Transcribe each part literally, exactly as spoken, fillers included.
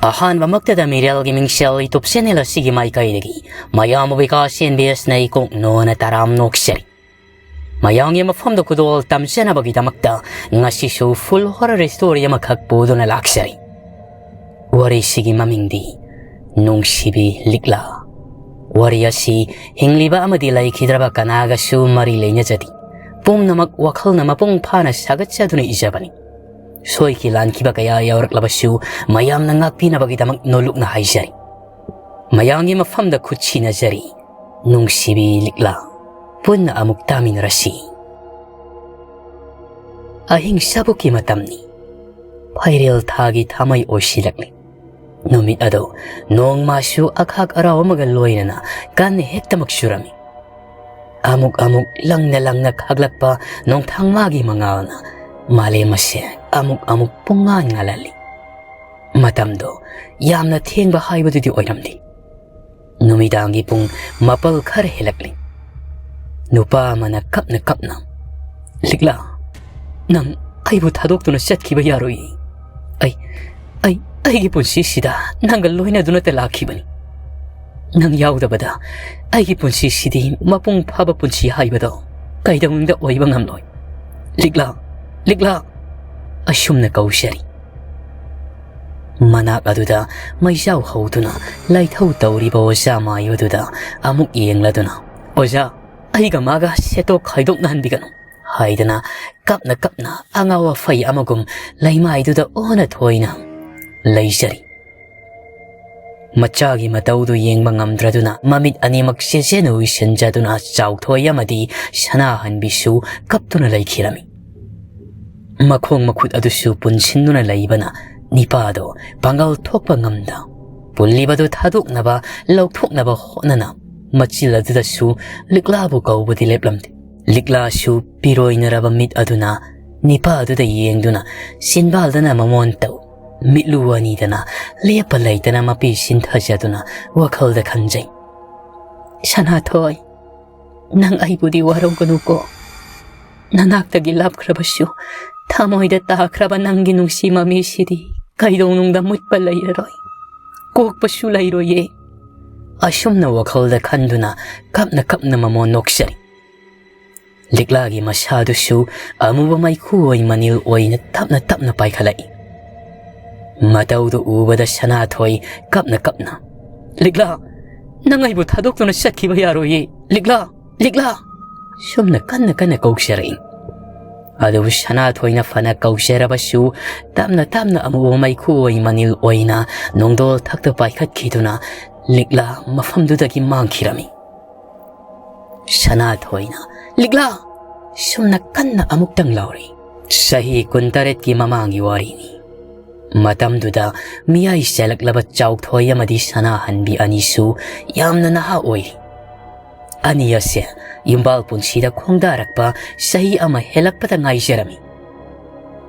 ꯑꯍꯥꯟꯕꯃꯛꯇꯗ ꯃꯤꯔꯦꯜꯒꯤ ꯃꯤꯡꯁꯦꯜ YouTube channel ꯑꯁꯤꯒꯤ ꯃꯥꯏꯀꯩꯗꯒꯤ ꯃꯌꯥꯝꯕꯨ ꯕꯤꯀꯥꯁ ꯑꯦꯟ ꯕꯤ ꯑꯦꯁꯅ ꯏꯀꯣꯛ ꯅꯣꯅ ꯇꯔꯥꯝ ꯅꯣꯛꯆꯔꯤ꯫ ꯃꯌꯥꯝꯒꯤ ꯃꯐꯝꯗ ꯈꯨꯗꯣꯜ ꯇꯝꯖꯅꯕꯒꯤꯗꯃꯛꯇ ꯉꯁꯤꯁꯨ full horror story ꯑꯃꯈꯛ ꯄꯨꯗꯨꯅ ꯂꯥꯛꯆꯔꯤ꯫ ꯋꯥꯔꯤꯁꯤꯒꯤ ꯃꯃꯤꯡꯗꯤ ꯅꯨꯡꯁꯤꯕꯤ ꯂꯤꯛꯂꯥ꯫ ꯋꯥꯔꯤ ꯑꯁꯤ ꯍꯤꯡꯂꯤꯕ ꯑꯃꯗꯤ ꯂꯩꯈꯤꯗ꯭ꯔꯕ ꯀꯅꯥꯒꯁꯨ ꯃꯔꯤ ꯂꯩꯅꯖꯗꯦ꯫ ꯄꯨꯝꯅꯃꯛ ꯋꯥꯈꯜꯅ ꯃꯄꯨꯡ ꯐꯥꯅ ꯁꯥꯒꯠꯆꯗꯨꯅ ꯏꯖꯕꯅꯤ꯫ ꯁꯣꯏꯈꯤ ꯂꯥꯟꯈꯤꯕ ꯀꯌꯥ ꯌꯥꯎꯔꯛꯂꯕꯁꯨ ꯃꯌꯥꯝꯅ ꯉꯥꯛꯄꯤꯅꯕꯒꯤꯗꯃꯛ ꯅꯣꯂꯨꯛꯅ ꯍꯥꯏꯖꯔꯤ꯫ ꯃꯌꯥꯝꯒꯤ ꯃꯐꯝꯗ ꯈꯨꯠ ꯁꯤꯟꯅꯖꯔꯤ꯫ ꯅꯨꯡꯁꯤꯕꯤ ꯂꯤꯛꯂꯥ, ꯄꯨꯟꯅ ꯑꯃꯨꯛ ꯇꯥꯃꯤꯟꯅꯔꯁꯤ꯫ ꯑꯍꯤꯡ ꯁꯥꯕꯨꯛꯀꯤ ꯃꯇꯝꯅꯤ꯫ ꯐꯩꯔꯦꯜ ꯊꯥꯒꯤ ꯊꯥꯃꯩ ꯑꯣꯏꯁꯤꯜꯂꯛꯂꯤ꯫ ꯅꯨꯃꯤꯠ ꯑꯗꯨ ꯅꯣꯡꯃꯁꯨ ꯑꯈꯥꯛ ꯑꯔꯥꯎ ꯑꯃꯒ ꯂꯣꯏꯅꯅ ꯀꯟꯅ ꯍꯦꯛꯇꯃꯛ ꯆꯨꯔꯝꯃꯤ꯫ ꯑꯃꯨꯛ ꯑꯃꯨꯛ ꯂꯪꯅ ꯂꯪꯅ ꯈꯥꯛꯂꯛꯄ ꯅꯣꯡꯊꯥꯡ ꯃꯥꯒꯤ ꯃꯉꯥꯜꯅ ꯃꯥꯂꯦꯝ ꯑꯁꯦ ꯑꯃꯨꯛ ꯑꯃꯨꯛ ꯄꯨꯡꯉꯥꯟ ꯉꯥꯜꯍꯜꯂꯤ꯫ ꯃꯇꯝꯗꯣ ꯌꯥꯝꯅ ꯊꯦꯡꯕ ꯍꯥꯏꯕꯗꯨꯗꯤ ꯑꯣꯏꯔꯝꯗꯦ꯫ ꯅꯨꯃꯤꯗꯥꯡꯒꯤ ꯄꯨꯡ ꯃꯥꯄꯜ ꯈꯔ ꯍꯦꯜꯂꯛꯂꯤ꯫ ꯅꯨꯄꯥ ꯑꯃꯅ ꯀꯞꯅ ꯀꯞꯅ, "ꯂꯤꯛꯂꯥ, ꯅꯪ ꯑꯩꯕꯨ ꯊꯥꯗꯣꯛꯇꯨꯅ ꯆꯠꯈꯤꯕ ꯌꯥꯔꯣꯏ꯫ ꯑꯩ, ꯑꯩ, ꯑꯩꯒꯤ ꯄꯨꯟꯁꯤꯁꯤꯗ ꯅꯪꯒ ꯂꯣꯏꯅꯗꯨꯅꯇ ꯂꯥꯛꯈꯤꯕꯅꯤ꯫ ꯅꯪ ꯌꯥꯎꯗꯕꯗ ꯑꯩꯒꯤ ꯄꯨꯟꯁꯤꯁꯤꯗꯤ ꯃꯄꯨꯡ ꯐꯥꯕ ꯄꯨꯟꯁꯤ ꯍꯥꯏꯕꯗꯣ ꯀꯩꯗꯧꯅꯨꯡꯗ ꯑꯣꯏꯕ ꯉꯝꯂꯣꯏ꯫ ꯂꯤꯛꯂꯥ, ꯂꯤꯛꯂꯥ!" ꯑꯁꯨꯝꯅ ꯀꯧꯖꯔꯤ꯫ ꯃꯅꯥꯛ ꯑꯗꯨꯗ ꯃꯩꯖꯥꯎ ꯍꯧꯗꯨꯅ ꯂꯥꯏꯊꯧ ꯇꯧꯔꯤꯕ ꯑꯣꯖꯥ ꯃꯥꯏꯕꯗꯨꯗ ꯑꯃꯨꯛ ꯌꯦꯡꯂꯗꯨꯅ, "ꯑꯣꯖꯥ, ꯑꯩꯒ ꯃꯥꯒ ꯁꯦꯠꯇꯣꯛ ꯈꯥꯏꯗꯣꯛꯅꯍꯟꯕꯤꯒꯅꯨ" ꯍꯥꯏꯗꯅ ꯀꯞꯅ ꯀꯞꯅ ꯑꯉꯥꯎ ꯑꯐꯩ ꯑꯃꯒꯨꯝ ꯂꯩꯃꯥꯏꯗꯨꯗ ꯑꯣꯟꯅ ꯊꯣꯏꯅ ꯂꯩꯖꯔꯤ꯫ ꯃꯆꯥꯒꯤ ꯃꯇꯧꯗꯨ ꯌꯦꯡꯕ ꯉꯝꯗ꯭ꯔꯗꯨꯅ ꯃꯃꯤꯠ ꯑꯅꯤꯃꯛ ꯆꯦꯠꯆꯦꯅ ꯎꯏꯁꯤꯟꯖꯗꯨꯅ ꯆꯥꯎꯊꯣꯏ ꯑꯃꯗꯤ ꯁꯅꯥꯍꯟꯕꯤꯁꯨ ꯀꯞꯇꯨꯅ ꯂꯩꯈꯤꯔꯝꯃꯤ꯫ ꯃꯈꯣꯡ ꯃꯈꯨꯠ ꯑꯗꯨꯁꯨ ꯄꯨꯟꯁꯤꯟꯗꯨꯅ ꯂꯩꯕꯅ ꯅꯤꯄꯥꯗꯣ ꯄꯥꯡꯒꯜ ꯊꯣꯛꯄ ꯉꯝꯗ ꯄꯨꯜꯂꯤꯕꯗꯨ ꯊꯥꯗꯣꯛꯅꯕ, ꯂꯧꯊꯣꯛꯅꯕ ꯍꯣꯠꯅꯅ ꯃꯆꯤꯜ ꯑꯗꯨꯗꯁꯨ ꯂꯤꯛꯂꯥꯕꯨ ꯀꯧꯕꯗꯤ ꯂꯦꯞꯂꯝꯗꯦ꯫ ꯂꯤꯛꯂꯥꯁꯨ ꯄꯤꯔꯣꯏꯅꯔꯕ ꯃꯤꯠ ꯑꯗꯨꯅ ꯅꯤꯄꯥ ꯑꯗꯨꯗ ꯌꯦꯡꯗꯨꯅ ꯆꯤꯟꯕꯥꯜꯗꯅ ꯃꯃꯣꯟ ꯇꯧ, ꯃꯤꯠꯂꯨ ꯑꯅꯤꯗꯅ ꯂꯦꯞꯄ ꯂꯩꯇꯅ ꯃꯄꯤ ꯁꯤꯟꯊꯖꯗꯨꯅ ꯋꯥꯈꯜꯗ ꯈꯟꯖꯩ, "ꯁꯅꯥꯊꯣꯏ, ꯅꯪ ꯑꯩꯕꯨꯗꯤ ꯋꯥꯔꯧꯒꯅꯨꯀꯣ꯫ ꯅꯅꯥꯛꯇꯒꯤ ꯂꯥꯞꯈ꯭ꯔꯕꯁꯨ ꯊꯃꯣꯏꯗ ꯇꯥꯈ꯭ꯔꯕ ꯅꯪꯒꯤ ꯅꯨꯡꯁꯤ ꯃꯃꯤꯁꯤꯗꯤ ꯀꯩꯗꯧꯅꯨꯡꯗ ꯃꯨꯠꯄ ꯂꯩꯔꯔꯣꯏ, ꯀꯣꯛꯄꯁꯨ ꯂꯩꯔꯣꯏꯌꯦ꯫ ꯑꯁꯨꯝꯅ ꯋꯥꯈꯜꯗ ꯈꯟꯗꯨꯅ ꯀꯞꯅ ꯀꯞꯅ ꯃꯃꯣꯟ ꯅꯣꯛꯆꯔꯤ꯫ ꯂꯤꯛꯂꯥꯒꯤ ꯃꯁꯥꯗꯨꯁꯨ ꯑꯃꯨꯕ ꯃꯩꯈꯨ ꯑꯣꯏ ꯃꯅꯤꯜ ꯑꯣꯏꯅ ꯇꯞꯅ ꯇꯞꯅ ꯄꯥꯏꯈꯠꯂꯛꯏ꯫ ꯃꯇꯧꯗꯨ ꯎꯕꯗ ꯁꯅꯥꯊꯣꯏ ꯀꯞꯅ ꯀꯞꯅ, "ꯂꯤꯛꯂꯥ, ꯅꯪ ꯑꯩꯕꯨ ꯊꯥꯗꯣꯛꯇꯨꯅ ꯆꯠꯈꯤꯕ ꯌꯥꯔꯣꯏꯌꯦ, ꯂꯤꯛꯂꯥ, ꯂꯤꯛꯂꯥ!" ꯁꯨꯝꯅ ꯀꯟꯅ ꯀꯟꯅ ꯀꯧꯖꯔꯛꯏ꯫ ꯑꯗꯨꯕꯨ ꯁꯅꯥꯊꯣꯏꯅ ꯐꯅ ꯀꯧꯖꯔꯕꯁꯨ ꯇꯞꯅ ꯇꯞꯅ ꯑꯃꯨꯕ ꯃꯩꯈꯨ ꯑꯣꯏ ꯃꯅꯤꯜ ꯑꯣꯏꯅ ꯅꯣꯡꯗꯣꯜ ꯊꯛꯇ ꯄꯥꯏꯈꯠꯈꯤꯗꯨꯅ ꯂꯤꯛꯂꯥ ꯃꯐꯝꯗꯨꯗꯒꯤ ꯃꯥꯡꯈꯤꯔꯝꯃꯤ꯫ ꯁꯅꯥꯊꯣꯏꯅ, "ꯂꯤꯛꯂꯥ!" ꯁꯨꯝꯅ ꯀꯟꯅ ꯑꯃꯨꯛꯇꯪ ꯂꯥꯎꯔꯤ꯫ ꯆꯍꯤ ꯀꯨꯟꯇꯔꯦꯠꯀꯤ ꯃꯃꯥꯡꯒꯤ ꯋꯥꯔꯤꯅꯤ꯫ ꯃꯇꯝꯗꯨꯗ ꯃꯤꯌꯥꯏ ꯆꯜꯂꯛꯂꯕ ꯆꯥꯎꯊꯣꯏ ꯑꯃꯗꯤ ꯁꯅꯥꯍꯟꯕꯤ ꯑꯅꯤꯁꯨ ꯌꯥꯝꯅ ꯅꯍꯥ ꯑꯣꯏꯔꯤ꯫ ꯑꯅꯤ ꯑꯁꯦ ꯌꯨꯝꯕꯥꯜ ꯄꯨꯟꯁꯤꯗ ꯈꯣꯡꯗꯥꯔꯛꯄ ꯆꯍꯤ ꯑꯃ ꯍꯦꯜꯂꯛꯄꯗ ꯉꯥꯏꯖꯔꯝꯃꯤ꯫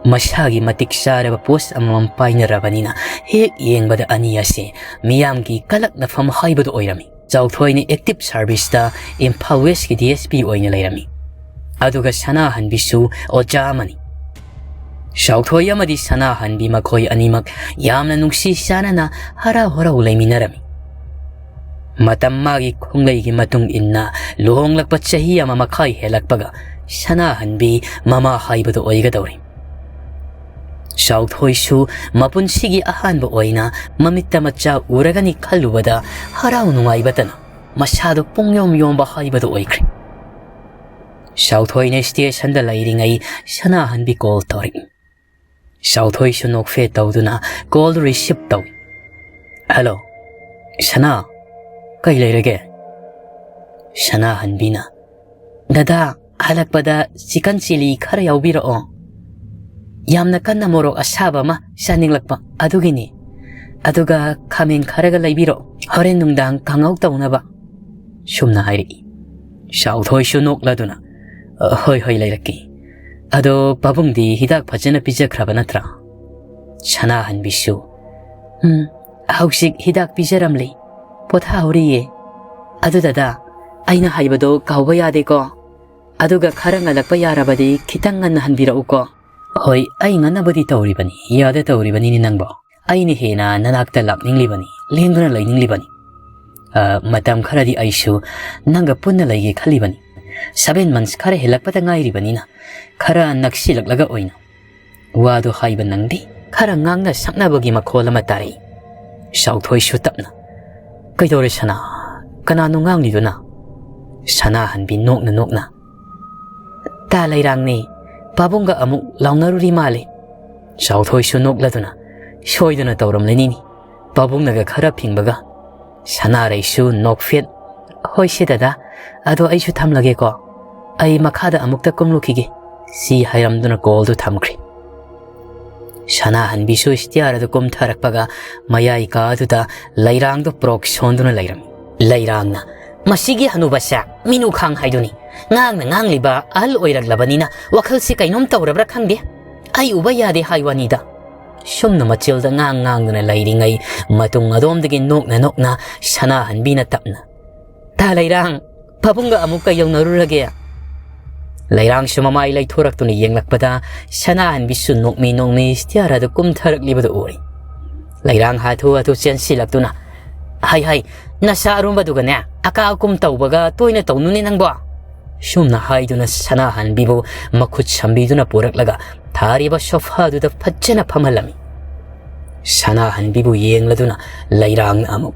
ꯃꯁꯥꯒꯤ ꯃꯇꯤꯛ ꯆꯥꯔꯕ ꯄꯣꯁ ꯑꯃꯃꯝ ꯄꯥꯏꯅꯔꯕꯅꯤꯅ ꯍꯦꯛ ꯌꯦꯡꯕꯗ ꯑꯅꯤ ꯑꯁꯦ ꯃꯤꯌꯥꯝꯒꯤ ꯀꯂꯛꯅꯐꯝ ꯍꯥꯏꯕꯗꯨ ꯑꯣꯏꯔꯝꯃꯤ꯫ ꯆꯥꯎꯊꯣꯏꯅ ꯑꯦꯛꯇꯤꯚ ꯁꯥꯔꯚꯤꯁꯇ ꯏꯝꯐꯥꯜ ꯋꯦꯁꯀꯤ ꯗꯤ ꯑꯦꯁ ꯄꯤ ꯑꯣꯏꯅ ꯂꯩꯔꯝꯃꯤ꯫ ꯑꯗꯨꯒ ꯁꯅꯥꯍꯟꯕꯤꯁꯨ ꯑꯣꯖꯥ ꯑꯃꯅꯤ꯫ ꯆꯥꯎꯊꯣꯏ ꯑꯃꯗꯤ ꯁꯅꯥꯍꯟꯕꯤ ꯃꯈꯣꯏ ꯑꯅꯤꯃꯛ ꯌꯥꯝꯅ ꯅꯨꯡꯁꯤ ꯆꯥꯟꯅꯅ ꯍꯔꯥꯎ ꯍꯔꯥꯎ ꯂꯩꯃꯤꯟꯅꯔꯝꯃꯤ꯫ ꯃꯇꯝ ꯃꯥꯒꯤ ꯈꯣꯡꯂꯩꯒꯤ ꯃꯇꯨꯡ ꯏꯟꯅ ꯂꯨꯍꯣꯡꯂꯛꯄ ꯆꯍꯤ ꯑꯃ ꯃꯈꯥꯏ ꯍꯦꯜꯂꯛꯄꯒ ꯁꯅꯥꯍꯟꯕꯤ ꯃꯃꯥ ꯍꯥꯏꯕꯗꯨ ꯑꯣꯏꯒꯗꯧꯔꯤ꯫ ꯆꯥꯎꯊꯣꯏꯁꯨ ꯃꯄꯨꯟꯁꯤꯒꯤ ꯑꯍꯥꯟꯕ ꯑꯣꯏꯅ ꯃꯃꯤꯠꯇ ꯃꯆꯥ ꯎꯔꯒꯅꯤ ꯈꯜꯂꯨꯕꯗ ꯍꯔꯥꯎ ꯅꯨꯡꯉꯥꯏꯕꯇꯅ ꯃꯁꯥꯗꯨ ꯄꯨꯡꯌꯣꯝ ꯌꯣꯝꯕ ꯍꯥꯏꯕꯗꯨ ꯑꯣꯏꯈ꯭ꯔꯦ꯫ ꯆꯥꯎꯊꯣꯏꯅ ꯁ꯭ꯇꯦꯁꯟꯗ ꯂꯩꯔꯤꯉꯩ ꯁꯅꯥꯍꯟꯕꯤ ꯀꯣꯜ ꯇꯧꯔꯛꯏ꯫ ꯆꯥꯎꯊꯣꯏꯁꯨ ꯅꯣꯛꯐꯦ ꯇꯧꯗꯨꯅ ꯀꯣꯜ ꯔꯤꯁꯤꯞ ꯇꯧꯏ꯫ "ꯍꯜꯂꯣ, ꯁꯅꯥ, ꯀꯩ ꯂꯩꯔꯒꯦ?" ꯁꯅꯥꯍꯟꯕꯤꯅ, "ꯗꯗꯥ, ꯍꯜꯂꯛꯄꯗ ꯆꯤꯀꯟ ꯆꯤꯂꯤ ꯈꯔ ꯌꯥꯎꯕꯤꯔꯛꯑꯣ꯫ ꯌꯥꯝꯅ ꯀꯟꯅ ꯃꯣꯔꯣꯛ ꯑꯁꯥꯕ ꯑꯃ ꯆꯥꯅꯤꯡꯂꯛꯄ ꯑꯗꯨꯒꯤꯅꯤ꯫ ꯑꯗꯨꯒ ꯈꯥꯃꯦꯟ ꯈꯔꯒ ꯂꯩꯕꯤꯔꯛꯑꯣ, ꯍꯣꯔꯦꯟ ꯅꯨꯡꯗꯥꯡ ꯀꯥꯡꯍꯧ ꯇꯧꯅꯕ"꯫ ꯁꯨꯝꯅ ꯍꯥꯏꯔꯛꯏ꯫ ꯆꯥꯎꯊꯣꯏꯁꯨ ꯅꯣꯛꯂꯗꯨꯅ, "ꯑ, ꯍꯣꯏ, ꯍꯣꯏ, ꯂꯩꯔꯛꯀꯦ꯫ ꯑꯗꯣ ꯄꯥꯕꯨꯡꯗꯤ ꯍꯤꯗꯥꯛ ꯐꯖꯅ ꯄꯤꯖꯈ꯭ꯔꯕ ꯅꯠꯇ꯭ꯔꯥ?" ꯁꯅꯥꯍꯟꯕꯤꯁꯨ, "ꯎꯝ, ꯍꯧꯖꯤꯛ ꯍꯤꯗꯥꯛ ꯄꯤꯖꯔꯝꯂꯤ, ꯄꯣꯊꯥꯍꯧꯔꯤꯌꯦ꯫ ꯑꯗꯨ ꯗꯗꯥ, ꯑꯩꯅ ꯍꯥꯏꯕꯗꯣ ꯀꯥꯎꯕ ꯌꯥꯗꯦꯀꯣ꯫ ꯑꯗꯨꯒ ꯈꯔ ꯉꯜꯂꯛꯄ ꯌꯥꯔꯕꯗꯤ ꯈꯤꯇꯪ ꯉꯟꯅ ꯍꯟꯕꯤꯔꯛꯎꯀꯣ"꯫ "ꯍꯣ, ꯍꯣꯏ, ꯑꯩ ꯉꯟꯅꯕꯨꯗꯤ ꯇꯧꯔꯤꯕꯅꯤ, ꯌꯥꯗ ꯇꯧꯔꯤꯕꯅꯤꯅꯦ ꯅꯪꯕꯣ꯫ ꯑꯩꯅ ꯍꯦꯟꯅ ꯅꯅꯥꯛꯇ ꯂꯥꯛꯅꯤꯡꯂꯤꯕꯅꯤ, ꯂꯦꯡꯗꯨꯅ ꯂꯩꯅꯤꯡꯂꯤꯕꯅꯤ꯫ ꯑ, ꯃꯇꯝ ꯈꯔꯗꯤ ꯑꯩꯁꯨ ꯅꯪꯒ ꯄꯨꯟꯅ ꯂꯩꯒꯦ ꯈꯜꯂꯤꯕꯅꯤ꯫ Seven months ꯈꯔ ꯍꯦꯜꯂꯛꯄꯗ ꯉꯥꯏꯔꯤꯕꯅꯤꯅ, ꯈꯔ ꯅꯛꯁꯤꯜꯂꯛꯂꯒ ꯑꯣꯏꯅ ꯋꯥꯗꯨ ꯍꯥꯏꯕ ꯅꯪꯗꯦ꯫ ꯈꯔ ꯉꯥꯡꯅ ꯁꯛꯅꯕꯒꯤ ꯃꯈꯣꯜ ꯑꯃ ꯇꯥꯔꯛꯏ꯫ ꯆꯥꯎꯊꯣꯏꯁꯨ ꯇꯞꯅ, "ꯀꯩꯗꯧꯔꯦ ꯁꯅꯥ? ꯀꯅꯥꯅꯣ ꯉꯥꯡꯂꯤꯗꯨꯅ?" ꯁꯅꯥꯍꯟꯕꯤ ꯅꯣꯛꯅ ꯅꯣꯛꯅ, "ꯇꯥ ꯂꯩꯔꯥꯡꯅꯦ, ꯄꯥꯕꯨꯡꯒ ꯑꯃꯨꯛ ꯂꯥꯎꯅꯔꯨꯔꯤ ꯃꯥꯜꯂꯦ꯫" ꯆꯥꯎꯊꯣꯏꯁꯨ ꯅꯣꯛꯂꯗꯨꯅ, "ꯁꯣꯏꯗꯅ ꯇꯧꯔꯝꯂꯅꯤꯅꯤ, ꯄꯥꯕꯨꯡꯅꯒ ꯈꯔ ꯐꯤꯡꯕꯒ꯫" ꯁꯅꯥꯔꯩꯁꯨ ꯅꯣꯛꯐꯦꯠ, "ꯍꯣꯏꯁꯦ ꯗꯗꯥ, ꯑꯗꯣ ꯑꯩꯁꯨ ꯊꯝꯂꯒꯦꯀꯣ, ꯑꯩ ꯃꯈꯥꯗ ꯑꯃꯨꯛꯇ ꯀꯨꯝꯂꯨꯈꯤꯒꯦ" ꯁꯤ ꯍꯥꯏꯔꯝꯗꯨꯅ ꯀꯣꯜꯗꯨ ꯊꯝꯈ꯭ꯔꯦ꯫ ꯁꯅꯥꯍꯟꯕꯤꯁꯨ stair ꯑꯗꯨ ꯀꯨꯝꯊꯔꯛꯄꯒ ꯃꯌꯥꯏ ꯀꯥ ꯑꯗꯨꯗ ꯂꯩꯔꯥꯡꯗꯨ ꯄ꯭ꯔꯣꯛ ꯁꯣꯟꯗꯨꯅ ꯂꯩꯔꯝꯃꯤ꯫ ꯂꯩꯔꯥꯡꯅ, "ꯃꯁꯤꯒꯤ ꯍꯅꯨꯕꯁꯦ ꯃꯤꯅꯨꯈꯥꯡ ꯍꯥꯏꯗꯨꯅꯤ꯫ ꯉꯥꯡꯅ ꯉꯥꯡꯂꯤꯕ ꯑꯍꯜ ꯑꯣꯏꯔꯛꯂꯕꯅꯤꯅ ꯋꯥꯈꯜꯁꯤ ꯀꯩꯅꯣꯝ ꯇꯧꯔꯕ꯭ꯔꯥ ꯈꯪꯗꯦ꯫ ꯑꯩ ꯎꯕ ꯌꯥꯗꯦ ꯍꯥꯏ ꯋꯥꯅꯤꯗ꯫" ꯁꯨꯝꯅ ꯃꯆꯤꯜꯗ ꯉꯥꯡ ꯉꯥꯡꯗꯨꯅ ꯂꯩꯔꯤꯉꯩ ꯃꯇꯨꯡ ꯑꯗꯣꯝꯗꯒꯤ ꯅꯣꯛꯅ ꯅꯣꯛꯅ ꯁꯅꯥꯍꯟꯕꯤꯅ ꯇꯞꯅ, "ꯇꯥ ꯂꯩꯔꯥꯡ, ꯄꯥꯕꯨꯡꯒ ꯑꯃꯨꯛ ꯀꯩꯗꯧꯅꯔꯨꯔꯒꯦ?" ꯂꯩꯔꯥꯡꯁꯨ ꯃꯃꯥꯏ ꯂꯩꯊꯣꯔꯛꯇꯨꯅ ꯌꯦꯡꯂꯛꯄꯗ ꯁꯅꯥꯍꯟꯕꯤꯁꯨ ꯅꯣꯛꯃꯤ ꯅꯣꯛꯃꯤ stair ꯑꯗꯨ ꯀꯨꯝꯊꯔꯛꯂꯤꯕꯗꯨ ꯎꯔꯦ꯫ ꯂꯩꯔꯥꯡ ꯍꯥꯊꯨ ꯍꯥꯊꯨ ꯆꯦꯟꯁꯤꯜꯂꯛꯇꯨꯅ, "ꯍꯥꯏ ꯍꯥꯏ, ꯅꯁꯥ ꯑꯔꯨꯝꯕꯗꯨꯒꯅꯦ ꯑꯀꯥ ꯑꯀꯨꯝ ꯇꯧꯕꯒ ꯇꯣꯏꯅ ꯇꯧꯅꯨꯅꯦ ꯅꯪꯕꯣ!" ꯁꯨꯝꯅ ꯍꯥꯏꯗꯨꯅ ꯁꯅꯥꯍꯟꯕꯤꯕꯨ ꯃꯈꯨꯠ ꯁꯝꯕꯤꯗꯨꯅ ꯄꯨꯔꯛꯂꯒ ꯊꯥꯔꯤꯕ sofa ꯑꯗꯨꯗ ꯐꯖꯅ ꯐꯝꯍꯜꯂꯝꯃꯤ꯫ ꯁꯅꯥꯍꯟꯕꯤꯕꯨ ꯌꯦꯡꯂꯗꯨꯅ ꯂꯩꯔꯥꯡꯅ ꯑꯃꯨꯛ,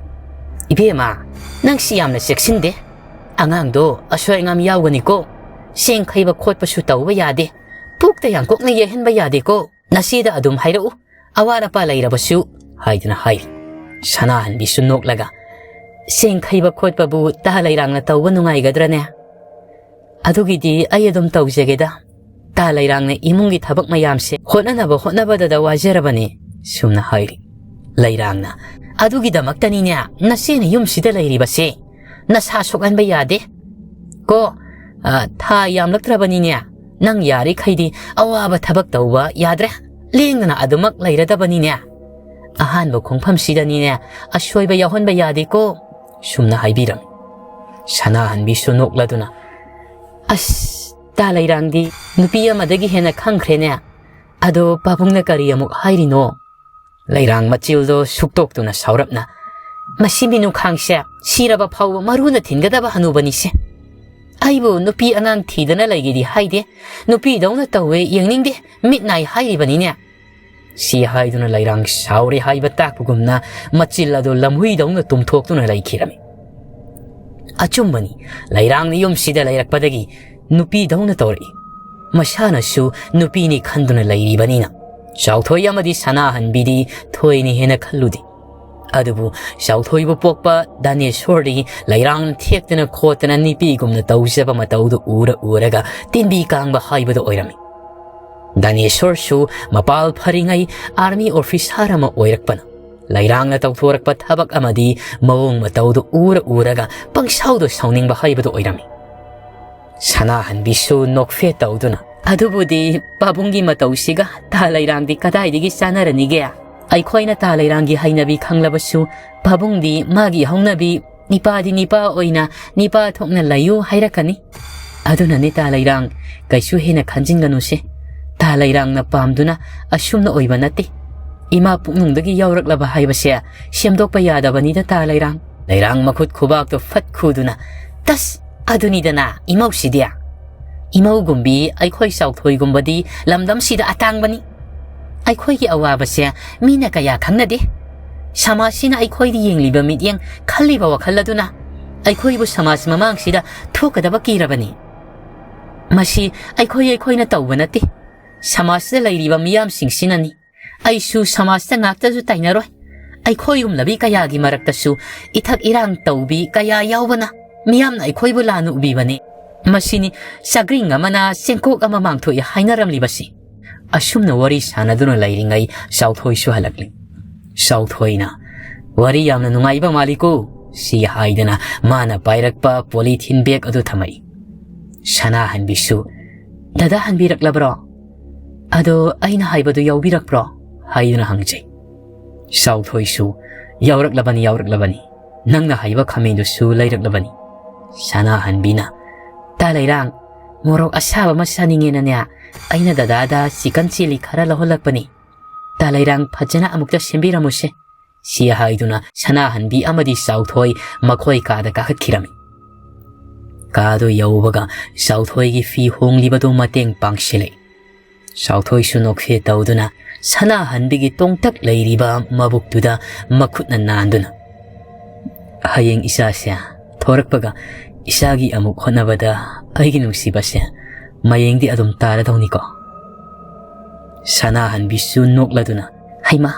"ꯏꯕꯦꯝꯃ, ꯅꯪꯁꯤ ꯌꯥꯝꯅ ꯆꯦꯛꯁꯤꯟꯗꯦ꯫ ꯑꯉꯥꯡꯗꯣ ꯑꯁꯣꯏ ꯑꯉꯥꯝ ꯌꯥꯎꯒꯅꯤꯀꯣ꯫ ꯆꯦꯡ ꯈꯩꯕ ꯈꯣꯠꯄꯁꯨ ꯇꯧꯕ ꯌꯥꯗꯦ꯫ ꯄꯨꯛꯇ ꯌꯥꯡꯀꯣꯛꯅ ꯌꯩꯍꯟꯕ ꯌꯥꯗꯦꯀꯣ꯫ ꯅꯆꯦꯗ ꯑꯗꯨꯝ ꯍꯥꯏꯔꯛꯎ, ꯑꯋꯥꯠ ꯑꯄꯥ ꯂꯩꯔꯕꯁꯨ" ꯍꯥꯏꯗꯨꯅ ꯍꯥꯏꯔꯤ꯫ ꯁꯅꯥꯍꯟꯕꯤꯁꯨ ꯅꯣꯛꯂꯒ, "ꯆꯦꯡ ꯈꯩꯕ ꯈꯣꯠꯄꯕꯨ ꯇꯥ ꯂꯩꯔꯥꯡꯅ ꯇꯧꯕ ꯅꯨꯡꯉꯥꯏꯒꯗ꯭ꯔꯅꯦ? ꯑꯗꯨꯒꯤꯗꯤ ꯑꯩ ꯑꯗꯨꯝ ꯇꯧꯖꯒꯦꯗ꯫ ꯇꯥ ꯂꯩꯔꯥꯡꯅ ꯏꯃꯨꯡꯒꯤ ꯊꯕꯛ ꯃꯌꯥꯝꯁꯦ ꯍꯣꯠꯅꯅꯕ ꯍꯣꯠꯅꯕꯗꯗ ꯋꯥꯖꯔꯕꯅꯤ" ꯁꯨꯝꯅ ꯍꯥꯏꯔꯤ꯫ ꯂꯩꯔꯥꯡꯅ, "ꯑꯗꯨꯒꯤꯗꯃꯛꯇꯅꯤꯅꯦ ꯅꯆꯦꯅ ꯌꯨꯝꯁꯤꯗ ꯂꯩꯔꯤꯕꯁꯦ꯫ ꯅꯁꯥ ꯁꯣꯛꯍꯟꯕ ꯌꯥꯗꯦ ꯀꯣ꯫ ꯑ, ꯊꯥ ꯌꯥꯝꯂꯛꯇ꯭ꯔꯕꯅꯤꯅꯦ꯫ ꯅꯪ ꯌꯥꯔꯤꯈꯩꯗꯤ ꯑꯋꯥꯕ ꯊꯕꯛ ꯇꯧꯕ ꯌꯥꯗ꯭ꯔꯦ꯫ ꯂꯦꯡꯗꯅ ꯑꯗꯨꯃꯛ ꯂꯩꯔꯗꯕꯅꯤꯅꯦ꯫ ꯑꯍꯥꯟꯕ ꯈꯣꯡꯐꯝꯁꯤꯗꯅꯤꯅꯦ ꯑꯁꯣꯏꯕ ꯌꯥꯎꯍꯟꯕ ꯌꯥꯗꯦꯀꯣ" ꯁꯨꯝꯅ ꯍꯥꯏꯕꯤꯔꯝꯃꯤ꯫ ꯁꯅꯥꯍꯟꯕꯤꯁꯨ ꯅꯣꯛꯂꯗꯨꯅ, "ꯑꯁ, ꯇꯥ ꯂꯩꯔꯥꯡꯗꯤ ꯅꯨꯄꯤ ꯑꯃꯗꯒꯤ ꯍꯦꯟꯅ ꯈꯪꯈ꯭ꯔꯦꯅꯦ꯫ "ꯑꯗꯣ ꯄꯥꯕꯨꯡꯅ ꯀꯔꯤ ꯑꯃꯨꯛ ꯍꯥꯏꯔꯤꯅꯣ?" ꯂꯩꯔꯥꯡ ꯃꯆꯤꯜꯗꯣ ꯁꯨꯛꯇꯣꯛꯇꯨꯅ ꯁꯥꯎꯔꯞꯅ, "ꯃꯁꯤ ꯃꯤꯅꯨꯈꯥꯡꯁꯦ ꯁꯤꯔꯕ ꯐꯥꯎꯕ ꯃꯔꯨꯅ ꯊꯤꯟꯒꯗꯕ ꯍꯅꯨꯕꯅꯤꯁꯦ꯫ ꯑꯩꯕꯨ ꯅꯨꯄꯤ ꯑꯉꯥꯡ ꯊꯤꯗꯅ ꯂꯩꯒꯦꯗꯤ ꯍꯥꯏꯗꯦ, ꯅꯨꯄꯤꯗꯧꯅ ꯇꯧꯋꯦ ꯌꯦꯡꯅꯤꯡꯗꯦ, ꯃꯤꯠ ꯅꯥꯏ ꯍꯥꯏꯔꯤꯕꯅꯤꯅꯦ"꯫ ꯁꯤ ꯍꯥꯏꯗꯨꯅ ꯂꯩꯔꯥꯡ ꯁꯥꯎꯔꯦ ꯍꯥꯏꯕ ꯇꯥꯛꯄꯒꯨꯝꯅ ꯃꯆꯤꯜ ꯑꯗꯨ ꯂꯝꯍꯨꯏꯗꯧꯅ ꯇꯨꯝꯊꯣꯛꯇꯨꯅ ꯂꯩꯈꯤꯔꯝꯃꯤ꯫ ꯑꯆꯨꯝꯕꯅꯤ, ꯂꯩꯔꯥꯡꯅ ꯌꯨꯝꯁꯤꯗ ꯂꯩꯔꯛꯄꯗꯒꯤ ꯅꯨꯄꯤꯗꯧꯅ ꯇꯧꯔꯛꯏ꯫ ꯃꯁꯥꯅꯁꯨ ꯅꯨꯄꯤꯅꯤ ꯈꯟꯗꯨꯅ ꯂꯩꯔꯤꯕꯅꯤꯅ ꯆꯥꯎꯊꯣꯏ ꯑꯃꯗꯤ ꯁꯅꯥꯍꯟꯕꯤꯗꯤ ꯊꯣꯏꯅ ꯍꯦꯟꯅ ꯈꯜꯂꯨꯗꯦ꯫ ꯑꯗꯨꯕꯨ ꯆꯥꯎꯊꯣꯏꯕꯨ ꯄꯣꯛꯄ ꯗꯥꯅꯦꯁꯣꯔꯗꯤ ꯂꯩꯔꯥꯡꯅ ꯊꯦꯛꯇꯅ ꯈꯣꯠꯇꯅ ꯅꯨꯄꯤꯒꯨꯝꯅ ꯇꯧꯖꯕ ꯃꯇꯧꯗꯨ ꯎꯔ ꯎꯔꯒ ꯇꯤꯟꯕꯤ ꯀꯥꯡꯕ ꯍꯥꯏꯕꯗꯨ ꯑꯣꯏꯔꯝꯃꯤ꯫ ꯗꯥꯅꯦꯁꯣꯔꯁꯨ ꯃꯄꯥꯜ ꯐꯔꯤꯉꯩ ꯑꯥꯔꯃꯤ ꯑꯣꯐꯤꯁꯥꯔ ꯑꯃ ꯑꯣꯏꯔꯛꯄꯅ ꯂꯩꯔꯥꯡꯅ ꯇꯧꯊꯣꯔꯛꯄ ꯊꯕꯛ ꯑꯃꯗꯤ ꯃꯑꯣꯡ ꯃꯇꯧꯗꯨ ꯎꯔ ꯎꯔꯒ ꯄꯪꯁꯥꯎꯗ ꯁꯥꯎꯅꯤꯡꯕ ꯍꯥꯏꯕꯗꯨ ꯑꯣꯏꯔꯝꯃꯤ꯫ ꯁꯅꯥꯍꯟꯕꯤꯁꯨ ꯅꯣꯛꯐꯦꯠ ꯇꯧꯗꯨꯅ, "ꯑꯗꯨꯕꯨꯗꯤ ꯄꯥꯕꯨꯡꯒꯤ ꯃꯇꯧꯁꯤꯒ ꯇꯥ ꯂꯩꯔꯥꯡꯗꯤ ꯀꯗꯥꯏꯗꯒꯤ ꯆꯥꯟꯅꯔꯅꯤꯒꯦ? ꯑꯩꯈꯣꯏꯅ ꯇꯥ ꯂꯩꯔꯥꯡꯒꯤ ꯍꯩꯅꯕꯤ ꯈꯪꯂꯕꯁꯨ ꯄꯥꯕꯨꯡꯗꯤ ꯃꯥꯒꯤ ꯍꯧꯅꯕꯤ, ꯅꯤꯄꯥꯗꯤ ꯅꯤꯄꯥ ꯑꯣꯏꯅ ꯅꯤꯄꯥ ꯊꯣꯛꯅ ꯂꯩꯌꯨ ꯍꯥꯏꯔꯛꯀꯅꯤ꯫ ꯑꯗꯨꯅꯅꯦ ꯇꯥ ꯂꯩꯔꯥꯡ, ꯀꯩꯁꯨ ꯍꯦꯟꯅ ꯈꯟꯖꯤꯟꯒꯅꯨꯁꯦ꯫ ꯇꯥ ꯂꯩꯔꯥꯡꯅ ꯄꯥꯝꯗꯨꯅ ꯑꯁꯨꯝꯅ ꯑꯣꯏꯕ ꯅꯠꯇꯦ꯫ ꯏꯃꯥ ꯄꯨꯛꯅꯨꯡꯗꯒꯤ ꯌꯥꯎꯔꯛꯂꯕ ꯍꯥꯏꯕꯁꯦ ꯁꯦꯝꯗꯣꯛꯄ ꯌꯥꯗꯕꯅꯤꯗ ꯇꯥ ꯂꯩꯔꯥꯡ"꯫ ꯂꯩꯔꯥꯡ ꯃꯈꯨꯠ ꯈꯨꯕꯥꯛꯇꯨ ꯐꯠ ꯈꯨꯗꯨꯅ, "ꯇꯁ! ꯑꯗꯨꯅꯤꯗꯅ ꯏꯃꯧꯁꯤꯗꯤ꯫ ꯏꯃꯧꯒꯨꯝꯕꯤ ꯑꯩꯈꯣꯏ ꯆꯥꯎꯊꯣꯏꯒꯨꯝꯕꯗꯤ ꯂꯝꯗꯝꯁꯤꯗ ꯑꯇꯥꯡꯕꯅꯤ꯫ ꯑꯩꯈꯣꯏꯒꯤ ꯑꯋꯥꯕꯁꯦ ꯃꯤꯅ ꯀꯌꯥ ꯈꯪꯅꯗꯦ꯫ ꯁꯃꯥꯖꯁꯤꯅ ꯑꯩꯈꯣꯏꯗ ꯌꯦꯡꯂꯤꯕ ꯃꯤꯠꯌꯦꯡ, ꯈꯜꯂꯤꯕ ꯋꯥꯈꯜ ꯑꯗꯨꯅ ꯑꯩꯈꯣꯏꯕꯨ ꯁꯃꯥꯖ ꯃꯃꯥꯡꯁꯤꯗ ꯊꯣꯛꯀꯗꯕ ꯀꯤꯔꯕꯅꯤ꯫ ꯃꯁꯤ ꯑꯩꯈꯣꯏ ꯑꯩꯈꯣꯏꯅ ꯇꯧꯕ ꯅꯠꯇꯦ, ꯁꯃꯥꯖꯇ ꯂꯩꯔꯤꯕ ꯃꯤꯌꯥꯝꯁꯤꯡꯁꯤꯅꯅꯤ꯫ ꯑꯩꯁꯨ ꯁꯃꯥꯖꯇ ꯉꯥꯛꯇꯁꯨ ꯇꯥꯏꯅꯔꯣꯏ꯫ ꯑꯩꯈꯣꯏꯒꯨꯝꯂꯕꯤ ꯀꯌꯥꯒꯤ ꯃꯔꯛꯇꯁꯨ ꯏꯊꯛ ꯏꯔꯥꯡ ꯇꯧꯕꯤ ꯀꯌꯥ ꯌꯥꯎꯕꯅ ꯃꯤꯌꯥꯝꯅ ꯑꯩꯈꯣꯏꯕꯨ ꯂꯥꯟꯅ ꯎꯕꯤꯕꯅꯤ꯫ ꯃꯁꯤꯅꯤ ꯆꯥꯒ꯭ꯔꯤꯡ ꯑꯃꯅ ꯆꯦꯡꯀꯣꯛ ꯑꯃ ꯃꯥꯡꯊꯣꯛꯏ ꯍꯥꯏꯅꯔꯝꯂꯤꯕꯁꯤ"꯫ ꯑꯁꯨꯝꯅ ꯋꯥꯔꯤ ꯁꯥꯟꯅꯗꯨꯅ ꯂꯩꯔꯤꯉꯩ ꯆꯥꯎꯊꯣꯏꯁꯨ ꯍꯜꯂꯛꯂꯤ꯫ ꯆꯥꯎꯊꯣꯏꯅ, "ꯋꯥꯔꯤ ꯌꯥꯝꯅ ꯅꯨꯡꯉꯥꯏꯕ ꯃꯥꯜꯂꯤꯀꯣ", ꯁꯤ ꯍꯥꯏꯗꯅ ꯃꯥꯅ ꯄꯥꯏꯔꯛꯄ ꯄꯣꯂꯤꯊꯤꯟ ꯕꯦꯒ ꯑꯗꯨ ꯊꯝꯃꯛꯏ꯫ ꯁꯅꯥꯍꯟꯕꯤꯁꯨ, "ꯗꯗꯥ ꯍꯟꯕꯤꯔꯛꯂꯕ꯭ꯔꯣ? ꯑꯗꯣ ꯑꯩꯅ ꯍꯥꯏꯕꯗꯨ ꯌꯥꯎꯕꯤꯔꯛꯄ꯭ꯔꯣ?" ꯍꯥꯏꯗꯨꯅ ꯍꯪꯖꯩ꯫ ꯆꯥꯎꯊꯣꯏꯁꯨ, "ꯌꯥꯎꯔꯛꯂꯕꯅꯤ, ꯌꯥꯎꯔꯛꯂꯕꯅꯤ꯫ ꯅꯪꯅ ꯍꯥꯏꯕ ꯈꯥꯃꯦꯟꯗꯨꯁꯨ ꯂꯩꯔꯛꯂꯕꯅꯤ"꯫ ꯁꯅꯥꯍꯟꯕꯤꯅ, "ꯇꯥ ꯂꯩꯔꯥꯡ, ꯃꯣꯔꯣꯛ ꯑꯁꯥꯕ ꯑꯃ ꯆꯥꯅꯤꯡꯉꯦꯅꯅꯦ, ꯑꯩꯅ ꯗꯗꯥꯗ ꯆꯤꯀꯟ ꯆꯤꯂꯤ ꯈꯔ ꯂꯧꯍꯜꯂꯛꯄꯅꯤ꯫ ꯇꯥ ꯂꯩꯔꯥꯡ ꯐꯖꯅ ꯑꯃꯨꯛꯇ ꯁꯦꯝꯕꯤꯔꯝꯃꯨꯁꯦ꯫ ꯁꯤ ꯍꯥꯏꯗꯨꯅ ꯁꯅꯥꯍꯟꯕꯤ ꯑꯃꯗꯤ ꯆꯥꯎꯊꯣꯏ ꯃꯈꯣꯏ ꯀꯥꯗ ꯀꯥꯈꯠꯈꯤꯔꯝꯃꯤ꯫ ꯀꯥꯗꯨ ꯌꯧꯕꯒ ꯆꯥꯎꯊꯣꯏꯒꯤ ꯐꯤ ꯍꯣꯡꯂꯤꯕꯗꯨ ꯃꯇꯦꯡ ꯄꯥꯡꯁꯤꯜꯂꯛꯏ꯫ ꯆꯥꯎꯊꯣꯏꯁꯨ ꯅꯣꯛꯐꯦ ꯇꯧꯗꯨꯅ ꯁꯅꯥꯍꯟꯕꯤꯒꯤ ꯇꯣꯡꯇꯛ ꯂꯩꯔꯤꯕ ꯃꯕꯨꯛꯇꯨꯗ ꯃꯈꯨꯠꯅ ꯅꯥꯟꯗꯨꯅ, "ꯍꯌꯦꯡ ꯏꯆꯥꯁꯦ ꯊꯣꯔꯛꯄꯒ ꯏꯆꯥꯒꯤ ꯑꯃꯨꯛ ꯍꯣꯠꯅꯕꯗ ꯑꯩꯒꯤ ꯅꯨꯡꯁꯤꯕꯁꯦ ꯃꯌꯦꯡꯗꯤ ꯑꯗꯨꯝ ꯇꯥꯔꯗꯧꯅꯤꯀꯣ?" ꯁꯅꯥꯍꯟꯕꯤꯁꯨ ꯅꯣꯛꯂꯗꯨꯅ, "ꯍꯩꯃꯥ,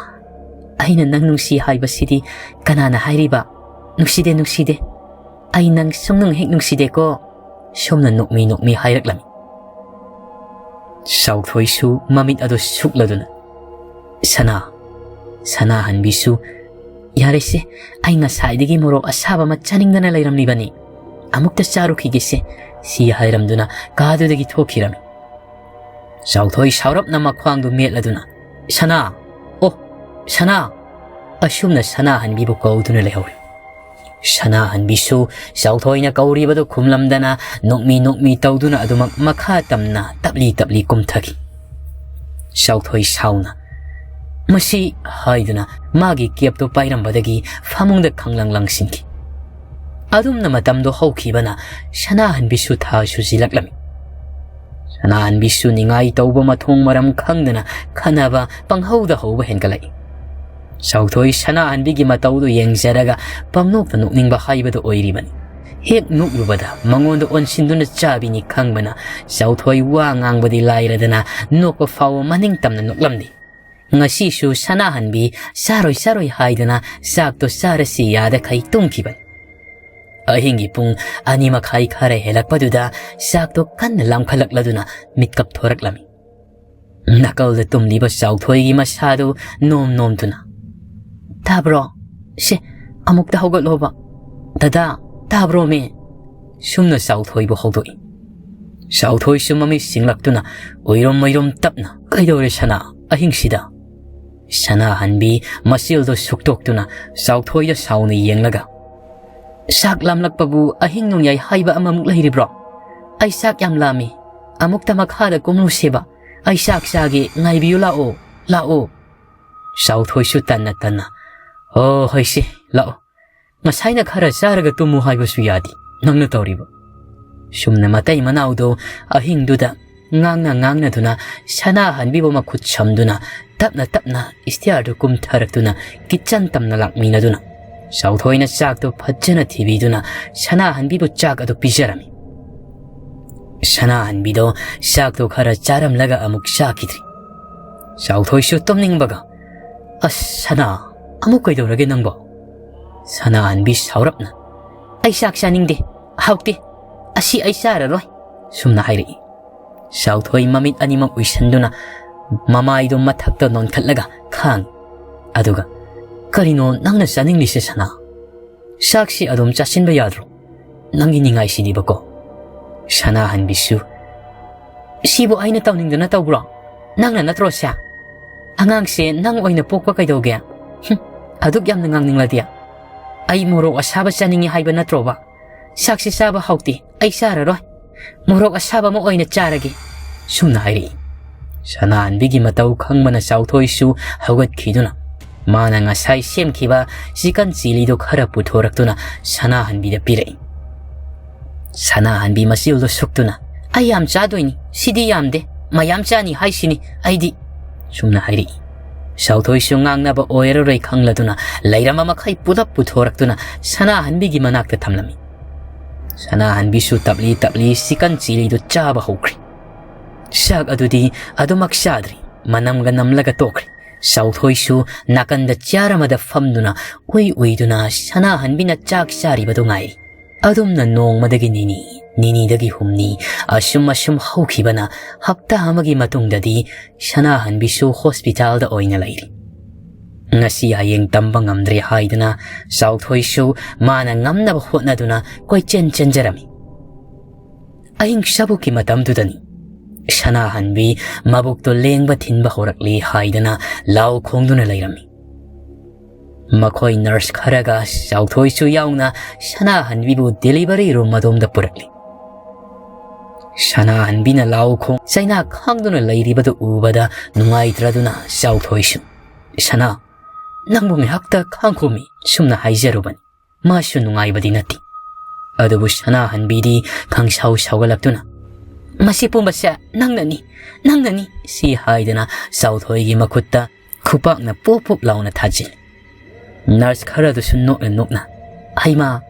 ꯑꯩꯅ ꯅꯪ ꯅꯨꯡꯁꯤ ꯍꯥꯏꯕꯁꯤꯗꯤ ꯀꯅꯥꯅ ꯍꯥꯏꯔꯤꯕ? ꯅꯨꯡꯁꯤꯗꯦ, ꯅꯨꯡꯁꯤꯗꯦ꯫ ꯑꯩ ꯅꯪ ꯁꯨꯡꯅꯨꯡ ꯍꯦꯛ ꯅꯨꯡꯁꯤꯗꯦꯀꯣ꯫" ꯁꯣꯝꯅ ꯅꯣꯛꯃꯤ ꯅꯣꯛꯃꯤ ꯍꯥꯏꯔꯛꯂꯝꯃꯤ꯫ ꯆꯥꯎꯊꯣꯏꯁꯨ ꯃꯃꯤꯠ ꯑꯗꯨ ꯁꯨꯛꯂꯗꯨꯅ, "ꯁꯅꯥ, ꯁꯅꯥꯍꯟꯕꯤꯁꯨ, ꯌꯥꯔꯦꯁꯦ, ꯑꯩ ꯉꯁꯥꯏꯗꯒꯤ ꯃꯣꯔꯣꯛ ꯑꯁꯥꯕ ꯑꯃ ꯆꯥꯅꯤꯡꯗꯅ ꯂꯩꯔꯝꯂꯤꯕꯅꯤ꯫ ꯑꯃꯨꯛꯇ ꯆꯥꯔꯨꯈꯤꯒꯦꯁꯦ꯫" ꯁꯤ ꯍꯥꯏꯔꯝꯗꯨꯅ ꯀꯥꯗꯨꯗꯒꯤ ꯊꯣꯛꯈꯤꯔꯝꯃꯤ꯫ ꯆꯥꯎꯊꯣꯏ ꯁꯥꯎꯔꯞꯅ ꯃꯈ꯭ꯋꯥꯡꯗꯨ ꯃꯦꯠꯂꯗꯨꯅ, "ꯁꯅꯥ! ꯑꯣ, ꯁꯅꯥ!" ꯑꯁꯨꯝꯅ ꯁꯅꯥꯍꯟꯕꯤꯕꯨ ꯀꯧꯗꯨꯅ ꯂꯩꯍꯧꯔꯦ꯫ ꯁꯅꯥꯍꯟꯕꯤꯁꯨ ꯆꯥꯎꯊꯣꯏꯅ ꯀꯧꯔꯤꯕꯗꯨ ꯈꯨꯝꯂꯝꯗꯅ ꯅꯣꯛꯃꯤ ꯅꯣꯛꯃꯤ ꯇꯧꯗꯨꯅ ꯑꯗꯨꯃꯛ ꯃꯈꯥ ꯇꯝꯅ ꯇꯞꯂꯤ ꯇꯞꯂꯤ ꯀꯨꯝꯊꯈꯤ꯫ ꯆꯥꯎꯊꯣꯏ ꯁꯥꯎꯅ, "ꯃꯁꯤ," ꯍꯥꯏꯗꯨꯅ ꯃꯥꯒꯤ ꯀꯦꯞꯇꯨ ꯄꯥꯏꯔꯝꯕꯗꯒꯤ ꯐꯃꯨꯡꯗ ꯈꯪꯂꯪ ꯂꯪꯁꯤꯟꯈꯤ꯫ ꯑꯗꯨꯝꯅ ꯃꯇꯝꯗꯣ ꯍꯧꯈꯤꯕꯅ ꯁꯅꯥꯍꯟꯕꯤꯁꯨ ꯊꯥ ꯁꯨꯖꯤꯜꯂꯛꯂꯝꯃꯤ꯫ ꯁꯅꯥꯍꯟꯕꯤꯁꯨ ꯅꯤꯡꯉꯥꯏ ꯇꯧꯕ ꯃꯊꯣꯡ ꯃꯔꯝ ꯈꯪꯗꯅ ꯈꯟꯅꯕ ꯄꯪꯍꯧꯗ ꯍꯧꯕ ꯍꯦꯟꯒꯠꯂꯛꯏ꯫ ꯆꯥꯎꯊꯣꯏ ꯁꯅꯥꯍꯟꯕꯤꯒꯤ ꯃꯇꯧꯗꯨ ꯌꯦꯡꯖꯔꯒ ꯄꯪꯅꯣꯛꯇ ꯅꯣꯛꯅꯤꯡꯕ ꯍꯥꯏꯕꯗꯨ ꯑꯣꯏꯔꯤꯕꯅꯤ꯫ ꯍꯦꯛ ꯅꯣꯛꯂꯨꯕꯗ ꯃꯉꯣꯟꯗ ꯑꯣꯟꯁꯤꯟꯗꯨꯅ ꯆꯥꯕꯤꯅꯤ ꯈꯪꯕꯅ ꯆꯥꯎꯊꯣꯏ ꯋꯥ ꯉꯥꯡꯕꯗꯤ ꯂꯥꯏꯔꯗꯅ ꯅꯣꯛꯄ ꯐꯥꯎꯕ ꯃꯅꯤꯡ ꯇꯝꯅ ꯅꯣꯛꯂꯝꯗꯦ꯫ ꯉꯁꯤꯁꯨ ꯁꯅꯥꯍꯟꯕꯤ ꯆꯥꯔꯣꯏ ꯆꯥꯔꯣꯏ ꯍꯥꯏꯗꯨꯅ ꯆꯥꯛꯇꯣ ꯆꯥꯔꯁꯤ ꯌꯥꯗꯈꯩ ꯇꯨꯝꯈꯤꯕꯅꯤ꯫ ꯑꯍꯤꯡꯒꯤ ꯄꯨꯡ ꯑꯅꯤ ꯃꯈꯥꯏ ꯈꯔ ꯍꯦꯜꯂꯛꯄꯗꯨꯗ ꯆꯥꯛꯇꯣ ꯀꯟꯅ ꯂꯥꯝꯈꯠꯂꯛꯂꯗꯨꯅ ꯃꯤꯠꯀꯞ ꯊꯣꯔꯛꯂꯝꯃꯤ꯫ ꯅꯥꯀꯜꯗ ꯇꯨꯝꯂꯤꯕ ꯆꯥꯎꯊꯣꯏꯒꯤ ꯃꯁꯥꯗꯨ ꯅꯣꯝ ꯅꯣꯝꯗꯨꯅ, "ꯇꯥꯕ꯭ꯔꯣ? ꯁꯦ, ꯑꯃꯨꯛꯇ ꯍꯧꯒꯠꯂꯣꯕ꯫ ꯗꯗꯥ, ꯇꯥꯕ꯭ꯔꯣꯃꯦ?" ꯁꯨꯝꯅ ꯆꯥꯎꯊꯣꯏꯕꯨ ꯍꯧꯗꯣꯛꯏ꯫ ꯆꯥꯎꯊꯣꯏꯁꯨ ꯃꯃꯤꯠ ꯁꯤꯡꯂꯛꯇꯨꯅ ꯎꯏꯔꯨꯝ ꯎꯏꯔꯨꯝ ꯇꯞꯅ, "ꯀꯩꯗꯧꯔꯦ ꯁꯅꯥ, ꯑꯍꯤꯡꯁꯤꯗ?" ꯁꯅꯥꯍꯟꯕꯤ ꯃꯆꯤꯜꯗꯨ ꯁꯨꯛꯇꯣꯛꯇꯨꯅ ꯆꯥꯎꯊꯣꯏꯗ ꯁꯥꯎꯅ ꯌꯦꯡꯂꯒ, "ꯆꯥꯛ ꯂꯥꯝꯂꯛꯄꯕꯨ ꯑꯍꯤꯡ ꯅꯣꯡꯌꯥꯏ ꯍꯥꯏꯕ ꯑꯃꯃꯨꯛ ꯂꯩꯔꯤꯕ꯭ꯔꯣ? ꯑꯩ ꯆꯥꯛ ꯌꯥꯝ ꯂꯥꯝꯃꯤ꯫ ꯑꯃꯨꯛꯇ ꯃꯈꯥꯗ ꯀꯨꯝꯂꯨꯁꯦꯕ꯫ ꯑꯩ ꯆꯥꯛ ꯆꯥꯒꯦ, ꯉꯥꯏꯕꯤꯌꯨ, ꯂꯥꯛꯑꯣ, ꯂꯥꯛꯑꯣ꯫ ꯆꯥꯎꯊꯣꯏꯁꯨ ꯇꯟꯅ ꯇꯟꯅ, "ꯍꯣ, ꯍꯣꯏꯁꯦ, ꯂꯥꯛꯑꯣ꯫ ꯉꯁꯥꯏꯅ ꯈꯔ ꯆꯥꯔꯒ ꯇꯨꯝꯃꯨ ꯍꯥꯏꯕꯁꯨ ꯌꯥꯗꯦ, ꯅꯪꯅ ꯇꯧꯔꯤꯕ꯫" ꯁꯨꯝꯅ ꯃꯇꯩ ꯃꯅꯥꯎꯗꯣ ꯑꯍꯤꯡꯗꯨꯗ ꯉꯥꯡꯅ ꯉꯥꯡꯅꯗꯨꯅ ꯁꯅꯥꯍꯟꯕꯤꯕꯨ ꯃꯈꯨꯠ ꯁꯝꯗꯨꯅ ꯇꯞꯅ ꯇꯞꯅ ꯏꯁꯇꯤꯌꯥꯔꯗꯨ ꯀꯨꯝꯊꯔꯛꯇꯨꯅ ꯀꯤꯠꯆꯟ ꯇꯝꯅ ꯂꯥꯛꯃꯤꯟꯅꯗꯨꯅ ꯆꯥꯎꯊꯣꯏꯅ ꯆꯥꯛꯇꯨ ꯐꯖꯅ ꯊꯤꯕꯤꯗꯨꯅ ꯁꯅꯥꯍꯟꯕꯤꯕꯨ ꯆꯥꯛ ꯑꯗꯨ ꯄꯤꯖꯔꯝꯃꯤ꯫ ꯁꯅꯥꯍꯟꯕꯤꯗꯣ ꯆꯥꯛꯇꯣ ꯈꯔ ꯆꯥꯔꯝꯂꯒ ꯑꯃꯨꯛ ꯆꯥꯈꯤꯗ꯭ꯔꯤ꯫ ꯆꯥꯎꯊꯣꯏꯁꯨ ꯇꯨꯝꯅꯤꯡꯕꯒ, "ꯑꯁ ꯁꯅꯥ, ꯑꯃꯨꯛ ꯀꯩꯗꯧꯔꯒꯦ ꯅꯪꯕꯣ?" ꯁꯅꯥꯍꯟꯕꯤ ꯁꯥꯎꯔꯞꯅ, "ꯑꯩ ꯆꯥꯛ ꯆꯥꯅꯤꯡꯗꯦ, ꯍꯥꯎꯇꯦ, ꯑꯁꯤ ꯑꯩ ꯆꯥꯔꯔꯣꯏ," ꯁꯨꯝꯅ ꯍꯥꯏꯔꯛꯏ꯫ ꯆꯥꯎꯊꯣꯏ ꯃꯃꯤꯠ ꯑꯅꯤꯃꯛ ꯎꯏꯁꯟꯗꯨꯅ ꯃꯃꯥꯏꯗꯨ ꯃꯊꯛꯇ ꯅꯣꯟꯈꯠꯂꯒ ꯈꯥꯡꯏ꯫ ꯑꯗꯨꯒ, "ꯀꯔꯤꯅꯣ ꯅꯪꯅ ꯆꯥꯅꯤꯡꯂꯤꯁꯦ ꯁꯅꯥ? ꯆꯥꯛꯁꯤ ꯑꯗꯨꯝ ꯆꯥꯁꯤꯟꯕ ꯌꯥꯗ꯭ꯔꯣ? ꯅꯪꯒꯤ ꯅꯤꯡꯉꯥꯏꯁꯤꯗꯤꯕꯀꯣ?" ꯁꯅꯥꯍꯟꯕꯤꯁꯨ, "ꯁꯤꯕꯨ ꯑꯩꯅ ꯇꯧꯅꯤꯡꯗꯅ ꯇꯧꯕ꯭ꯔꯣ? ꯅꯪꯅ ꯅꯠꯇ꯭ꯔꯣ ꯁꯦ? ꯑꯉꯥꯡꯁꯦ ꯅꯪ ꯑꯣꯏꯅ ꯄꯣꯛꯄ ꯀꯩꯗꯧꯒꯦ? ꯍꯨꯝ, ꯑꯗꯨꯛ ꯌꯥꯝꯅ ꯉꯥꯡꯅꯤꯡꯂꯗꯤ꯫ ꯑꯩ ꯃꯣꯔꯣꯛ ꯑꯁꯥꯕ ꯆꯥꯅꯤꯡꯉꯤ ꯍꯥꯏꯕ ꯅꯠꯇ꯭ꯔꯣꯕ? ꯆꯥꯛꯁꯦ ꯆꯥꯕ ꯍꯥꯎꯇꯦ, ꯑꯩ ꯆꯥꯔꯔꯣꯏ꯫ ꯃꯣꯔꯣꯛ ꯑꯁꯥꯕ ꯑꯃ ꯑꯣꯏꯅ ꯆꯥꯔꯒꯦ," ꯁꯨꯝꯅ ꯍꯥꯏꯔꯛꯏ꯫ ꯁꯅꯥꯍꯟꯕꯤꯒꯤ ꯃꯇꯧ ꯈꯪꯕꯅ ꯆꯥꯎꯊꯣꯏꯁꯨ ꯍꯧꯒꯠꯈꯤꯗꯨꯅ ꯃꯥꯅ ꯉꯁꯥꯏ ꯁꯦꯝꯈꯤꯕ ꯆꯤꯀꯟ ꯆꯤꯂꯤꯗꯣ ꯈꯔ ꯄꯨꯊꯣꯔꯛꯇꯨꯅ ꯁꯅꯥꯍꯟꯕꯤꯗ ꯄꯤꯔꯛꯏ꯫ ꯁꯅꯥꯍꯟꯕꯤ ꯃꯆꯤꯜꯗꯣ ꯁꯨꯛꯇꯨꯅ, "ꯑꯩ ꯌꯥꯝ ꯆꯥꯗꯣꯏꯅꯤ, ꯁꯤꯗꯤ ꯌꯥꯝꯗꯦ, ꯃꯌꯥꯝ ꯆꯥꯅꯤ ꯍꯥꯏꯁꯤꯅꯤ ꯑꯩꯗꯤ," ꯁꯨꯝꯅ ꯍꯥꯏꯔꯛꯏ꯫ ꯆꯥꯎꯊꯣꯏꯁꯨ ꯉꯥꯡꯅꯕ ꯑꯣꯏꯔꯔꯣꯏ ꯈꯪꯂꯗꯨꯅ ꯂꯩꯔꯝꯕ ꯃꯈꯩ ꯄꯨꯂꯞ ꯄꯨꯊꯣꯔꯛꯇꯨꯅ ꯁꯅꯥꯍꯟꯕꯤꯒꯤ ꯃꯅꯥꯛꯇ ꯊꯝꯂꯝꯃꯤ꯫ ꯁꯅꯥꯍꯟꯕꯤꯁꯨ ꯇꯞꯂꯤ ꯇꯞꯂꯤ ꯆꯤꯀꯟ ꯆꯤꯂꯤꯗꯨ ꯆꯥꯕ ꯍꯧꯈ꯭ꯔꯦ꯫ ꯆꯥꯛ ꯑꯗꯨꯗꯤ ꯑꯗꯨꯃꯛ ꯆꯥꯗ꯭ꯔꯤ, ꯃꯅꯝꯒ ꯅꯝꯂꯒ ꯇꯣꯛꯈ꯭ꯔꯦ꯫ ꯆꯥꯎꯊꯣꯏꯁꯨ ꯅꯥꯀꯟꯗ ꯆꯤꯌꯥꯔ ꯑꯃꯗ ꯐꯝꯗꯨꯅ ꯎꯏ ꯎꯏꯗꯨꯅ ꯁꯅꯥꯍꯟꯕꯤꯅ ꯆꯥꯛ ꯆꯥꯔꯤꯕꯗꯨ ꯉꯥꯏꯔꯤ꯫ ꯑꯗꯨꯝꯅ ꯅꯣꯡꯃꯗꯒꯤ ꯅꯤꯅꯤ, ꯅꯤꯅꯤꯗꯒꯤ ꯍꯨꯝꯅꯤ, ꯑꯁꯨꯝ ꯑꯁꯨꯝ ꯍꯧꯈꯤꯕꯅ ꯍꯞꯇꯥ ꯑꯃꯒꯤ ꯃꯇꯨꯡꯗꯗꯤ ꯁꯅꯥꯍꯟꯕꯤꯁꯨ ꯍꯣꯁꯄꯤꯇꯥꯜꯗ ꯑꯣꯏꯅ ꯂꯩꯔꯤ꯫ ꯉꯁꯤ ꯍꯌꯦꯡ ꯇꯝꯕ ꯉꯝꯗ꯭ꯔꯦ ꯍꯥꯏꯗꯨꯅ ꯆꯥꯎꯊꯣꯏꯁꯨ ꯃꯥꯅ ꯉꯝꯅꯕ ꯍꯣꯠꯅꯗꯨꯅ ꯀꯣꯏꯆꯦꯟ ꯆꯦꯟꯖꯔꯝꯃꯤ꯫ ꯑꯍꯤꯡ ꯁꯥꯕꯨꯛꯀꯤ ꯃꯇꯝꯗꯨꯗꯅꯤ ꯁꯅꯥꯍꯟꯕꯤ ꯃꯕꯨꯛꯇꯣ ꯂꯦꯡꯕ ꯊꯤꯟꯕ ꯍꯧꯔꯛꯂꯤ ꯍꯥꯏꯗꯅ ꯂꯥꯎ ꯈꯣꯡꯗꯨꯅ ꯂꯩꯔꯝꯃꯤ꯫ ꯃꯈꯣꯏ ꯅꯔꯁ ꯈꯔꯒ ꯆꯥꯎꯊꯣꯏꯁꯨ ꯌꯥꯎꯅ ꯁꯅꯥꯍꯟꯕꯤꯕꯨ ꯗꯦꯂꯤꯚꯔꯤ ꯔꯨꯝ ꯑꯗꯣꯝꯗ ꯄꯨꯔꯛꯂꯤ꯫ ꯁꯅꯥꯍꯟꯕꯤꯅ ꯂꯥꯎ ꯈꯣꯡ ꯆꯩꯅꯥ ꯈꯥꯡꯗꯨꯅ ꯂꯩꯔꯤꯕꯗꯨ ꯎꯕꯗ ꯅꯨꯡꯉꯥꯏꯇ꯭ꯔꯗꯨꯅ ꯆꯥꯎꯊꯣꯏꯁꯨ, "ꯁꯅꯥ, ꯅꯪꯕꯨ ꯉꯥꯏꯍꯥꯛꯇ ꯈꯥꯡꯈꯣꯃꯤ, ꯁꯨꯝꯅ ꯍꯥꯏꯖꯔꯨꯕꯅꯤ"꯫ ꯃꯥꯁꯨ ꯅꯨꯡꯉꯥꯏꯕꯗꯤ ꯅꯠꯇꯦ꯫ ꯑꯗꯨꯕꯨ ꯁꯅꯥꯍꯟꯕꯤꯗꯤ ꯈꯪꯁꯥꯎ ꯁꯥꯎꯒꯠꯂꯛꯇꯨꯅ, "ꯃꯁꯤ ꯄꯨꯝꯕꯁꯦ ꯅꯪꯅꯅꯤ, ꯅꯪꯅꯅꯤ" ꯁꯤ ꯍꯥꯏꯗꯨꯅ ꯆꯥꯎꯊꯣꯏꯒꯤ ꯃꯈꯨꯠꯇ ꯈꯨꯄꯥꯛꯅ ꯄꯣꯞ ꯄꯣꯞ ꯂꯥꯎꯅ ꯊꯥꯖꯤꯜꯂꯤ꯫ ꯅꯔꯁ ꯈꯔꯗꯨꯁꯨ ꯅꯣꯛꯅ ꯅꯣꯛꯅ, "ꯍꯩꯃꯥ,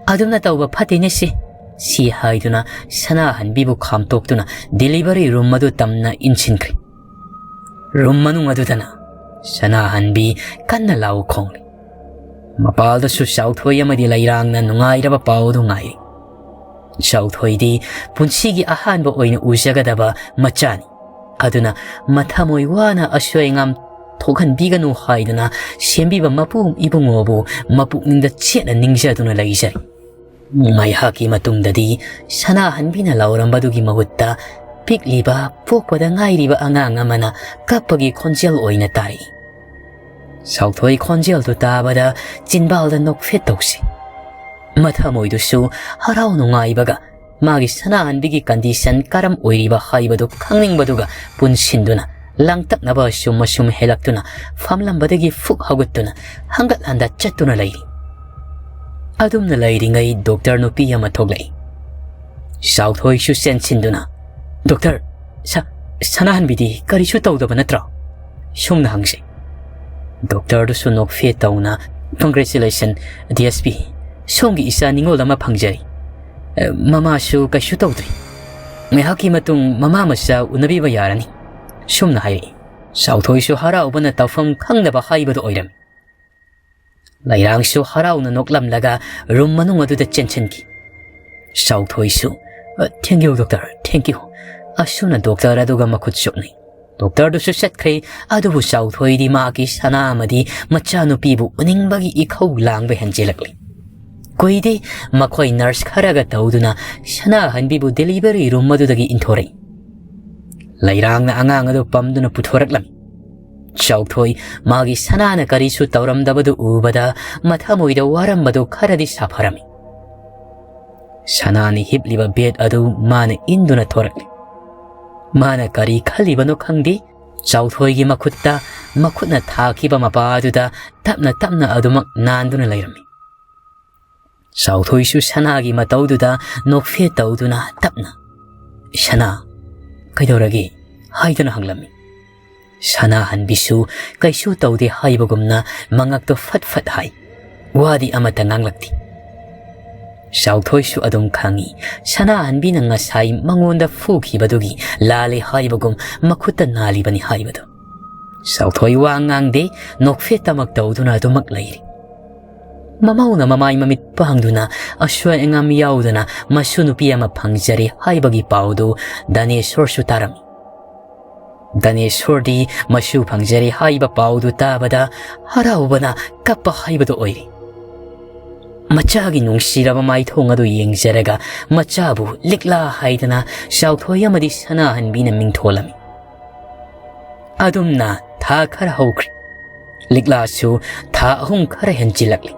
ꯑꯗꯨꯝꯅ ꯇꯧꯕ ꯐꯠꯇꯦꯅꯦ ꯁꯤ" ꯁꯤ ꯍꯥꯏꯗꯨꯅ ꯁꯅꯥꯍꯟꯕꯤꯕꯨ ꯈꯥꯝꯇꯣꯛꯇꯨꯅ ꯗꯦꯂꯤꯚꯔꯤ ꯔꯨꯝ ꯑꯗꯨ ꯇꯝꯅ ꯏꯟꯁꯤꯟꯈ꯭ꯔꯦ꯫ ꯔꯨꯝ ꯃꯅꯨꯡ ꯑꯗꯨꯗꯅ ꯁꯅꯥꯍꯟꯕꯤ ꯀꯟꯅ ꯂꯥꯎ ꯈꯣꯡꯂꯤ꯫ ꯃꯄꯥꯜꯗꯁꯨ ꯆꯥꯎꯊꯣꯏ ꯑꯃꯗꯤ ꯂꯩꯔꯥꯡꯅ ꯅꯨꯡꯉꯥꯏꯔꯕ ꯄꯥꯎ ꯑꯗꯨ ꯉꯥꯏꯔꯤ꯫ ꯆꯥꯎꯊꯣꯏꯗꯤ ꯄꯨꯟꯁꯤꯒꯤ ꯑꯍꯥꯟꯕ ꯑꯣꯏꯅ ꯎꯖꯒꯗꯕ ꯃꯆꯥꯅꯤ꯫ ꯑꯗꯨꯅ ꯃꯊꯃꯣꯏ ꯋꯥꯅ ꯑꯁꯣꯏ ꯑꯉꯥꯝ ꯊꯣꯛꯍꯟꯕꯤꯒꯅꯨ ꯍꯥꯏꯗꯨꯅ ꯁꯦꯝꯕꯤꯕ ꯃꯄꯨ ꯏꯕꯨꯡꯉꯣꯕꯨ ꯃꯄꯨꯛꯅꯤꯡꯗ ꯆꯦꯠꯅ ꯅꯤꯡꯖꯗꯨꯅ ꯂꯩꯖꯔꯤ꯫ ꯉꯥꯏꯍꯥꯛꯀꯤ ꯃꯇꯨꯡꯗꯗꯤ ꯁꯅꯥꯍꯟꯕꯤꯅ ꯂꯥꯎꯔꯝꯕꯗꯨꯒꯤ ꯃꯍꯨꯠꯇ ꯄꯤꯛꯂꯤꯕ, ꯄꯣꯛꯄꯗ ꯉꯥꯏꯔꯤꯕ ꯑꯉꯥꯡ ꯑꯃꯅ ꯀꯞꯄꯒꯤ ꯈꯣꯟꯖꯦꯜ ꯑꯣꯏꯅ ꯇꯥꯔꯛꯏ꯫ ꯆꯥꯎꯊꯣꯏ ꯈꯣꯟꯖꯦꯜꯗꯨ ꯇꯥꯕꯗ ꯆꯤꯟꯕꯥꯜꯗ ꯅꯣꯛꯐꯦꯠ ꯇꯧꯁꯤ꯫ ꯃꯊꯃꯣꯏꯗꯨꯁꯨ ꯍꯔꯥꯎ ꯅꯨꯡꯉꯥꯏꯕꯒ ꯃꯥꯒꯤ ꯁꯅꯥꯍꯟꯕꯤꯒꯤ ꯀꯟꯗꯤꯁꯟ ꯀꯔꯝ ꯑꯣꯏꯔꯤꯕ ꯍꯥꯏꯕꯗꯨ ꯈꯪꯅꯤꯡꯕꯗꯨꯒ ꯄꯨꯟꯁꯤꯟꯗꯨꯅ ꯂꯥꯡꯇꯛꯅꯕ ꯑꯁꯨꯝ ꯑꯁꯨꯝ ꯍꯦꯜꯂꯛꯇꯨꯅ ꯐꯝꯂꯝꯕꯗꯒꯤ ꯐꯨꯛ ꯍꯧꯒꯠꯇꯨꯅ ꯍꯪꯒꯠ ꯍꯟꯗ ꯆꯠꯇꯨꯅ ꯂꯩꯔꯤ꯫ ꯑꯗꯨꯝꯅ ꯂꯩꯔꯤꯉꯩ ꯗꯣꯛꯇꯔ ꯅꯨꯄꯤ ꯑꯃ ꯊꯣꯛꯂꯛꯏ꯫ ꯆꯥꯎꯊꯣꯏꯁꯨ ꯆꯦꯟꯁꯤꯟꯗꯨꯅ, "ꯗꯣꯛꯇꯔ, ꯁ-, ꯁꯅꯥꯍꯟꯕꯤꯗꯤ ꯀꯔꯤꯁꯨ ꯇꯧꯗꯕ ꯅꯠꯇ꯭ꯔꯣ?" ꯁꯨꯝꯅ ꯍꯪꯖꯩ꯫ ꯗꯣꯛꯇꯔꯗꯨꯁꯨ ꯅꯣꯛꯐꯦ ꯇꯧꯅ, "Congratulation, D S P, ꯁꯣꯝꯒꯤ ꯏꯆꯥ ꯅꯤꯉꯣꯜ ꯑꯃ ꯐꯪꯖꯔꯦ꯫ ꯑ, ꯃꯃꯥꯁꯨ ꯀꯩꯁꯨ ꯇꯧꯗ꯭ꯔꯤ꯫ ꯉꯥꯏꯍꯥꯛꯀꯤ ꯃꯇꯨꯡ ꯃꯃꯥ ꯃꯆꯥ ꯎꯅꯕꯤꯕ ꯌꯥꯔꯅꯤ"꯫ ꯁꯨꯝꯅ ꯍꯥꯏꯔꯛꯏ꯫ ꯆꯥꯎꯊꯣꯏꯁꯨ ꯍꯔꯥꯎꯕꯅ ꯇꯧꯐꯝ ꯈꯪꯗꯕ ꯍꯥꯏꯕꯗꯨ ꯑꯣꯏꯔꯝꯃꯤ꯫ ꯂꯩꯔꯥꯡꯁꯨ ꯍꯔꯥꯎꯅ ꯅꯣꯛꯂꯝꯂꯒ ꯔꯨꯝ ꯃꯅꯨꯡ ꯑꯗꯨꯗ ꯆꯦꯟꯁꯤꯟꯈꯤ꯫ ꯆꯥꯎꯊꯣꯏꯁꯨ, "ꯑ, thank you, doctor, thank you"꯫ ꯑꯁꯨꯝꯅ ꯗꯣꯛꯇꯔ ꯑꯗꯨꯒ ꯃꯈꯨꯠ ꯁꯣꯛꯅꯩ꯫ ꯗꯣꯛꯇꯔꯗꯨꯁꯨ ꯆꯠꯈ꯭ꯔꯦ꯫ ꯑꯗꯨꯕꯨ ꯆꯥꯎꯊꯣꯏꯗꯤ ꯃꯥꯒꯤ ꯁꯅꯥ ꯑꯃꯗꯤ ꯃꯆꯥꯅꯨꯄꯤꯕꯨ ꯎꯅꯤꯡꯕꯒꯤ ꯏꯈꯧ ꯂꯥꯡꯕ ꯍꯦꯟꯖꯤꯜꯂꯛꯂꯤ꯫ ꯀꯨꯏꯗꯦ, ꯃꯈꯣꯏ ꯅꯔꯁ ꯈꯔꯒ ꯇꯧꯗꯨꯅ ꯁꯅꯥꯍꯟꯕꯤꯕꯨ ꯗꯦꯂꯤꯚꯔꯤ ꯔꯨꯝ ꯑꯗꯨꯗꯒꯤ ꯏꯟꯊꯣꯔꯛꯏ꯫ ꯂꯩꯔꯥꯡꯅ ꯑꯉꯥꯡ ꯑꯗꯨ ꯄꯝꯗꯨꯅ ꯄꯨꯊꯣꯔꯛꯂꯝꯃꯤ꯫ ꯆꯥꯎꯊꯣꯏ ꯃꯥꯒꯤ ꯁꯅꯥꯅ ꯀꯔꯤꯁꯨ ꯇꯧꯔꯝꯗꯕꯗꯨ ꯎꯕꯗ ꯃꯊꯃꯣꯏꯗ ꯋꯥꯔꯝꯕꯗꯨ ꯈꯔꯗꯤ ꯁꯥꯐꯔꯝꯃꯤ꯫ ꯁꯅꯥꯅ ꯍꯤꯞꯂꯤꯕ ꯕꯦꯗ ꯑꯗꯨ ꯃꯥꯅ ꯏꯟꯗꯨꯅ ꯊꯣꯔꯛꯂꯤ꯫ ꯃꯥꯅ ꯀꯔꯤ ꯈꯜꯂꯤꯕꯅꯣ ꯈꯪꯗꯦ, ꯆꯥꯎꯊꯣꯏꯒꯤ ꯃꯈꯨꯠꯇ ꯃꯈꯨꯠꯅ ꯊꯥꯈꯤꯕ ꯃꯄꯥ ꯑꯗꯨꯗ ꯇꯞꯅ ꯇꯞꯅ ꯑꯗꯨꯃꯛ ꯅꯥꯟꯗꯨꯅ ꯂꯩꯔꯝꯃꯤ꯫ ꯆꯥꯎꯊꯣꯏꯁꯨ ꯁꯅꯥꯒꯤ ꯃꯇꯧꯗꯨꯗ ꯅꯣꯛꯐꯦꯠ ꯇꯧꯗꯨꯅ ꯇꯞꯅ, "ꯁꯅꯥ, ꯀꯩꯗꯧꯔꯒꯦ?" ꯍꯥꯏꯗꯨꯅ ꯍꯪꯂꯝꯃꯤ꯫ ꯁꯅꯥꯍꯟꯕꯤꯁꯨ ꯀꯩꯁꯨ ꯇꯧꯗꯦ ꯍꯥꯏꯕꯒꯨꯝꯅ ꯃꯉꯛꯇꯣ ꯐꯠ ꯐꯠ ꯍꯥꯏ꯫ ꯋꯥꯗꯤ ꯑꯃꯠꯇ ꯉꯥꯡꯂꯛꯇꯦ꯫ ꯆꯥꯎꯊꯣꯏꯁꯨ ꯑꯗꯨꯝ ꯈꯪꯏ, ꯁꯅꯥꯍꯟꯕꯤꯅ ꯉꯁꯥꯏ ꯃꯉꯣꯟꯗ ꯐꯨꯈꯤꯕꯗꯨꯒꯤ ꯂꯥꯜꯂꯦ ꯍꯥꯏꯕꯒꯨꯝ ꯃꯈꯨꯠꯇ ꯅꯥꯜꯂꯤꯕꯅꯤ ꯍꯥꯏꯕꯗꯨ꯫ ꯆꯥꯎꯊꯣꯏ ꯋꯥ ꯉꯥꯡꯗꯦ, ꯅꯣꯛꯐꯦꯠꯇꯃꯛ ꯇꯧꯗꯨꯅ ꯑꯗꯨꯃꯛ ꯂꯩꯔꯤ꯫ ꯃꯃꯧꯅ ꯃꯃꯥꯏ ꯃꯃꯤꯠ ꯄꯥꯡꯗꯨꯅ ꯑꯁꯣꯏ ꯑꯉꯥꯝ ꯌꯥꯎꯗꯅ ꯃꯁꯨ ꯅꯨꯄꯤ ꯑꯃ ꯐꯪꯖꯔꯦ ꯍꯥꯏꯕꯒꯤ ꯄꯥꯎꯗꯨ ꯗꯥꯅꯦꯁꯣꯔꯁꯨ ꯇꯥꯔꯝꯃꯤ꯫ ꯗꯥꯅꯦꯁꯣꯔꯗꯤ ꯃꯁꯨ ꯐꯪꯖꯔꯦ ꯍꯥꯏꯕ ꯄꯥꯎꯗꯨ ꯇꯥꯕꯗ ꯍꯔꯥꯎꯕꯅ ꯀꯞꯄ ꯍꯥꯏꯕꯗꯨ ꯑꯣꯏꯔꯦ꯫ ꯃꯆꯥꯒꯤ ꯅꯨꯡꯁꯤꯔꯕ ꯃꯥꯏꯊꯣꯡ ꯑꯗꯨ ꯌꯦꯡꯖꯔꯒ ꯃꯆꯥꯕꯨ ꯂꯤꯛꯂꯥ ꯍꯥꯏꯗꯅ ꯆꯥꯎꯊꯣꯏ ꯑꯃꯗꯤ ꯁꯅꯥꯍꯟꯕꯤꯅ ꯃꯤꯡꯊꯣꯜꯂꯝꯃꯤ꯫ ꯑꯗꯨꯝꯅ ꯊꯥ ꯈꯔ ꯍꯧꯈ꯭ꯔꯦ꯫ ꯂꯤꯛꯂꯥꯁꯨ ꯊꯥ ꯑꯍꯨꯝ ꯈꯔ ꯍꯦꯟꯖꯤꯜꯂꯛꯂꯤ꯫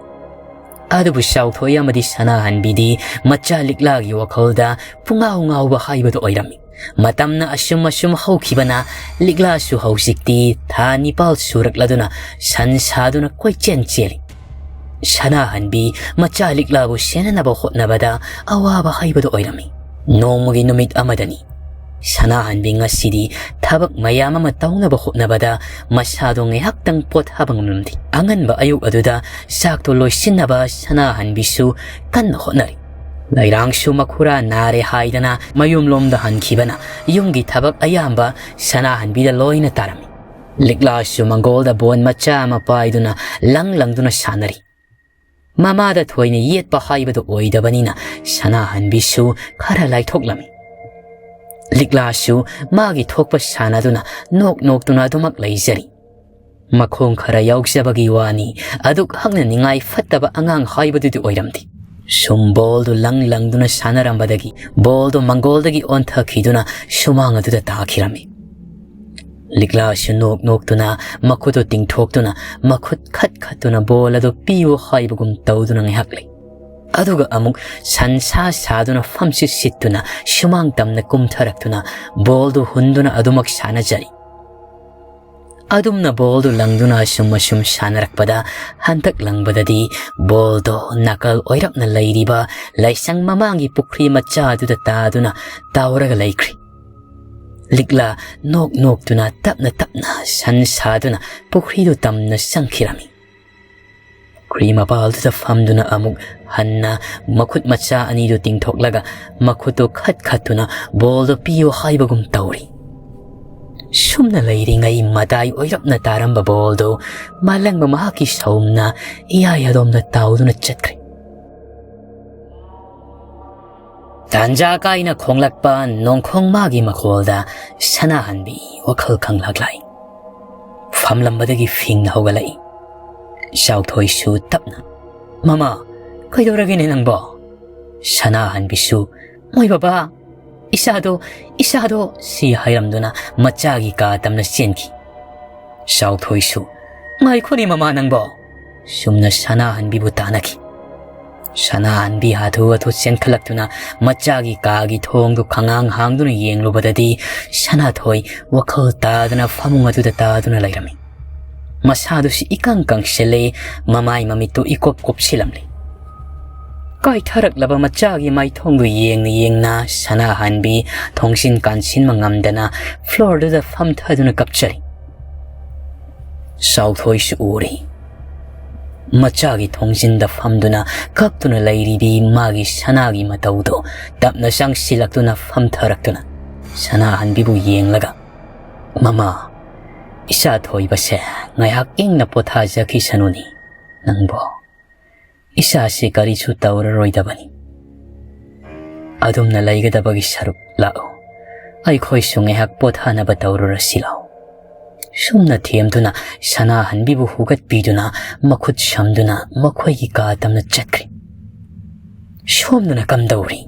ꯑꯗꯨꯕꯨ ꯆꯥꯎꯊꯣꯏ ꯑꯃꯗꯤ ꯁꯅꯥꯍꯟꯕꯤꯗꯤ ꯃꯆꯥ ꯂꯤꯛꯂꯥꯒꯤ ꯋꯥꯈꯜꯗ ꯄꯨꯡꯉꯥꯎ ꯉꯥꯎꯕ ꯍꯥꯏꯕꯗꯨ ꯑꯣꯏꯔꯝꯃꯤ꯫ ꯃꯇꯝꯅ ꯑꯁꯨꯝ ꯑꯁꯨꯝ ꯍꯧꯈꯤꯕꯅ ꯂꯤꯛꯂꯥꯁꯨ ꯍꯧꯖꯤꯛꯇꯤ ꯊꯥ ꯅꯤꯄꯥꯜ ꯁꯨꯔꯛꯂꯗꯨꯅ ꯁꯟ ꯁꯥꯗꯨꯅ ꯀꯣꯏꯆꯦꯟ ꯆꯦꯜꯂꯤ꯫ ꯁꯅꯥꯍꯟꯕꯤ ꯃꯆꯥ ꯂꯤꯛꯂꯥꯕꯨ ꯁꯦꯟꯅꯅꯕ ꯍꯣꯠꯅꯕꯗ ꯑꯋꯥꯕ ꯍꯥꯏꯕꯗꯨ ꯑꯣꯏꯔꯝꯃꯤ꯫ ꯅꯣꯡꯃꯒꯤ ꯅꯨꯃꯤꯠ ꯑꯃꯗꯅꯤ꯫ ꯁꯅꯥꯍꯟꯕꯤ ꯉꯁꯤꯗꯤ ꯊꯕꯛ ꯃꯌꯥꯝ ꯑꯃ ꯇꯧꯅꯕ ꯍꯣꯠꯅꯕꯗ ꯃꯁꯥꯗꯣ ꯉꯥꯏꯍꯥꯛꯇꯪ ꯄꯣꯊꯥꯕ ꯉꯝꯂꯝꯗꯦ꯫ ꯑꯉꯟꯕ ꯑꯌꯨꯛ ꯑꯗꯨꯗ ꯆꯥꯛꯇꯣ ꯂꯣꯏꯁꯤꯟꯅꯕ ꯁꯅꯥꯍꯟꯕꯤꯁꯨ ꯀꯟꯅ ꯍꯣꯠꯅꯔꯤ꯫ ꯂꯩꯔꯥꯡꯁꯨ ꯃꯈꯨꯔꯥ ꯅꯥꯔꯦ ꯍꯥꯏꯗꯅ ꯃꯌꯨꯝꯂꯣꯝꯗ ꯍꯟꯈꯤꯕꯅ ꯌꯨꯝꯒꯤ ꯊꯕꯛ ꯑꯌꯥꯝꯕ ꯁꯅꯥꯍꯟꯕꯤꯗ ꯂꯣꯏꯅ ꯇꯥꯔꯝꯃꯤ꯫ ꯂꯤꯛꯂꯥꯁꯨ ꯃꯪꯒꯣꯜꯗ ꯕꯣꯟ ꯃꯆꯥ ꯑꯃ ꯄꯥꯏꯗꯨꯅ ꯂꯪ ꯂꯪꯗꯨꯅ ꯁꯥꯟꯅꯔꯤ꯫ ꯃꯃꯥꯗ ꯊꯣꯏꯅ ꯌꯦꯠꯄ ꯍꯥꯏꯕꯗꯨ ꯑꯣꯏꯗꯕꯅꯤꯅ ꯁꯅꯥꯍꯟꯕꯤꯁꯨ ꯈꯔ ꯂꯥꯏꯊꯣꯛꯂꯝꯃꯤ꯫ ꯂꯤꯛꯂꯥꯁꯨ ꯃꯥꯒꯤ ꯊꯣꯛꯄ ꯁꯥꯟꯅꯗꯨꯅ ꯅꯣꯛ ꯅꯣꯛꯇꯨꯅ ꯑꯗꯨꯃꯛ ꯂꯩꯖꯔꯤ꯫ ꯃꯈꯣꯡ ꯈꯔ ꯌꯥꯎꯖꯕꯒꯤ ꯋꯥꯅꯤ, ꯑꯗꯨꯛ ꯍꯛꯅ ꯅꯤꯡꯉꯥꯏ ꯐꯠꯇꯕ ꯑꯉꯥꯡ ꯍꯥꯏꯕꯗꯨꯗꯤ ꯑꯣꯏꯔꯝꯗꯦ꯫ ꯁꯨꯝ ꯕꯣꯜꯗꯨ ꯂꯪ ꯂꯪꯗꯨꯅ ꯁꯥꯟꯅꯔꯝꯕꯗꯒꯤ ꯕꯣꯜꯗꯨ ꯃꯪꯒꯣꯜꯗꯒꯤ ꯑꯣꯟꯊꯈꯤꯗꯨꯅ ꯁꯨꯃꯥꯡ ꯑꯗꯨꯗ ꯇꯥꯈꯤꯔꯝꯃꯤ꯫ ꯂꯤꯛꯂꯥꯁꯨ ꯅꯣꯛ ꯅꯣꯛꯇꯨꯅ ꯃꯈꯨꯠꯇꯨ ꯇꯤꯡꯊꯣꯛꯇꯨꯅ ꯃꯈꯨꯠ ꯈꯠ ꯈꯠꯇꯨꯅ ꯕꯣꯜ ꯑꯗꯨ ꯄꯤꯌꯨ ꯍꯥꯏꯕꯒꯨꯝ ꯇꯧꯗꯨꯅ ꯉꯥꯏꯍꯥꯛ ꯂꯩ꯫ ꯑꯗꯨꯒ ꯑꯃꯨꯛ ꯁꯟꯁꯥ ꯁꯥꯗꯨꯅ ꯐꯝꯁꯤꯠ ꯁꯤꯠꯇꯨꯅ ꯁꯨꯃꯥꯡ ꯇꯝꯅ ꯀꯨꯝꯊꯔꯛꯇꯨꯅ ꯕꯣꯜꯗꯨ ꯍꯨꯟꯗꯨꯅ ꯑꯗꯨꯃꯛ ꯁꯥꯟꯅꯖꯔꯤ꯫ ꯑꯗꯨꯝꯅ ꯕꯣꯜꯗꯨ ꯂꯪꯗꯨꯅ ꯑꯁꯨꯝ ꯑꯁꯨꯝ ꯁꯥꯟꯅꯔꯛꯄꯗ ꯍꯟꯗꯛ ꯂꯪꯕꯗꯗꯤ ꯕꯣꯜꯗꯣ ꯅꯥꯀꯜ ꯑꯣꯏꯔꯞꯅ ꯂꯩꯔꯤꯕ ꯂꯥꯏꯁꯪ ꯃꯃꯥꯡꯒꯤ ꯄꯨꯈ꯭ꯔꯤ ꯃꯆꯥꯗꯨꯗ ꯇꯥꯗꯨꯅ ꯇꯥꯎꯔꯒ ꯂꯩꯈ꯭ꯔꯤ꯫ ꯂꯤꯛꯂꯥ ꯅꯣꯛ ꯅꯣꯛꯇꯨꯅ ꯇꯞꯅ ꯇꯞꯅ ꯁꯟ ꯁꯥꯗꯨꯅ ꯄꯨꯈ꯭ꯔꯤꯗꯨ ꯇꯝꯅ ꯆꯪꯈꯤꯔꯝꯃꯤ꯫ ꯄꯨꯈ꯭ꯔꯤ ꯃꯄꯥꯜꯗꯨꯗ ꯐꯝꯗꯨꯅ ꯑꯃꯨꯛ ꯍꯟꯅ ꯃꯈꯨꯠ ꯃꯆꯥ ꯑꯅꯤꯗꯨ ꯇꯤꯡꯊꯣꯛꯂꯒ ꯃꯈꯨꯠꯇꯨ ꯈꯠ ꯈꯠꯇꯨꯅ ꯕꯣꯜꯗꯨ ꯄꯤꯌꯨ ꯍꯥꯏꯕꯒꯨꯝ ꯇꯧꯔꯤ꯫ ꯁꯨꯝꯅ ꯂꯩꯔꯤꯉꯩ ꯃꯇꯥꯏ ꯑꯣꯏꯔꯞꯅ ꯇꯥꯔꯝꯕ ꯕꯣꯜꯗꯨ ꯃꯥꯂꯪꯕ ꯃꯍꯥꯛꯀꯤ ꯁꯧꯝꯅ ꯏꯌꯥ ꯌꯥꯗꯣꯝꯗ ꯇꯥꯎꯗꯨꯅ ꯆꯠꯈ꯭ꯔꯦ꯫ ꯇꯥꯟꯖꯥ ꯀꯥꯏꯅ ꯈꯣꯡꯂꯛꯄ ꯅꯣꯡꯈꯣꯡ ꯃꯥꯒꯤ ꯃꯈꯣꯜꯗ ꯁꯅꯥꯍꯟꯕꯤ ꯋꯥꯈꯜ ꯈꯪꯂꯥꯛ ꯂꯥꯛꯏ꯫ ꯐꯝꯂꯝꯕꯗꯒꯤ ꯐꯤꯡꯅ ꯍꯧꯒꯠꯂꯛꯏ꯫ ꯆꯥꯎꯊꯣꯏꯁꯨ ꯇꯞꯅ, "ꯃꯃꯥ, ꯀꯩꯗꯧꯔꯒꯦꯅꯦ ꯅꯪꯕꯣ?" ꯁꯅꯥꯍꯟꯕꯤꯁꯨ, "ꯃꯣꯏ ꯕꯕꯥ, ꯏꯁꯥꯗꯣ, ꯏꯁꯥꯗꯣ" ꯁꯤ ꯍꯥꯏꯔꯝꯗꯨꯅ ꯃꯆꯥꯒꯤ ꯀꯥ ꯇꯝꯅ ꯆꯦꯟꯈꯤ꯫ ꯆꯥꯎꯊꯣꯏꯁꯨ, "ꯉꯥꯏꯈꯣꯅꯦ ꯃꯃꯥ ꯅꯪꯕꯣ!" ꯁꯨꯝꯅ ꯁꯅꯥꯍꯟꯕꯤꯕꯨ ꯇꯥꯟꯅꯈꯤ꯫ ꯁꯅꯥꯍꯟꯕꯤ ꯍꯥꯊꯨ ꯍꯥꯊꯨ ꯆꯦꯟꯈꯠꯂꯛꯇꯨꯅ ꯃꯆꯥꯒꯤ ꯀꯥꯒꯤ ꯊꯣꯡꯗꯨ ꯈꯉꯥꯡ ꯍꯥꯡꯗꯨꯅ ꯌꯦꯡꯂꯨꯕꯗꯗꯤ ꯁꯅꯥꯊꯣꯏ ꯋꯥꯈꯜ ꯇꯥꯗꯅ ꯐꯃꯨꯡ ꯑꯗꯨꯗ ꯇꯥꯗꯨꯅ ꯂꯩꯔꯝꯃꯤ꯫ ꯃꯁꯥꯗꯨꯁꯨ ꯏꯀꯪ ꯀꯪꯁꯤꯜꯂꯦ, ꯃꯃꯥꯏ ꯃꯃꯤꯠꯇꯨ ꯏꯀꯨꯞ ꯀꯨꯞꯁꯤꯜꯂꯝꯂꯦ꯫ ꯀꯥꯏꯊꯔꯛꯂꯕ ꯃꯆꯥꯒꯤ ꯃꯥꯏꯊꯣꯡꯗꯨ ꯌꯦꯡꯅ ꯌꯦꯡꯅ ꯁꯅꯥꯍꯟꯕꯤ ꯊꯣꯡꯁꯤꯟ ꯀꯥꯟꯁꯤꯟꯕ ꯉꯝꯗꯅ ꯐ꯭ꯂꯣꯔꯗꯨꯗ ꯐꯝꯊꯗꯨꯅ ꯀꯞꯆꯔꯤ꯫ ꯆꯥꯎꯊꯣꯏꯁꯨ ꯎꯔꯤ꯫ ꯃꯆꯥꯒꯤ ꯊꯣꯡꯖꯤꯟꯗ ꯐꯝꯗꯨꯅ ꯀꯞꯇꯨꯅ ꯂꯩꯔꯤꯕꯤ ꯃꯥꯒꯤ ꯁꯅꯥꯒꯤ ꯃꯇꯧꯗꯣ ꯇꯞꯅ ꯆꯪꯁꯤꯜꯂꯛꯇꯨꯅ ꯐꯝꯊꯔꯛꯇꯨꯅ ꯁꯅꯥꯍꯟꯕꯤꯕꯨ ꯌꯦꯡꯂꯒ, "ꯃꯃꯥ, ꯏꯆꯥ ꯊꯣꯏꯕꯁꯦ ꯉꯥꯏꯍꯥꯛ ꯏꯪꯅ ꯄꯣꯊꯥꯖꯈꯤꯁꯅꯨꯅꯦ ꯅꯪꯕꯣ꯫ ꯏꯆꯥꯁꯤ ꯀꯔꯤꯁꯨ ꯇꯧꯔꯔꯣꯏꯗꯕꯅꯤ꯫ ꯑꯗꯨꯝꯅ ꯂꯩꯒꯗꯕꯒꯤ ꯁꯔꯨꯛ ꯂꯥꯛꯎ꯫ ꯑꯩꯈꯣꯏꯁꯨ ꯉꯥꯏꯍꯥꯛ ꯄꯣꯊꯥꯅꯕ ꯇꯧꯔꯨꯔꯁꯤ ꯂꯥꯎ꯫" ꯁꯨꯝꯅ ꯊꯦꯝꯗꯨꯅ ꯁꯅꯥꯍꯟꯕꯤꯕꯨ ꯍꯨꯒꯠꯄꯤꯗꯨꯅ ꯃꯈꯨꯠ ꯁꯝꯗꯨꯅ ꯃꯈꯣꯏꯒꯤ ꯀꯥ ꯇꯝꯅ ꯆꯠꯈ꯭ꯔꯦ꯫ ꯁꯣꯝꯗꯅ ꯀꯝꯗꯧꯔꯤ?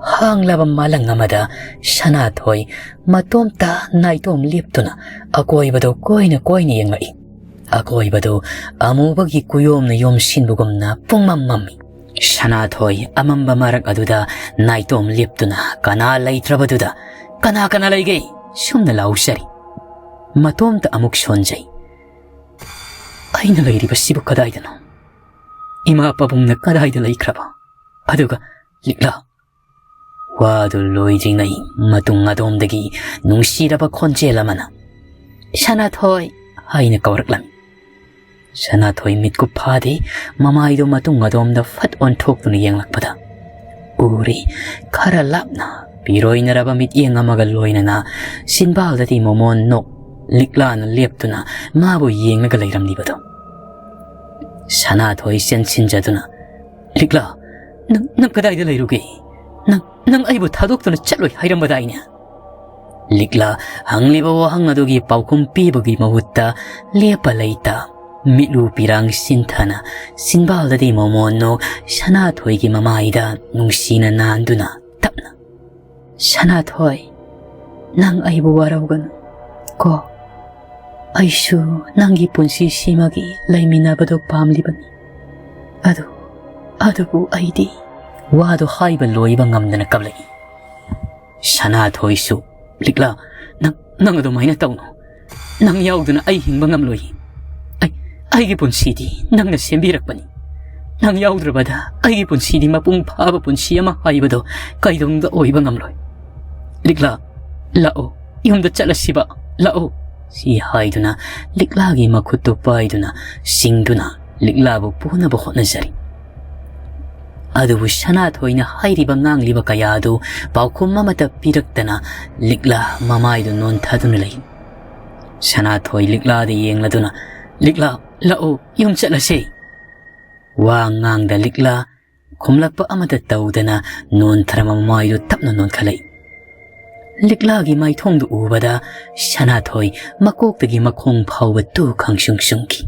ꯍꯥꯡꯂꯕ ꯃꯥꯂꯪ ꯑꯃꯗ ꯁꯅꯥꯊꯣꯏ ꯃꯇꯣꯝꯇ ꯅꯥꯏꯇꯣꯝ ꯂꯦꯞꯇꯨꯅ ꯑꯀꯣꯏꯕꯗꯨ ꯀꯣꯏꯅ ꯀꯣꯏꯅ ꯌꯦꯡꯂꯛꯏ꯫ ꯑꯀꯣꯏꯕꯗꯨ ꯑꯃꯨꯕꯒꯤ ꯀꯨꯌꯣꯝꯅ ꯌꯣꯝꯁꯤꯟꯕꯒꯨꯝꯅ ꯄꯨꯡꯃꯝ ꯃꯝꯃꯤ꯫ ꯁꯅꯥꯊꯣꯏ ꯑꯃꯝꯕ ꯃꯔꯛ ꯑꯗꯨꯗ ꯅꯥꯏꯇꯣꯝ ꯂꯦꯞꯇꯨꯅ ꯀꯅꯥ ꯂꯩꯇ꯭ꯔꯕꯗꯨꯗ "ꯀꯅꯥ ꯀꯅꯥ ꯂꯩꯒꯦ?" ꯁꯨꯝꯅ ꯂꯥꯎꯖꯔꯤ꯫ ꯃꯇꯣꯝꯇ ꯑꯃꯨꯛ ꯁꯣꯟꯖꯩ꯫ "ꯑꯩꯅ ꯂꯩꯔꯤꯕꯁꯤꯕꯨ ꯀꯗꯥꯏꯗꯅꯣ? ꯏꯃꯥ ꯄꯥꯕꯨꯡꯅ ꯀꯗꯥꯏꯗ ꯂꯩꯈ꯭ꯔꯕ? ꯑꯗꯨꯒ ꯂꯤꯛꯂꯥ?" ꯋꯥꯗꯨ ꯂꯣꯏꯗ꯭ꯔꯤꯉꯩ ꯃꯇꯨꯡ ꯑꯗꯣꯝꯗꯒꯤ ꯅꯨꯡꯁꯤꯔꯕ ꯈꯣꯟꯖꯦꯜ ꯑꯃꯅ "ꯁꯅꯥꯊꯣꯏ" ꯍꯥꯏꯅ ꯀꯧꯔꯛꯂꯝꯃꯤ꯫ ꯁꯅꯥꯊꯣꯏ ꯃꯤꯠꯀꯨꯞ ꯐꯥꯗꯦ, ꯃꯃꯥꯏꯗꯨ ꯃꯇꯨꯡ ꯑꯗꯣꯝꯗ ꯐꯠ ꯑꯣꯟꯊꯣꯛꯇꯨꯅ ꯌꯦꯡꯂꯛꯄꯗ ꯎꯔꯦ, ꯈꯔ ꯂꯥꯞꯅ ꯄꯤꯔꯣꯏꯅꯔꯕ ꯃꯤꯠꯌꯦꯡ ꯑꯃꯒ ꯂꯣꯏꯅꯅ ꯆꯤꯟꯕꯥꯜꯗꯗꯤ ꯃꯣꯃꯣꯟ ꯅꯣꯛ ꯂꯤꯛꯂꯥꯅ ꯂꯦꯞꯇꯨꯅ ꯃꯥꯕꯨ ꯌꯦꯡꯂꯒ ꯂꯩꯔꯝꯂꯤꯕꯗꯣ꯫ ꯁꯅꯥꯊꯣꯏ ꯆꯦꯟꯁꯤꯟꯖꯗꯨꯅ, "ꯂꯤꯛꯂꯥ, ꯅꯪ, ꯅꯪ ꯀꯗꯥꯏꯗ ꯂꯩꯔꯨꯒꯦ? ꯅꯪ, ꯅꯪ ꯑꯩꯕꯨ ꯊꯥꯗꯣꯛꯇꯨꯅ ꯆꯠꯂꯣꯏ ꯍꯥꯏꯔꯝꯕꯗꯥꯏꯅꯦ?" ꯂꯤꯛꯂꯥ ꯍꯪꯂꯤꯕ ꯋꯥꯍꯪ ꯑꯗꯨꯒꯤ ꯄꯥꯎꯈꯨꯝ ꯄꯤꯕꯒꯤ ꯃꯍꯨꯠꯇ ꯂꯦꯞꯄ ꯂꯩꯇ, ꯃꯤꯠꯂꯨ ꯄꯤꯔꯥꯡ ꯁꯤꯟꯊꯅ, ꯆꯤꯟꯕꯥꯜꯗꯗꯤ ꯃꯣꯃꯣꯟ ꯅꯣꯛ ꯁꯅꯥꯊꯣꯏꯒꯤ ꯃꯃꯥꯏꯗ ꯅꯨꯡꯁꯤꯅ ꯅꯥꯟꯗꯨꯅ ꯇꯞꯅ, "ꯁꯅꯥꯊꯣꯏ, ꯅꯪ ꯑꯩꯕꯨ ꯋꯥꯔꯧꯒꯅꯨ ꯀꯣ꯫ ꯑꯩꯁꯨ ꯅꯪꯒꯤ ꯄꯨꯟꯁꯤꯁꯤꯃꯒꯤ ꯂꯩꯃꯤꯟꯅꯕꯗꯨ ꯄꯥꯝꯂꯤꯕꯅꯤ꯫ ꯑꯗꯨ, ꯑꯗꯨꯕꯨ ꯑꯩꯗꯤ"꯫ ꯋꯥꯗꯨ ꯍꯥꯏꯕ ꯂꯣꯏꯕ ꯉꯝꯗꯅ ꯀꯞꯂꯛꯏ꯫ ꯁꯅꯥꯊꯣꯏꯁꯨ, "ꯂꯤꯛꯂꯥ, ꯅꯪ, ꯅꯪ ꯑꯗꯨꯃꯥꯏꯅ ꯇꯧꯅꯨ꯫ ꯅꯪ ꯌꯥꯎꯗꯅ ꯑꯩ ꯍꯤꯡꯕ ꯉꯝꯂꯣꯏ꯫ ꯑꯩ, ꯑꯩꯒꯤ ꯄꯨꯟꯁꯤꯗꯤ ꯅꯪꯅ ꯁꯦꯝꯕꯤꯔꯛꯄꯅꯤ꯫ ꯅꯪ ꯌꯥꯎꯗ꯭ꯔꯕꯗ ꯑꯩꯒꯤ ꯄꯨꯟꯁꯤꯗꯤ ꯃꯄꯨꯡ ꯐꯥꯕ ꯄꯨꯟꯁꯤ ꯑꯃ ꯍꯥꯏꯕꯗꯣ ꯀꯩꯗꯧꯅꯨꯡꯗ ꯑꯣꯏꯕ ꯉꯝꯂꯣꯏ꯫ ꯂꯤꯛꯂꯥ, ꯂꯥꯛꯑꯣ, ꯌꯨꯝꯗ ꯆꯠꯂꯁꯤꯕ, ꯂꯥꯛꯑꯣ"꯫ ꯁꯤ ꯍꯥꯏꯗꯨꯅ ꯂꯤꯛꯂꯥꯒꯤ ꯃꯈꯨꯠꯇꯨ ꯄꯥꯏꯗꯨꯅ, ꯆꯤꯡꯗꯨꯅ ꯂꯤꯛꯂꯥꯕꯨ ꯄꯨꯅꯕ ꯍꯣꯠꯅꯖꯔꯤ꯫ ꯑꯗꯨꯕꯨ ꯁꯅꯥꯊꯣꯏꯅ ꯍꯥꯏꯔꯤꯕ ꯉꯥꯡꯂꯤꯕ ꯀꯌꯥ ꯑꯗꯨ ꯄꯥꯎꯈꯨꯝ ꯑꯃꯠꯇ ꯄꯤꯔꯛꯇꯅ ꯂꯤꯛꯂꯥ ꯃꯃꯥꯏꯗꯨ ꯅꯣꯟꯊꯗꯨꯅ ꯂꯩ꯫ ꯁꯅꯥꯊꯣꯏ ꯂꯤꯛꯂꯥꯗ ꯌꯦꯡꯂꯗꯨꯅ, "ꯂꯤꯛꯂꯥ, ꯂꯥꯛꯑꯣ, ꯌꯨꯝ ꯆꯠꯂꯁꯦ"꯫ ꯋꯥ ꯉꯥꯡꯗ ꯂꯤꯛꯂꯥ ꯈꯨꯝꯂꯛꯄ ꯑꯃꯠꯇ ꯇꯧꯗꯅ ꯅꯣꯟꯊꯔꯕ ꯃꯃꯥꯏꯗꯨ ꯇꯞꯅ ꯅꯣꯟꯈꯠꯂꯛꯏ꯫ ꯂꯤꯛꯂꯥꯒꯤ ꯃꯥꯏꯊꯣꯡꯗꯨ ꯎꯕꯗ ꯁꯅꯥꯊꯣꯏ ꯃꯀꯣꯛꯇꯒꯤ ꯃꯈꯣꯡ ꯐꯥꯎꯕ ꯇꯨ ꯈꯪꯁꯨꯡ ꯁꯨꯡꯈꯤ꯫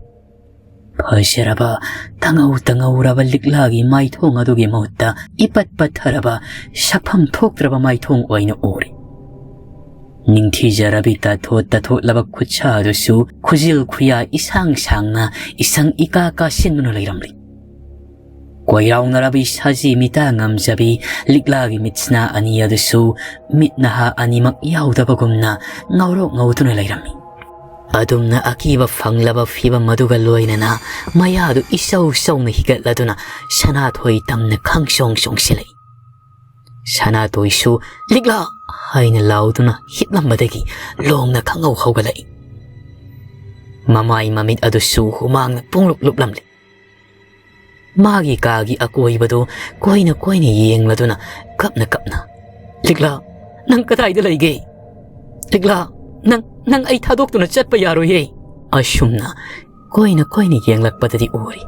ꯐꯖꯔꯕ, ꯇꯉꯧ ꯇꯉꯧꯔꯕ ꯂꯤꯛꯂꯥꯒꯤ ꯃꯥꯏꯊꯣꯡ ꯑꯗꯨꯒꯤ ꯃꯍꯨꯠꯇ ꯏꯄꯠ ꯄꯠꯊꯔꯕ, ꯁꯛꯐꯝ ꯊꯣꯛꯇ꯭ꯔꯕ ꯃꯥꯏꯊꯣꯡ ꯑꯣꯏꯅ ꯎꯔꯦ꯫ ꯅꯤꯡꯊꯤꯖꯔꯕꯤ ꯇꯥꯊꯣꯠ ꯇꯥꯊꯣꯠꯂꯕ ꯈꯨꯠꯁꯥ ꯑꯗꯨꯁꯨ ꯈꯨꯖꯤꯜ ꯈꯨꯌꯥ ꯏꯁꯥꯡ ꯁꯥꯡꯅ ꯏꯁꯪ ꯏꯀꯥ ꯀꯥꯁꯤꯟꯗꯨꯅ ꯂꯩꯔꯝꯂꯤ꯫ ꯀꯣꯏꯔꯥꯎꯅꯔꯕꯤ ꯁꯖꯤ ꯃꯤꯇꯥ ꯉꯝꯖꯕꯤ ꯂꯤꯛꯂꯥꯒꯤ ꯃꯤꯠꯁꯤꯅ ꯑꯅꯤ ꯑꯗꯨꯁꯨ ꯃꯤꯠ ꯅꯍꯥ ꯑꯅꯤꯃꯛ ꯌꯥꯎꯗꯕꯒꯨꯝꯅ ꯉꯧꯔꯣꯛ ꯉꯧꯗꯨꯅ ꯂꯩꯔꯝꯃꯤ꯫ ꯑꯗꯨꯝꯅ ꯑꯀꯤꯕ ꯐꯪꯂꯕ ꯐꯤꯕꯝ ꯑꯗꯨꯒ ꯂꯣꯏꯅꯅ ꯃꯌꯥꯗꯨ ꯏꯆꯧ ꯆꯧꯅ ꯍꯤꯒꯠꯂꯗꯨꯅ ꯁꯅꯥꯊꯣꯏ ꯇꯝꯅ ꯈꯪꯆꯣꯡ ꯆꯣꯡꯁꯤꯜꯂꯛꯏ꯫ ꯁꯅꯥꯊꯣꯏꯁꯨ "ꯂꯤꯛꯂꯥ!" ꯍꯥꯏꯅ ꯂꯥꯎꯗꯨꯅ ꯍꯤꯞꯂꯝꯕꯗꯒꯤ ꯂꯣꯡꯅ ꯈꯪꯍꯧ ꯍꯧꯒꯠꯂꯛꯏ꯫ ꯃꯃꯥꯏ ꯃꯃꯤꯠ ꯑꯗꯨꯁꯨ ꯍꯨꯃꯥꯡꯅ ꯄꯨꯡꯂꯨꯞ ꯂꯨꯞꯂꯝꯂꯤ꯫ ꯃꯥꯒꯤ ꯀꯥꯒꯤ ꯑꯀꯣꯏꯕꯗꯨ ꯀꯣꯏꯅ ꯀꯣꯏꯅ ꯌꯦꯡꯂꯗꯨꯅ ꯀꯞꯅ ꯀꯞꯅ, "ꯂꯤꯛꯂꯥ, ꯅꯪ ꯀꯗꯥꯏꯗ ꯂꯩꯒꯦ? ꯂꯤꯛꯂꯥ, ꯅꯪ, ꯅꯪ ꯑꯩ ꯊꯥꯗꯣꯛꯇꯨꯅ ꯆꯠꯄ ꯌꯥꯔꯣꯏꯌꯦ!" ꯑꯁꯨꯝꯅ ꯀꯣꯏꯅ ꯀꯣꯏꯅ ꯌꯦꯡꯂꯛꯄꯗꯗꯤ ꯎꯔꯤ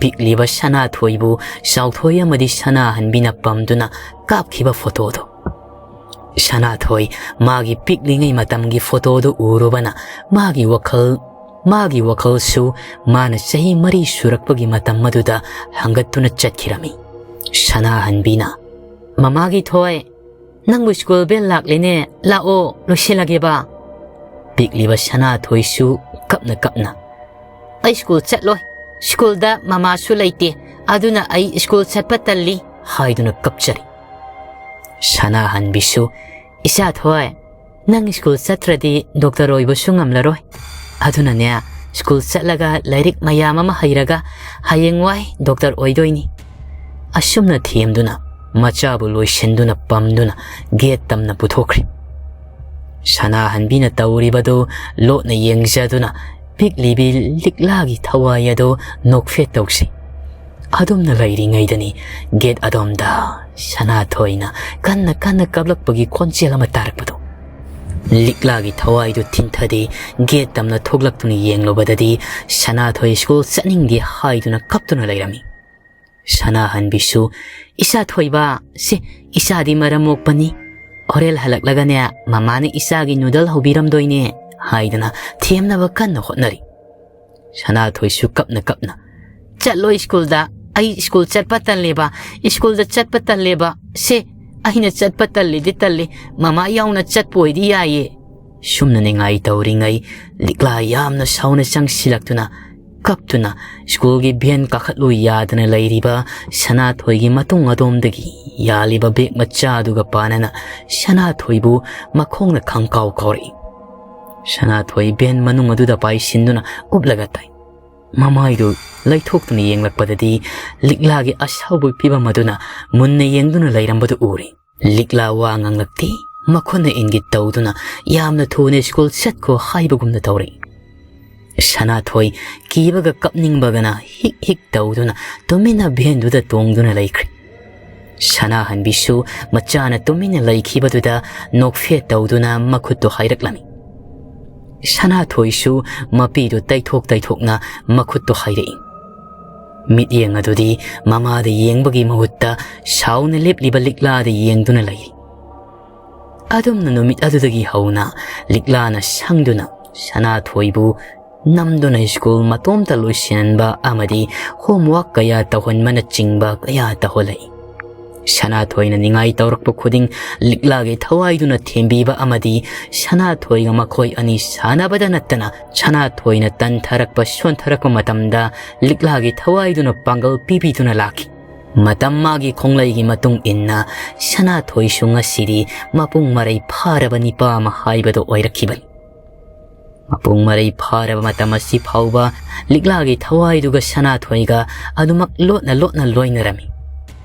ꯄꯤꯛꯂꯤꯕ ꯁꯅꯥꯊꯣꯏꯕꯨ ꯆꯥꯎꯊꯣꯏ ꯑꯃꯗꯤ ꯁꯅꯥꯍꯟꯕꯤꯅ ꯄꯝꯗꯨꯅ ꯀꯥꯞꯈꯤꯕ ꯐꯣꯇꯣꯗꯨ꯫ ꯁꯅꯥꯊꯣꯏ ꯃꯥꯒꯤ ꯄꯤꯛꯂꯤꯉꯩ ꯃꯇꯝꯒꯤ ꯐꯣꯇꯣꯗꯨ ꯎꯔꯨꯕꯅ ꯃꯥꯒꯤ ꯋꯥꯈꯜ, ꯃꯥꯒꯤ ꯋꯥꯈꯜꯁꯨ ꯃꯥꯅ ꯆꯍꯤ ꯃꯔꯤ ꯁꯨꯔꯛꯄꯒꯤ ꯃꯇꯝ ꯑꯗꯨꯗ ꯍꯪꯒꯠꯇꯨꯅ ꯆꯠꯈꯤꯔꯝꯃꯤ꯫ ꯁꯅꯥꯍꯟꯕꯤꯅ, "ꯃꯃꯥꯒꯤ ꯊꯣꯏ, ꯅꯪꯕꯨ ꯁ꯭ꯀꯨꯜ ꯕꯦꯜ ꯂꯥꯛꯂꯦꯅꯦ, ꯂꯥꯛꯑꯣ, ꯂꯣꯏꯁꯤꯜꯂꯒꯦꯕ꯫" ꯄꯤꯛꯂꯤꯕ ꯁꯅꯥꯊꯣꯏꯁꯨ ꯀꯞꯅ ꯀꯞꯅ, "ꯑꯩ ꯁ꯭ꯀꯨꯜ ꯆꯠꯂꯣꯏ, ꯁ꯭ꯀꯨꯜꯗ ꯃꯃꯥꯁꯨ ꯂꯩꯇꯦ, ꯑꯗꯨꯅ ꯑꯩ ꯁ꯭ꯀꯨꯜ ꯆꯠꯄ ꯇꯜꯂꯤ," ꯍꯥꯏꯗꯨꯅ ꯀꯞꯆꯔꯤ꯫ ꯁꯅꯥꯍꯟꯕꯤꯁꯨ, "ꯏꯆꯥꯊꯣꯏ, ꯅꯪ ꯁ꯭ꯀꯨꯜ ꯆꯠꯇ꯭ꯔꯗꯤ ꯗꯣꯛꯇꯔ ꯑꯣꯏꯕꯁꯨ ꯉꯝꯂꯔꯣꯏ꯫ ꯑꯗꯨꯅꯅꯦ, ꯁ꯭ꯀꯨꯜ ꯆꯠꯂꯒ ꯂꯥꯏꯔꯤꯛ ꯃꯌꯥꯝ ꯑꯃ ꯍꯩꯔꯒ ꯍꯌꯦꯡꯋꯥꯏ ꯗꯣꯛꯇꯔ ꯑꯣꯏꯗꯣꯏꯅꯤ꯫" ꯑꯁꯨꯝꯅ ꯊꯦꯝꯗꯨꯅ ꯃꯆꯥꯕꯨ ꯂꯣꯏꯁꯤꯟꯗꯨꯅ ꯄꯝꯗꯨꯅ ꯒꯦꯠ ꯇꯝꯅ ꯄꯨꯊꯣꯛꯈ꯭ꯔꯦ꯫ ꯁꯅꯥꯍꯟꯕꯤꯅ ꯇꯧꯔꯤꯕꯗꯨ ꯂꯣꯠꯅ ꯌꯦꯡꯖꯗꯨꯅ ꯄꯤꯛꯂꯤꯕꯤ ꯂꯤꯛꯂꯥꯒꯤ ꯊꯋꯥꯏ ꯑꯗꯨ ꯅꯣꯛꯐꯦꯠ ꯇꯧꯁꯤ꯫ ꯑꯗꯨꯝꯅ ꯂꯩꯔꯤꯉꯩꯗꯅꯤ ꯒꯦꯠ ꯑꯗꯣꯝꯗ ꯁꯅꯥꯊꯣꯏꯅ ꯀꯟꯅ ꯀꯟꯅ ꯀꯞꯂꯛꯄꯒꯤ ꯈꯣꯟꯖꯦꯜ ꯑꯃ ꯇꯥꯔꯛꯄꯗꯨ꯫ ꯂꯤꯛꯂꯥꯒꯤ ꯊꯋꯥꯏꯗꯨ ꯊꯤꯟꯊꯗꯦ, ꯒꯦꯠ ꯇꯝꯅ ꯊꯣꯛꯂꯛꯇꯨꯅ ꯌꯦꯡꯂꯨꯕꯗꯗꯤ ꯁꯅꯥꯊꯣꯏ ꯁ꯭ꯀꯨꯜ ꯆꯠꯅꯤꯡꯗꯦ ꯍꯥꯏꯗꯨꯅ ꯀꯞꯇꯨꯅ ꯂꯩꯔꯝꯃꯤ꯫ ꯁꯅꯥꯍꯟꯕꯤꯁꯨ, "ꯏꯆꯥ ꯊꯣꯏꯕ, ꯁꯦ, ꯏꯆꯥꯗꯤ ꯃꯔꯝ ꯃꯣꯛꯄꯅꯤ꯫ ꯍꯣꯔꯦꯟ ꯍꯜꯂꯛꯂꯒꯅꯦ, ꯃꯃꯥꯅ ꯏꯆꯥꯒꯤ ꯅꯨꯗꯜ ꯍꯧꯕꯤꯔꯝꯗꯣꯏꯅꯦ," ꯍꯥꯏꯗꯨꯅ ꯊꯦꯝꯅꯕ ꯀꯟꯅ ꯍꯣꯠꯅꯔꯤ꯫ ꯁꯅꯥꯊꯣꯏꯁꯨ ꯀꯞꯅ ꯀꯞꯅ, "ꯆꯠꯂꯣ ꯁ꯭ꯀꯨꯜꯗ, ꯑꯩ ꯁ꯭ꯀꯨꯜ ꯆꯠꯄ ꯇꯜꯂꯦꯕ, ꯁ꯭ꯀꯨꯜꯗ ꯆꯠꯄ ꯇꯜꯂꯦꯕ, ꯁꯦ, ꯑꯩꯅ ꯆꯠꯄ ꯇꯜꯂꯤꯗꯤ ꯇꯜꯂꯤ, ꯃꯃꯥ ꯌꯥꯎꯅ ꯆꯠꯄ ꯑꯣꯏꯗꯤ ꯌꯥꯏꯌꯦ꯫" ꯁꯨꯝꯅ ꯅꯤꯡꯉꯥꯏ ꯇꯧꯔꯤꯉꯩ ꯂꯤꯛꯂꯥ ꯌꯥꯝꯅ ꯁꯥꯎꯅ ꯆꯪꯁꯤꯜꯂꯛꯇꯨꯅ ꯀꯞꯇꯨꯅ ꯁ꯭ꯀꯨꯜꯒꯤ ꯚꯦꯟ ꯀꯥꯈꯠꯂꯨ ꯌꯥꯗꯅ ꯂꯩꯔꯤꯕ ꯁꯅꯥꯊꯣꯏꯒꯤ ꯃꯇꯨꯡ ꯑꯗꯣꯝꯗꯒꯤ ꯌꯥꯜꯂꯤꯕ ꯕꯦꯒ ꯃꯆꯥꯗꯨꯒ ꯄꯥꯟꯅꯅ ꯁꯅꯥꯊꯣꯏꯕꯨ ꯃꯈꯣꯡꯅ ꯈꯪꯀꯥꯎ ꯀꯥꯎꯔꯛꯏ꯫ ꯁꯅꯥꯊꯣꯏ ꯚꯦꯟ ꯃꯅꯨꯡ ꯑꯗꯨꯗ ꯄꯥꯏꯁꯤꯟꯗꯨꯅ ꯎꯞꯂꯒ ꯇꯥꯏ꯫ ꯃꯃꯥꯏꯗꯨ ꯂꯩꯊꯣꯛꯇꯨꯅ ꯌꯦꯡꯂꯛꯄꯗꯗꯤ ꯂꯤꯛꯂꯥꯒꯤ ꯑꯁꯥꯎꯕꯒꯤ ꯐꯤꯕꯝ ꯑꯗꯨꯅ ꯃꯨꯟꯅ ꯌꯦꯡꯗꯨꯅ ꯂꯩꯔꯝꯕꯗꯨ ꯎꯔꯦ꯫ ꯂꯤꯛꯂꯥ ꯋꯥ ꯉꯥꯡꯂꯛꯇꯦ꯫ ꯃꯈꯨꯠꯅ ꯏꯟꯒꯤꯠ ꯇꯧꯗꯨꯅ ꯌꯥꯝꯅ ꯊꯨꯅ ꯁ꯭ꯀꯨꯜ ꯆꯠꯈꯣ ꯍꯥꯏꯕꯒꯨꯝꯅ ꯇꯧꯔꯛꯏ꯫ ꯁꯅꯥꯊꯣꯏ ꯀꯤꯕꯒ ꯀꯞꯅꯤꯡꯕꯒꯅ ꯍꯤꯛ ꯍꯤꯛ ꯇꯧꯗꯨꯅ ꯇꯨꯃꯤꯟꯅ ꯚꯦꯟꯗꯨꯗ ꯇꯣꯡꯗꯨꯅ ꯂꯩꯈ꯭ꯔꯦ꯫ ꯁꯅꯥꯍꯟꯕꯤꯁꯨ ꯃꯆꯥꯅ ꯇꯨꯃꯤꯟꯅ ꯂꯩꯈꯤꯕꯗꯨꯗ ꯅꯣꯛꯐꯦꯠ ꯇꯧꯗꯨꯅ ꯃꯈꯨꯠꯇꯨ ꯍꯥꯏꯔꯛꯂꯝꯃꯤ꯫ ꯁꯅꯥꯊꯣꯏꯁꯨ ꯃꯄꯤꯗꯨ ꯇꯩꯊꯣꯛ ꯇꯩꯊꯣꯛꯅ ꯃꯈꯨꯠꯇꯨ ꯍꯥꯏꯔꯛꯏ꯫ ꯃꯤꯠꯌꯦꯡ ꯑꯗꯨꯗꯤ ꯃꯃꯥꯗ ꯌꯦꯡꯕꯒꯤ ꯃꯍꯨꯠꯇ ꯁꯥꯎꯅ ꯂꯦꯞꯂꯤꯕ ꯂꯤꯛꯂꯥꯗ ꯌꯦꯡꯗꯨꯅ ꯂꯩꯔꯤ꯫ ꯑꯗꯨꯝꯅ ꯅꯨꯃꯤꯠ ꯑꯗꯨꯗꯒꯤ ꯍꯧꯅ ꯂꯤꯛꯂꯥꯅ ꯁꯪꯗꯨꯅ ꯁꯅꯥꯊꯣꯏꯕꯨ ꯅꯝꯗꯨꯅ ꯁ꯭ꯀꯨꯜ ꯃꯇꯣꯝꯇ ꯂꯣꯏꯁꯤꯟꯍꯟꯕ ꯑꯃꯗꯤ ꯍꯣꯝꯋꯥꯔꯛ ꯀꯌꯥ ꯇꯧꯍꯟꯕꯅꯆꯤꯡꯕ ꯀꯌꯥ ꯇꯧꯍꯜꯂꯛꯏ꯫ ꯁꯅꯥꯊꯣꯏꯅ ꯅꯤꯡꯉꯥꯏ ꯇꯧꯔꯛꯄ ꯈꯨꯗꯤꯡ ꯂꯤꯛꯂꯥꯒꯤ ꯊꯋꯥꯏꯗꯨꯅ ꯊꯦꯝꯕꯤꯕ ꯑꯃꯗꯤ ꯁꯅꯥꯊꯣꯏꯒ ꯃꯈꯣꯏ ꯑꯅꯤ ꯁꯥꯟꯅꯕꯗ ꯅꯠꯇꯅ ꯁꯅꯥꯊꯣꯏꯅ ꯇꯟꯊꯔꯛꯄ ꯁꯣꯟꯊꯔꯛꯄ ꯃꯇꯝꯗ ꯂꯤꯛꯂꯥꯒꯤ ꯊꯋꯥꯏꯗꯨꯅ ꯄꯥꯡꯒꯜ ꯄꯤꯕꯤꯗꯨꯅ ꯂꯥꯛꯈꯤ꯫ ꯃꯇꯝ ꯃꯥꯒꯤ ꯈꯣꯡꯂꯩꯒꯤ ꯃꯇꯨꯡ ꯏꯟꯅ ꯁꯅꯥꯊꯣꯏꯁꯨ ꯉꯁꯤꯗꯤ ꯃꯄꯨꯡ ꯃꯔꯩ ꯐꯥꯔꯕ ꯅꯤꯄꯥ ꯑꯃ ꯍꯥꯏꯕꯗꯨ ꯑꯣꯏꯔꯛꯈꯤꯕꯅꯤ꯫ ꯃꯄꯨꯡ ꯃꯔꯩ ꯐꯥꯔꯕ ꯃꯇꯝ ꯑꯁꯤ ꯐꯥꯎꯕ ꯂꯤꯛꯂꯥꯒꯤ ꯊꯋꯥꯏꯗꯨꯒ ꯁꯅꯥꯊꯣꯏꯒ ꯑꯗꯨꯃꯛ ꯂꯣꯠꯅ ꯂꯣꯠꯅ ꯂꯣꯏꯅꯔꯝꯃꯤ꯫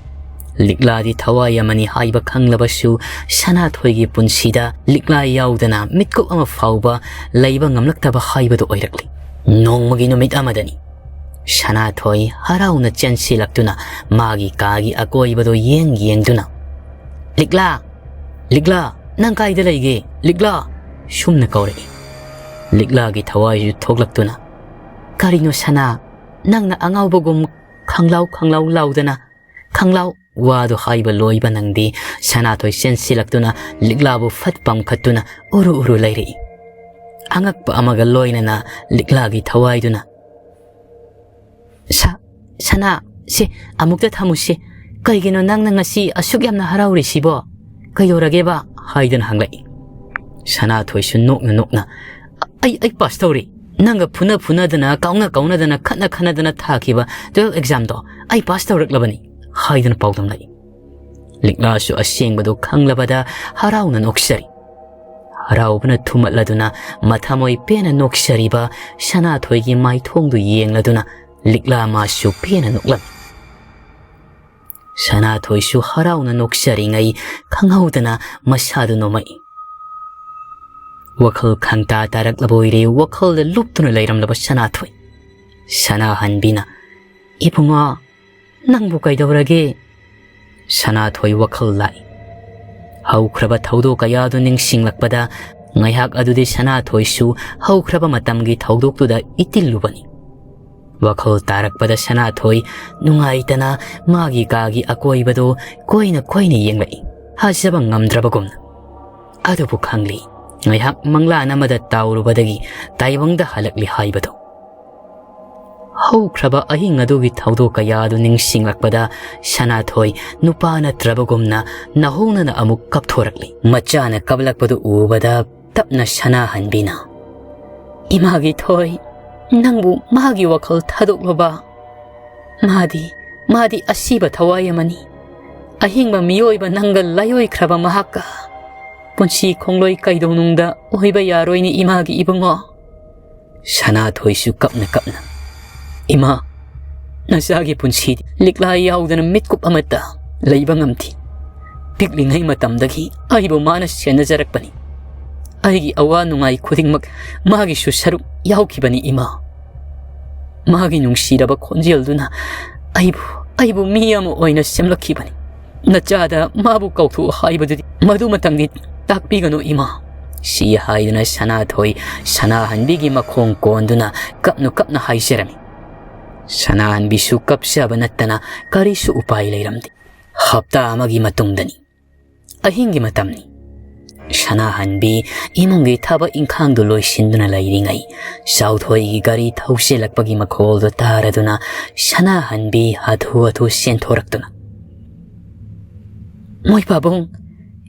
ꯂꯤꯛꯂꯥꯗꯤ ꯊꯋꯥꯏ ꯑꯃꯅꯤ ꯍꯥꯏꯕ ꯈꯪꯂꯕꯁꯨ ꯁꯅꯥꯊꯣꯏꯒꯤ ꯄꯨꯟꯁꯤꯗ ꯂꯤꯛꯂꯥ ꯌꯥꯎꯗꯅ ꯃꯤꯠꯀꯨꯞ ꯑꯃ ꯐꯥꯎꯕ ꯂꯩꯕ ꯉꯝꯂꯛꯇꯕ ꯍꯥꯏꯕꯗꯨ ꯑꯣꯏꯔꯛꯂꯤ꯫ ꯅꯣꯡꯃꯒꯤ ꯅꯨꯃꯤꯠ ꯑꯃꯗꯅꯤ꯫ ꯁꯅꯥꯊꯣꯏ ꯍꯔꯥꯎꯅ ꯆꯦꯟꯁꯤꯜꯂꯛꯇꯨꯅ ꯃꯥꯒꯤ ꯀꯥꯒꯤ ꯑꯀꯣꯏꯕꯗꯨ ꯌꯦꯡ ꯌꯦꯡꯗꯨꯅ, "ꯂꯤꯛꯂꯥ! ꯂꯤꯛꯂꯥ! ꯅꯪ ꯀꯥꯏꯗ ꯂꯩꯒꯦ? ꯂꯤꯛꯂꯥ!" ꯁꯨꯝꯅ ꯀꯧꯔꯛꯏ꯫ ꯂꯤꯛꯂꯥꯒꯤ ꯊꯋꯥꯏꯁꯨ ꯊꯣꯛꯂꯛꯇꯨꯅ, "ꯀꯔꯤꯅꯣ ꯁꯅꯥ? ꯅꯪꯅ ꯑꯉꯥꯎꯕꯒꯨꯝ ꯈꯪꯂꯥꯎ ꯈꯪꯂꯥꯎ ꯂꯥꯎꯗꯅ, ꯈꯪꯂꯥꯎ!" ꯋꯥꯗꯨ ꯍꯥꯏꯕ ꯂꯣꯏꯕ ꯅꯪꯗꯦ, ꯁꯅꯥꯊꯣꯏ ꯆꯦꯟꯁꯤꯜꯂꯛꯇꯨꯅ ꯂꯤꯛꯂꯥꯕꯨ ꯐꯠ ꯄꯝꯈꯠꯇꯨꯅ ꯎꯔꯨ ꯎꯔꯨ ꯂꯩꯔꯛꯏ꯫ ꯑꯉꯛꯄ ꯑꯃꯒ ꯂꯣꯏꯅꯅ ꯂꯤꯛꯂꯥꯒꯤ ꯊꯋꯥꯏꯗꯨꯅ, "ꯁ-, ꯁꯅꯥ, ꯁꯦ, ꯑꯃꯨꯛꯇ ꯊꯝꯃꯨꯁꯦ꯫ ꯀꯩꯒꯤꯅꯣ ꯅꯪꯅ ꯉꯁꯤ ꯑꯁꯨꯛ ꯌꯥꯝꯅ ꯍꯔꯥꯎꯔꯤꯁꯤꯕꯣ? ꯀꯩꯗꯧꯔꯒꯦꯕ?" ꯍꯥꯏꯗꯨꯅ ꯍꯪꯂꯛꯏ꯫ ꯁꯅꯥꯊꯣꯏꯁꯨ ꯅꯣꯛꯅ ꯅꯣꯛꯅ, "ꯑꯩ, ꯑꯩ ꯄꯥꯁ ꯇꯧꯔꯦ꯫ "ꯅꯪꯒ ꯐꯨꯅ ꯐꯨꯅꯗꯅ, ꯀꯥꯎꯅ ꯀꯥꯎꯅꯗꯅ, ꯈꯠꯅ ꯈꯠꯅꯗꯅ ꯊꯥꯈꯤꯕ twelve examꯗꯣ ꯑꯩ ꯄꯥꯁ ꯇꯧꯔꯛꯂꯕꯅꯤ" ꯍꯥꯏꯗꯨꯅ ꯄꯥꯎꯗꯝꯂꯛꯏ꯫ ꯂꯤꯛꯂꯥꯁꯨ ꯑꯁꯦꯡꯕꯗꯨ ꯈꯪꯂꯕꯗ ꯍꯔꯥꯎꯅ ꯅꯣꯛꯆꯔꯤ꯫ ꯍꯔꯥꯎꯕꯅ ꯊꯨꯝꯃꯠꯂꯗꯨꯅ ꯃꯊꯃꯣꯏ ꯄꯦꯟꯅ ꯅꯣꯛꯆꯔꯤꯕ ꯁꯅꯥꯊꯣꯏꯒꯤ ꯃꯥꯏꯊꯣꯡꯗꯨ ꯌꯦꯡꯂꯗꯨꯅ ꯂꯤꯛꯂꯥ ꯃꯥꯁꯨ ꯄꯦꯟꯅ ꯅꯣꯛꯂꯝꯃꯤ꯫ ꯁꯅꯥꯊꯣꯏꯁꯨ ꯍꯔꯥꯎꯅ ꯅꯣꯛꯆꯔꯤꯉꯩ ꯈꯪꯍꯧꯗꯅ ꯃꯁꯥꯗꯨ ꯅꯣꯝꯃꯛꯏ꯫ ꯋꯥꯈꯜ ꯈꯪꯇꯥ ꯇꯥꯔꯛꯂꯕ ꯑꯣꯏꯔꯦ ꯋꯥꯈꯜꯗ ꯂꯨꯞꯇꯨꯅ ꯂꯩꯔꯝꯂꯕ ꯁꯅꯥꯊꯣꯏ꯫ ꯁꯅꯥꯍꯟꯕꯤꯅ, "ꯏꯕꯨꯡꯉꯣ, ꯅꯪꯕꯨ ꯀꯩꯗꯧꯔꯒꯦ?" ꯁꯅꯥꯊꯣꯏ ꯋꯥꯈꯜ ꯂꯥꯛꯏ꯫ ꯍꯧꯈ꯭ꯔꯕ ꯊꯧꯗꯣꯛ ꯀꯌꯥꯗꯨ ꯅꯤꯡꯁꯤꯡꯂꯛꯄꯗ ꯉꯥꯏꯍꯥꯛ ꯑꯗꯨꯗꯤ ꯁꯅꯥꯊꯣꯏꯁꯨ ꯍꯧꯈ꯭ꯔꯕ ꯃꯇꯝꯒꯤ ꯊꯧꯗꯣꯛꯇꯨꯗ ꯏꯇꯤꯜꯂꯨꯕꯅꯤ꯫ ꯋꯥꯈꯜ ꯇꯥꯔꯛꯄꯗ ꯁꯅꯥꯊꯣꯏ ꯅꯨꯡꯉꯥꯏꯇꯅ ꯃꯥꯒꯤ ꯀꯥꯒꯤ ꯑꯀꯣꯏꯕꯗꯨ ꯀꯣꯏꯅ ꯀꯣꯏꯅ ꯌꯦꯡꯂꯛꯏ, ꯊꯥꯖꯕ ꯉꯝꯗ꯭ꯔꯕꯒꯨꯝꯅ꯫ ꯑꯗꯨꯕꯨ ꯈꯪꯂꯤ, ꯉꯥꯏꯍꯥꯛ ꯃꯪꯂꯥꯟ ꯑꯃꯗ ꯇꯥꯎꯔꯨꯕꯗꯒꯤ ꯇꯥꯏꯕꯪꯗ ꯍꯜꯂꯛꯂꯤ ꯍꯥꯏꯕꯗꯨ꯫ ꯍꯧꯈ꯭ꯔꯕ ꯑꯍꯤꯡ ꯑꯗꯨꯒꯤ ꯊꯧꯗꯣꯛ ꯀꯌꯥ ꯑꯗꯨ ꯅꯤꯡꯁꯤꯡꯂꯛꯄꯗ ꯁꯅꯥꯊꯣꯏ ꯅꯨꯄꯥ ꯅꯠꯇ꯭ꯔꯕꯒꯨꯝꯅ ꯅꯧꯍꯧꯅꯅ ꯑꯃꯨꯛ ꯀꯞꯊꯣꯔꯛꯂꯤ꯫ ꯃꯆꯥꯅ ꯀꯞꯂꯛꯄꯗꯨ ꯎꯕꯗ ꯇꯞꯅ ꯁꯅꯥꯍꯟꯕꯤꯅ, "ꯏꯃꯥꯒꯤ ꯊꯣꯏ, ꯅꯪꯕꯨ ꯃꯥꯒꯤ ꯋꯥꯈꯜ ꯊꯥꯗꯣꯛꯂꯨꯕ꯫ ꯃꯥꯗꯤ, ꯃꯥꯗꯤ ꯑꯁꯤꯕ ꯊꯋꯥꯏ ꯑꯃꯅꯤ꯫ ꯑꯍꯤꯡꯕ ꯃꯤꯑꯣꯏꯕ ꯅꯪꯒ ꯂꯥꯏꯑꯣꯏꯈ꯭ꯔꯕ ꯃꯍꯥꯛꯀ ꯄꯨꯟꯁꯤ ꯈꯣꯡꯂꯣꯏ ꯀꯩꯗꯧꯅꯨꯡꯗ ꯑꯣꯏꯕ ꯌꯥꯔꯣꯏꯅꯤ ꯏꯃꯥꯒꯤ ꯏꯕꯨꯡꯉꯣ꯫" ꯁꯅꯥꯊꯣꯏꯁꯨ ꯀꯞꯅ ꯀꯞꯅ, "ꯏꯃꯥ, ꯅꯆꯥꯒꯤ ꯄꯨꯟꯁꯤꯗꯤ ꯂꯤꯛꯂꯥ ꯌꯥꯎꯗꯅ ꯃꯤꯠꯀꯨꯞ ꯑꯃꯠꯇ ꯂꯩꯕ ꯉꯝꯗꯦ꯫ ꯄꯤꯛꯂꯤꯉꯩ ꯃꯇꯝꯗꯒꯤ ꯑꯩꯕꯨ ꯃꯥꯅ ꯁꯦꯟꯅꯖꯔꯛꯄꯅꯤ꯫ ꯑꯩꯒꯤ ꯑꯋꯥ ꯅꯨꯡꯉꯥꯏ ꯈꯨꯗꯤꯡꯃꯛ ꯃꯥꯒꯤꯁꯨ ꯁꯔꯨꯛ ꯌꯥꯎꯈꯤꯕꯅꯤ ꯏꯃꯥ꯫ ꯃꯥꯒꯤ ꯅꯨꯡꯁꯤꯔꯕ ꯈꯣꯟꯖꯦꯜꯗꯨꯅ ꯑꯩꯕꯨ, ꯑꯩꯕꯨ ꯃꯤ ꯑꯃ ꯑꯣꯏꯅ ꯁꯦꯝꯂꯛꯈꯤꯕꯅꯤ꯫ ꯅꯆꯥꯗ ꯃꯥꯕꯨ ꯀꯧꯊꯣꯛꯎ ꯍꯥꯏꯕꯗꯨꯗꯤ ꯃꯗꯨꯃꯇꯪꯗꯤ ꯇꯥꯛꯄꯤꯒꯅꯨ ꯏꯃꯥ꯫" ꯁꯤ ꯍꯥꯏꯗꯨꯅ ꯁꯅꯥꯊꯣꯏ ꯁꯅꯥꯍꯟꯕꯤꯒꯤ ꯃꯈꯣꯡ ꯀꯣꯟꯗꯨꯅ ꯀꯞꯅ ꯀꯞꯅ ꯍꯥꯏꯖꯔꯝꯃꯤ꯫ ꯁꯅꯥꯍꯟꯕꯤꯁꯨ ꯀꯞꯆꯕ ꯅꯠꯇꯅ ꯀꯔꯤꯁꯨ ꯎꯄꯥꯏ ꯂꯩꯔꯝꯗꯦ꯫ ꯍꯞꯇꯥ ꯑꯃꯒꯤ ꯃꯇꯨꯡꯗꯅꯤ꯫ ꯑꯍꯤꯡꯒꯤ ꯃꯇꯝꯅꯤ꯫ ꯁꯅꯥꯍꯟꯕꯤ ꯏꯃꯨꯡꯒꯤ ꯊꯕꯛ ꯏꯪꯈꯥꯡꯗꯨ ꯂꯣꯏꯁꯤꯟꯗꯨꯅ ꯂꯩꯔꯤꯉꯩ, ꯆꯥꯎꯊꯣꯏꯒꯤ ꯒꯥꯔꯤ ꯊꯧꯆꯤꯜꯂꯛꯄꯒꯤ ꯃꯈꯣꯜꯗꯨ ꯇꯥꯔꯗꯨꯅ ꯁꯅꯥꯍꯟꯕꯤ ꯍꯥꯊꯨ ꯍꯥꯊꯨ ꯆꯦꯟꯊꯣꯔꯛꯇꯨꯅ, "ꯃꯣꯏ ꯄꯥꯕꯨꯡ,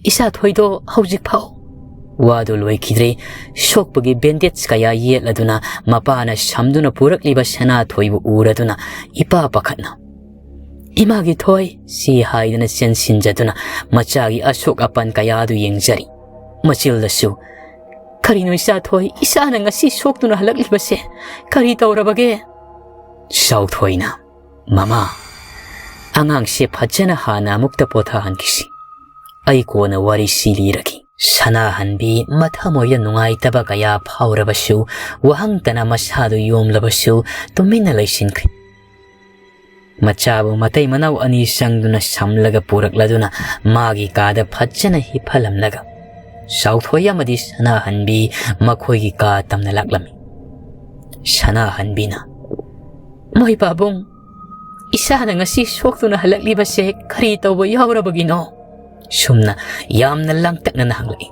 ꯏꯆꯥ ꯊꯣꯏꯗꯣ ꯍꯧꯖꯤꯛ ꯐꯥꯎ?" ꯋꯥꯗꯨ ꯂꯣꯏꯈꯤꯗ꯭ꯔꯤ꯫ ꯁꯣꯛꯄꯒꯤ ꯕꯦꯟꯗꯦꯖ ꯀꯌꯥ ꯌꯦꯠꯂꯗꯨꯅ ꯃꯄꯥꯅ ꯁꯝꯗꯨꯅ ꯄꯨꯔꯛꯂꯤꯕ ꯁꯅꯥꯊꯣꯏꯕꯨ ꯎꯔꯗꯨꯅ ꯏꯄꯥ ꯄꯥꯈꯠꯅ, "ꯏꯃꯥꯒꯤ ꯊꯣꯏ" ꯁꯤ ꯍꯥꯏꯗꯨꯅ ꯆꯦꯟꯁꯤꯟꯖꯗꯨꯅ ꯃꯆꯥꯒꯤ ꯑꯁꯣꯛ ꯑꯄꯟ ꯀꯌꯥꯗꯨ ꯌꯦꯡꯖꯔꯤ꯫ ꯃꯆꯤꯜꯗꯁꯨ, "ꯀꯔꯤꯅꯣ ꯏꯆꯥ ꯊꯣꯏ, ꯏꯆꯥꯅ ꯉꯁꯤ ꯁꯣꯛꯇꯨꯅ ꯍꯜꯂꯛꯂꯤꯕꯁꯦ? ꯀꯔꯤ ꯇꯧꯔꯕꯒꯦ?" ꯆꯥꯎꯊꯣꯏꯅ, "ꯃꯃꯥ, ꯑꯉꯥꯡꯁꯦ ꯐꯖꯅ ꯍꯥꯟꯅ ꯑꯃꯨꯛꯇ ꯄꯣꯊꯥꯍꯟꯈꯤꯁꯤ꯫ ꯑꯩ ꯀꯣꯟꯅ ꯋꯥꯔꯤꯁꯤ ꯂꯤꯔꯒꯦ꯫" ꯁꯅꯥꯍꯟꯕꯤ ꯃꯊꯃꯣꯏꯗ ꯅꯨꯡꯉꯥꯏꯇꯕ ꯀꯌꯥ ꯐꯥꯎꯔꯕꯁꯨ, ꯋꯥꯍꯪꯇꯅ ꯃꯁꯥꯗꯨ ꯌꯣꯝꯂꯕꯁꯨ, ꯇꯨꯃꯤꯟꯅ ꯂꯩꯁꯤꯟꯈ꯭ꯔꯦ꯫ ꯃꯆꯥꯕꯨ ꯃꯇꯩ ꯃꯅꯥꯎ ꯑꯅꯤ ꯆꯪꯗꯨꯅ ꯁꯝꯂꯒ ꯄꯨꯔꯛꯂꯗꯨꯅ ꯃꯥꯒꯤ ꯀꯥꯗ ꯐꯖꯅ ꯍꯤꯞꯍꯜꯂꯝꯂꯒ ꯆꯥꯎꯊꯣꯏ ꯑꯃꯗꯤ ꯁꯅꯥꯍꯟꯕꯤ ꯃꯈꯣꯏꯒꯤ ꯀꯥ ꯇꯝꯅ ꯂꯥꯛꯂꯝꯃꯤ꯫ ꯁꯅꯥꯍꯟꯕꯤꯅ, "ꯃꯣꯏ ꯄꯥꯕꯨꯡ, ꯏꯆꯥꯅ ꯉꯁꯤ ꯁꯣꯛꯇꯨꯅ ꯍꯜꯂꯛꯂꯤꯕꯁꯦ ꯀꯔꯤ ꯇꯧꯕ ꯌꯥꯎꯔꯕꯒꯤꯅꯣ?" ꯁꯨꯝꯅ ꯌꯥꯝꯅ ꯂꯥꯡꯇꯛꯅꯅ ꯍꯪꯂꯛꯏ꯫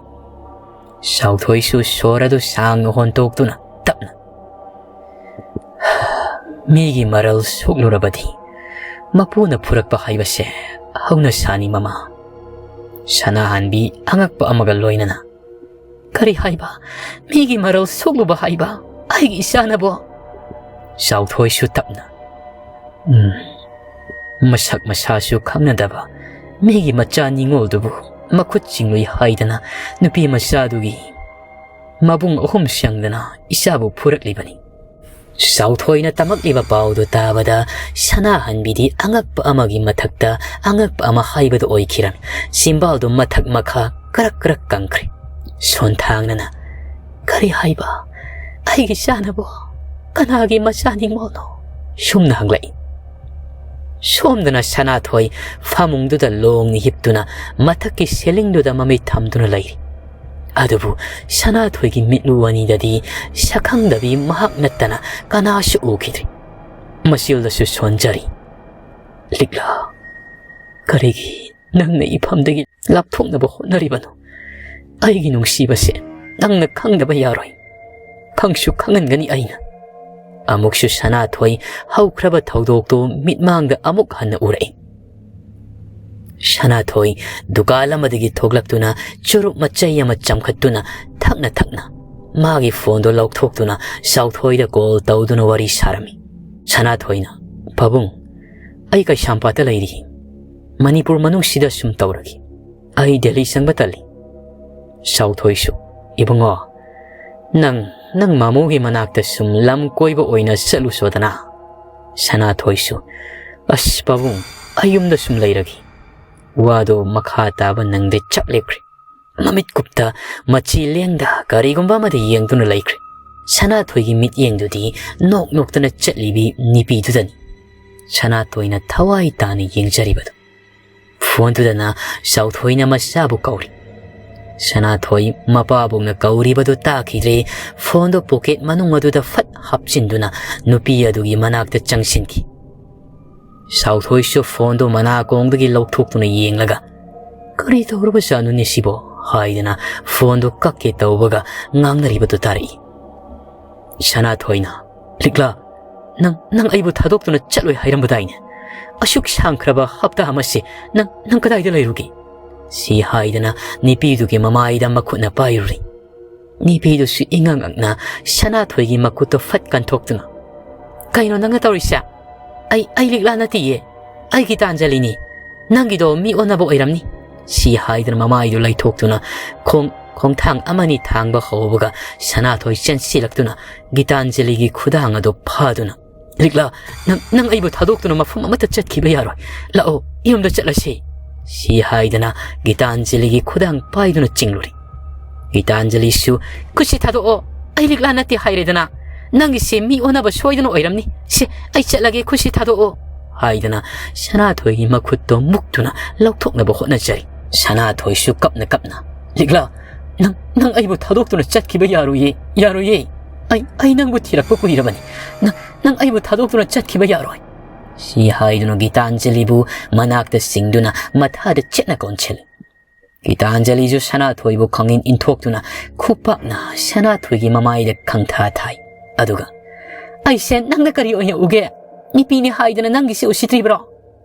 ꯆꯥꯎꯊꯣꯏꯁꯨ ꯁꯣꯔ ꯑꯗꯨ ꯁꯥꯡꯅ ꯍꯣꯟꯇꯣꯛꯇꯨꯅ ꯇꯞꯅ, "ꯃꯤꯒꯤ ꯃꯔꯜ ꯁꯣꯛꯂꯨꯔꯕꯗꯤ ꯃꯄꯨꯅ ꯐꯨꯔꯛꯄ ꯍꯥꯏꯕꯁꯦ ꯍꯧꯅ ꯁꯥꯅꯤ ꯃꯃꯥ꯫" ꯁꯅꯥꯍꯟꯕꯤ ꯑꯉꯛꯄ ꯑꯃꯒ ꯂꯣꯏꯅꯅ, "ꯀꯔꯤ ꯍꯥꯏꯕ? ꯃꯤꯒꯤ ꯃꯔꯜ ꯁꯣꯛꯂꯨꯕ ꯍꯥꯏꯕ? ꯑꯩꯒꯤ ꯏꯆꯥꯅꯕꯣ?" ꯆꯥꯎꯊꯣꯏꯁꯨ ꯇꯞꯅ, "ꯎꯝ, ꯃꯁꯛ ꯃꯁꯥꯁꯨ ꯈꯪꯅꯗꯕ ꯃꯤꯒꯤ ꯃꯆꯥ ꯅꯤꯉꯣꯜꯗꯨꯕꯨ ꯃꯈꯨꯠ ꯆꯤꯡꯂꯨꯏ ꯍꯥꯏꯗꯅ ꯅꯨꯄꯤ ꯃꯆꯥꯗꯨꯒꯤ ꯃꯕꯨꯡ ꯑꯍꯨꯝ ꯆꯪꯗꯅ ꯏꯆꯥꯕꯨ ꯐꯨꯔꯛꯂꯤꯕꯅꯤ꯫" ꯆꯥꯎꯊꯣꯏꯅ ꯇꯝꯃꯛꯂꯤꯕ ꯄꯥꯎꯗꯨ ꯇꯥꯕꯗ ꯁꯅꯥꯍꯟꯕꯤꯗꯤ ꯑꯉꯛꯄ ꯑꯃꯒꯤ ꯃꯊꯛꯇ ꯑꯉꯛꯄ ꯑꯃ ꯍꯥꯏꯕꯗꯨ ꯑꯣꯏꯈꯤꯔꯝꯃꯤ꯫ ꯆꯤꯝꯕꯥꯜꯗꯨ ꯃꯊꯛ ꯃꯈꯥ ꯀꯔꯛ ꯀꯔꯛ ꯀꯪꯈ꯭ꯔꯦ꯫ ꯁꯣꯟꯊꯥꯡꯅꯅ, "ꯀꯔꯤ ꯍꯥꯏꯕ? ꯑꯩꯒꯤ ꯏꯆꯥꯅꯕꯣ? ꯀꯅꯥꯒꯤ ꯃꯆꯥ ꯅꯤꯉꯣꯜꯅꯣ?" ꯁꯨꯝꯅ ꯍꯪꯂꯛꯏ꯫ ꯁꯣꯝꯗꯅ ꯁꯅꯥꯊꯣꯏ ꯐꯃꯨꯡꯗꯨꯗ ꯂꯣꯡꯅ ꯍꯤꯞꯇꯨꯅ ꯃꯊꯛꯀꯤ ꯁꯦꯂꯤꯡꯗꯨꯗ ꯃꯃꯤꯠ ꯊꯝꯗꯨꯅ ꯂꯩꯔꯤ꯫ ꯑꯗꯨꯕꯨ ꯁꯅꯥꯊꯣꯏꯒꯤ ꯃꯤꯠꯂꯨ ꯑꯅꯤꯗꯗꯤ ꯁꯛꯈꯪꯗꯕꯤ ꯃꯍꯥꯛ ꯅꯠꯇꯅ ꯀꯅꯥꯁꯨ ꯎꯈꯤꯗ꯭ꯔꯤ꯫ ꯃꯆꯤꯜꯗꯁꯨ ꯁꯣꯟꯖꯔꯤ꯫ "ꯂꯤꯛꯂꯥ, ꯀꯔꯤꯒꯤ ꯅꯪꯅ ꯏꯐꯝꯗꯒꯤ ꯂꯥꯞꯊꯣꯛꯅꯕ ꯍꯣꯠꯅꯔꯤꯕꯅꯣ? ꯑꯩꯒꯤ ꯅꯨꯡꯁꯤꯕꯁꯦ ꯅꯪꯅ ꯈꯪꯗꯕ ꯌꯥꯔꯣꯏ꯫ ꯈꯪꯁꯨ ꯈꯪꯍꯟꯒꯅꯤ ꯑꯩꯅ꯫" ꯑꯃꯨꯛꯁꯨ ꯁꯅꯥꯊꯣꯏ ꯍꯧꯈ꯭ꯔꯕ ꯊꯧꯗꯣꯛꯇꯨ ꯃꯤꯠꯃꯥꯡꯗ ꯑꯃꯨꯛ ꯍꯟꯅ ꯎꯔꯛꯏ꯫ ꯁꯅꯥꯊꯣꯏ ꯗꯨꯀꯥꯟ ꯑꯃꯗꯒꯤ ꯊꯣꯛꯂꯛꯇꯨꯅ ꯆꯨꯔꯨꯞ ꯃꯆꯩ ꯑꯃ ꯆꯝꯈꯠꯇꯨꯅ ꯊꯛꯅ ꯊꯛꯅ ꯃꯥꯒꯤ ꯐꯣꯟꯗꯣ ꯂꯧꯊꯣꯛꯇꯨꯅ ꯁꯥꯎꯊꯣꯏꯗ ꯀꯣꯜ ꯇꯧꯗꯨꯅ ꯋꯥꯔꯤ ꯁꯥꯔꯝꯃꯤ꯫ ꯁꯅꯥꯊꯣꯏꯅ, "ꯄꯥꯕꯨꯡ, ꯑꯩ ꯀꯩꯁꯥꯝꯄꯥꯠꯇ ꯂꯩꯔꯤ꯫ ꯃꯅꯤꯄꯨꯔ ꯃꯅꯨꯡꯁꯤꯗ ꯁꯨꯝ ꯇꯧꯔꯒꯦ꯫ ꯑꯩ ꯗꯦꯜꯂꯤ ꯆꯪꯕ ꯇꯜꯂꯤ꯫" ꯁꯥꯎꯊꯣꯏꯁꯨ, "ꯏꯕꯨꯡꯉꯣ, ꯅꯪ, ꯅꯪ ꯃꯥꯃꯣꯒꯤ ꯃꯅꯥꯛꯇ ꯁꯨꯝ ꯂꯝ ꯀꯣꯏꯕ ꯑꯣꯏꯅ ꯆꯠꯂꯨꯁꯣꯗꯅ꯫" ꯁꯅꯥꯊꯣꯏꯁꯨ, "ꯑꯁ ꯄꯥꯕꯨꯡ, ꯑꯩ ꯌꯨꯝꯗ ꯁꯨꯝ ꯂꯩꯔꯒꯦ꯫ ꯋꯥꯗꯣ ꯃꯈꯥ ꯇꯥꯕ ꯅꯪꯗꯦ, ꯆꯞ ꯂꯦꯞꯈ꯭ꯔꯦ꯫" ꯃꯃꯤꯠ ꯀꯨꯞꯇ ꯃꯆꯤ ꯂꯦꯡꯗ ꯀꯔꯤꯒꯨꯝꯕ ꯑꯃꯗ ꯌꯦꯡꯗꯨꯅ ꯂꯩꯈ꯭ꯔꯦ꯫ ꯁꯅꯥꯊꯣꯏꯒꯤ ꯃꯤꯠꯌꯦꯡꯗꯨꯗꯤ ꯅꯣꯛ ꯅꯣꯛꯇꯅ ꯆꯠꯂꯤꯕꯤ ꯅꯨꯄꯤꯗꯨꯗꯅꯤ ꯁꯅꯥꯊꯣꯏꯅ ꯊꯋꯥꯏ ꯇꯥꯅ ꯌꯦꯡꯖꯔꯤꯕꯗꯨ꯫ ꯐꯣꯟꯗꯨꯗꯅ ꯁꯥꯎꯊꯣꯏꯅ ꯃꯆꯥꯕꯨ ꯀꯧꯔꯤ꯫ ꯁꯅꯥꯊꯣꯏ ꯃꯄꯥꯕꯨꯡꯅ ꯀꯧꯔꯤꯕꯗꯨ ꯇꯥꯈꯤꯗ꯭ꯔꯦ꯫ ꯐꯣꯟꯗꯨ ꯄꯣꯀꯦꯠ ꯃꯅꯨꯡ ꯑꯗꯨꯗ ꯐꯠ ꯍꯥꯞꯆꯤꯟꯗꯨꯅ ꯅꯨꯄꯤ ꯑꯗꯨꯒꯤ ꯃꯅꯥꯛꯇ ꯆꯪꯁꯤꯟꯈꯤ꯫ ꯁꯥꯎꯊꯣꯏꯁꯨ ꯐꯣꯟꯗꯨ ꯃꯅꯥꯀꯣꯡꯗꯒꯤ ꯂꯧꯊꯣꯛꯇꯨꯅ ꯌꯦꯡꯂꯒ, "ꯀꯔꯤ ꯇꯧꯔꯕꯖꯥꯠꯅꯣꯅꯦ ꯁꯤꯕꯣ?" ꯍꯥꯏꯗꯅ ꯐꯣꯟꯗꯨ ꯀꯛꯀꯦ ꯇꯧꯕꯒ ꯉꯥꯡꯅꯔꯤꯕꯗꯨ ꯇꯥꯔꯛꯏ꯫ ꯁꯅꯥꯊꯣꯏꯅ, "ꯂꯤꯛꯂꯥ, ꯅꯪ, ꯅꯪ ꯑꯩꯕꯨ ꯊꯥꯗꯣꯛꯇꯨꯅ ꯆꯠꯂꯣꯏ ꯍꯥꯏꯔꯝꯕꯗꯥꯏꯅꯦ? ꯑꯁꯨꯛ ꯁꯥꯡꯈ꯭ꯔꯕ ꯍꯞꯇꯥ ꯑꯃꯁꯦ ꯅꯪ, ꯅꯪ ꯀꯗꯥꯏꯗ ꯂꯩꯔꯨꯒꯦ?" ꯁꯤ ꯍꯥꯏꯗꯅ ꯅꯨꯄꯤꯗꯨꯒꯤ ꯃꯃꯥꯏꯗ ꯃꯈꯨꯠꯅ ꯄꯥꯏꯔꯨꯔꯤ꯫ ꯅꯨꯄꯤꯗꯨꯁꯨ ꯏꯉꯛ ꯉꯛꯅ ꯁꯅꯥꯊꯣꯏꯒꯤ ꯃꯈꯨꯠꯇꯨ ꯐꯠ ꯀꯟꯊꯣꯛꯇꯨꯅ, "ꯀꯩꯅꯣ ꯅꯪꯅ ꯇꯧꯔꯤꯁꯦ? ꯑꯩ, ꯑꯩ ꯂꯤꯛꯂꯥ ꯅꯠꯇꯤꯌꯦ꯫ ꯑꯩ ꯒꯤꯇꯥꯟꯖꯂꯤꯅꯤ꯫ ꯅꯪꯒꯤꯗꯣ ꯃꯤ ꯑꯣꯟꯅꯕ ꯑꯣꯏꯔꯝꯅꯤ꯫" ꯁꯤ ꯍꯥꯏꯗꯨꯅ ꯃꯃꯥꯏꯗꯨ ꯂꯩꯊꯣꯛꯇꯨꯅ ꯈꯣꯡ, ꯈꯣꯡꯊꯥꯡ ꯑꯃꯅꯤ ꯊꯥꯡꯕ ꯍꯧꯕꯒ ꯁꯅꯥꯊꯣꯏ ꯆꯦꯟꯁꯤꯜꯂꯛꯇꯨꯅ ꯒꯤꯇꯥꯟꯖꯂꯤꯒꯤ ꯈꯨꯗꯥꯡ ꯑꯗꯨ ꯐꯥꯗꯨꯅ, "ꯂꯤꯛꯂꯥ, ꯅꯪ, ꯅꯪ ꯑꯩꯕꯨ ꯊꯥꯗꯣꯛꯇꯨꯅ ꯃꯐꯝ ꯑꯃꯠꯇ ꯆꯠꯈꯤꯕ ꯌꯥꯔꯣꯏ꯫ ꯂꯥꯛꯑꯣ, ꯌꯨꯝꯗ ꯆꯠꯂꯁꯤ꯫" ꯁꯤ ꯍꯥꯏꯗꯅ ꯒꯤꯇꯥꯟꯖꯂꯤꯒꯤ ꯈꯨꯗꯥꯡ ꯄꯥꯏꯗꯨꯅ ꯆꯤꯡꯂꯨꯔꯤ꯫ ꯒꯤꯇꯥꯟꯖꯂꯤꯁꯨ, "ꯈꯨꯠꯁꯤ ꯊꯥꯗꯣꯛꯑꯣ, ꯑꯩ ꯂꯤꯛꯂꯥ ꯅꯠꯇꯦ ꯍꯥꯏꯔꯦꯗꯅ꯫ ꯅꯪꯒꯤꯁꯦ ꯃꯤ ꯑꯣꯟꯅꯕ ꯁꯣꯏꯗꯅ ꯑꯣꯏꯔꯝꯅꯤ꯫ ꯁꯦ, ꯑꯩ ꯆꯠꯂꯒꯦ, ꯈꯨꯠꯁꯤ ꯊꯥꯗꯣꯛꯑꯣ," ꯍꯥꯏꯗꯅ ꯁꯅꯥꯊꯣꯏꯒꯤ ꯃꯈꯨꯠꯇꯣ ꯃꯨꯛꯇꯨꯅ ꯂꯧꯊꯣꯛꯅꯕ ꯍꯣꯠꯅꯖꯔꯤ꯫ ꯁꯅꯥꯊꯣꯏꯁꯨ ꯀꯞꯅ ꯀꯞꯅ, "ꯂꯤꯛꯂꯥ, ꯅꯪ, ꯅꯪ ꯑꯩꯕꯨ ꯊꯥꯗꯣꯛꯇꯨꯅ ꯆꯠꯈꯤꯕ ꯌꯥꯔꯣꯏꯌꯦ, ꯌꯥꯔꯣꯏꯌꯦ꯫ ꯑꯩ, ꯑꯩ ꯅꯪꯕꯨ ꯊꯤꯔꯛꯄ ꯀꯨꯏꯔꯕꯅꯤ꯫ ꯅꯪ, ꯅꯪ ꯑꯩꯕꯨ ꯊꯥꯗꯣꯛꯇꯨꯅ ꯆꯠꯈꯤꯕ ꯌꯥꯔꯣꯏ꯫" ꯁꯤ ꯍꯥꯏꯗꯨꯅ ꯒꯤꯇꯥꯟꯖꯂꯤꯕꯨ ꯃꯅꯥꯛꯇ ꯆꯤꯡꯗꯨꯅ ꯃꯊꯥꯗ ꯆꯦꯠꯅ ꯀꯣꯟꯁꯤꯜꯂꯤ꯫ ꯒꯤꯇꯥꯟꯖꯂꯤꯁꯨ ꯁꯅꯥꯊꯣꯏꯕꯨ ꯈꯪꯏꯟ ꯏꯟꯊꯣꯛꯇꯨꯅ ꯈꯨꯄꯥꯛꯅ ꯁꯅꯥꯊꯣꯏꯒꯤ ꯃꯃꯥꯏꯗ ꯈꯪꯊꯥ ꯊꯥꯏ꯫ ꯑꯗꯨꯒ, "ꯑꯩꯁꯦ ꯅꯪꯅ ꯀꯔꯤ ꯑꯣꯏꯅ ꯎꯒꯦ? ꯅꯨꯄꯤꯅꯤ ꯍꯥꯏꯗꯅ ꯅꯪꯒꯤꯁꯦ ꯎꯁꯤꯠꯇ꯭ꯔꯤꯕ꯭ꯔꯣ?"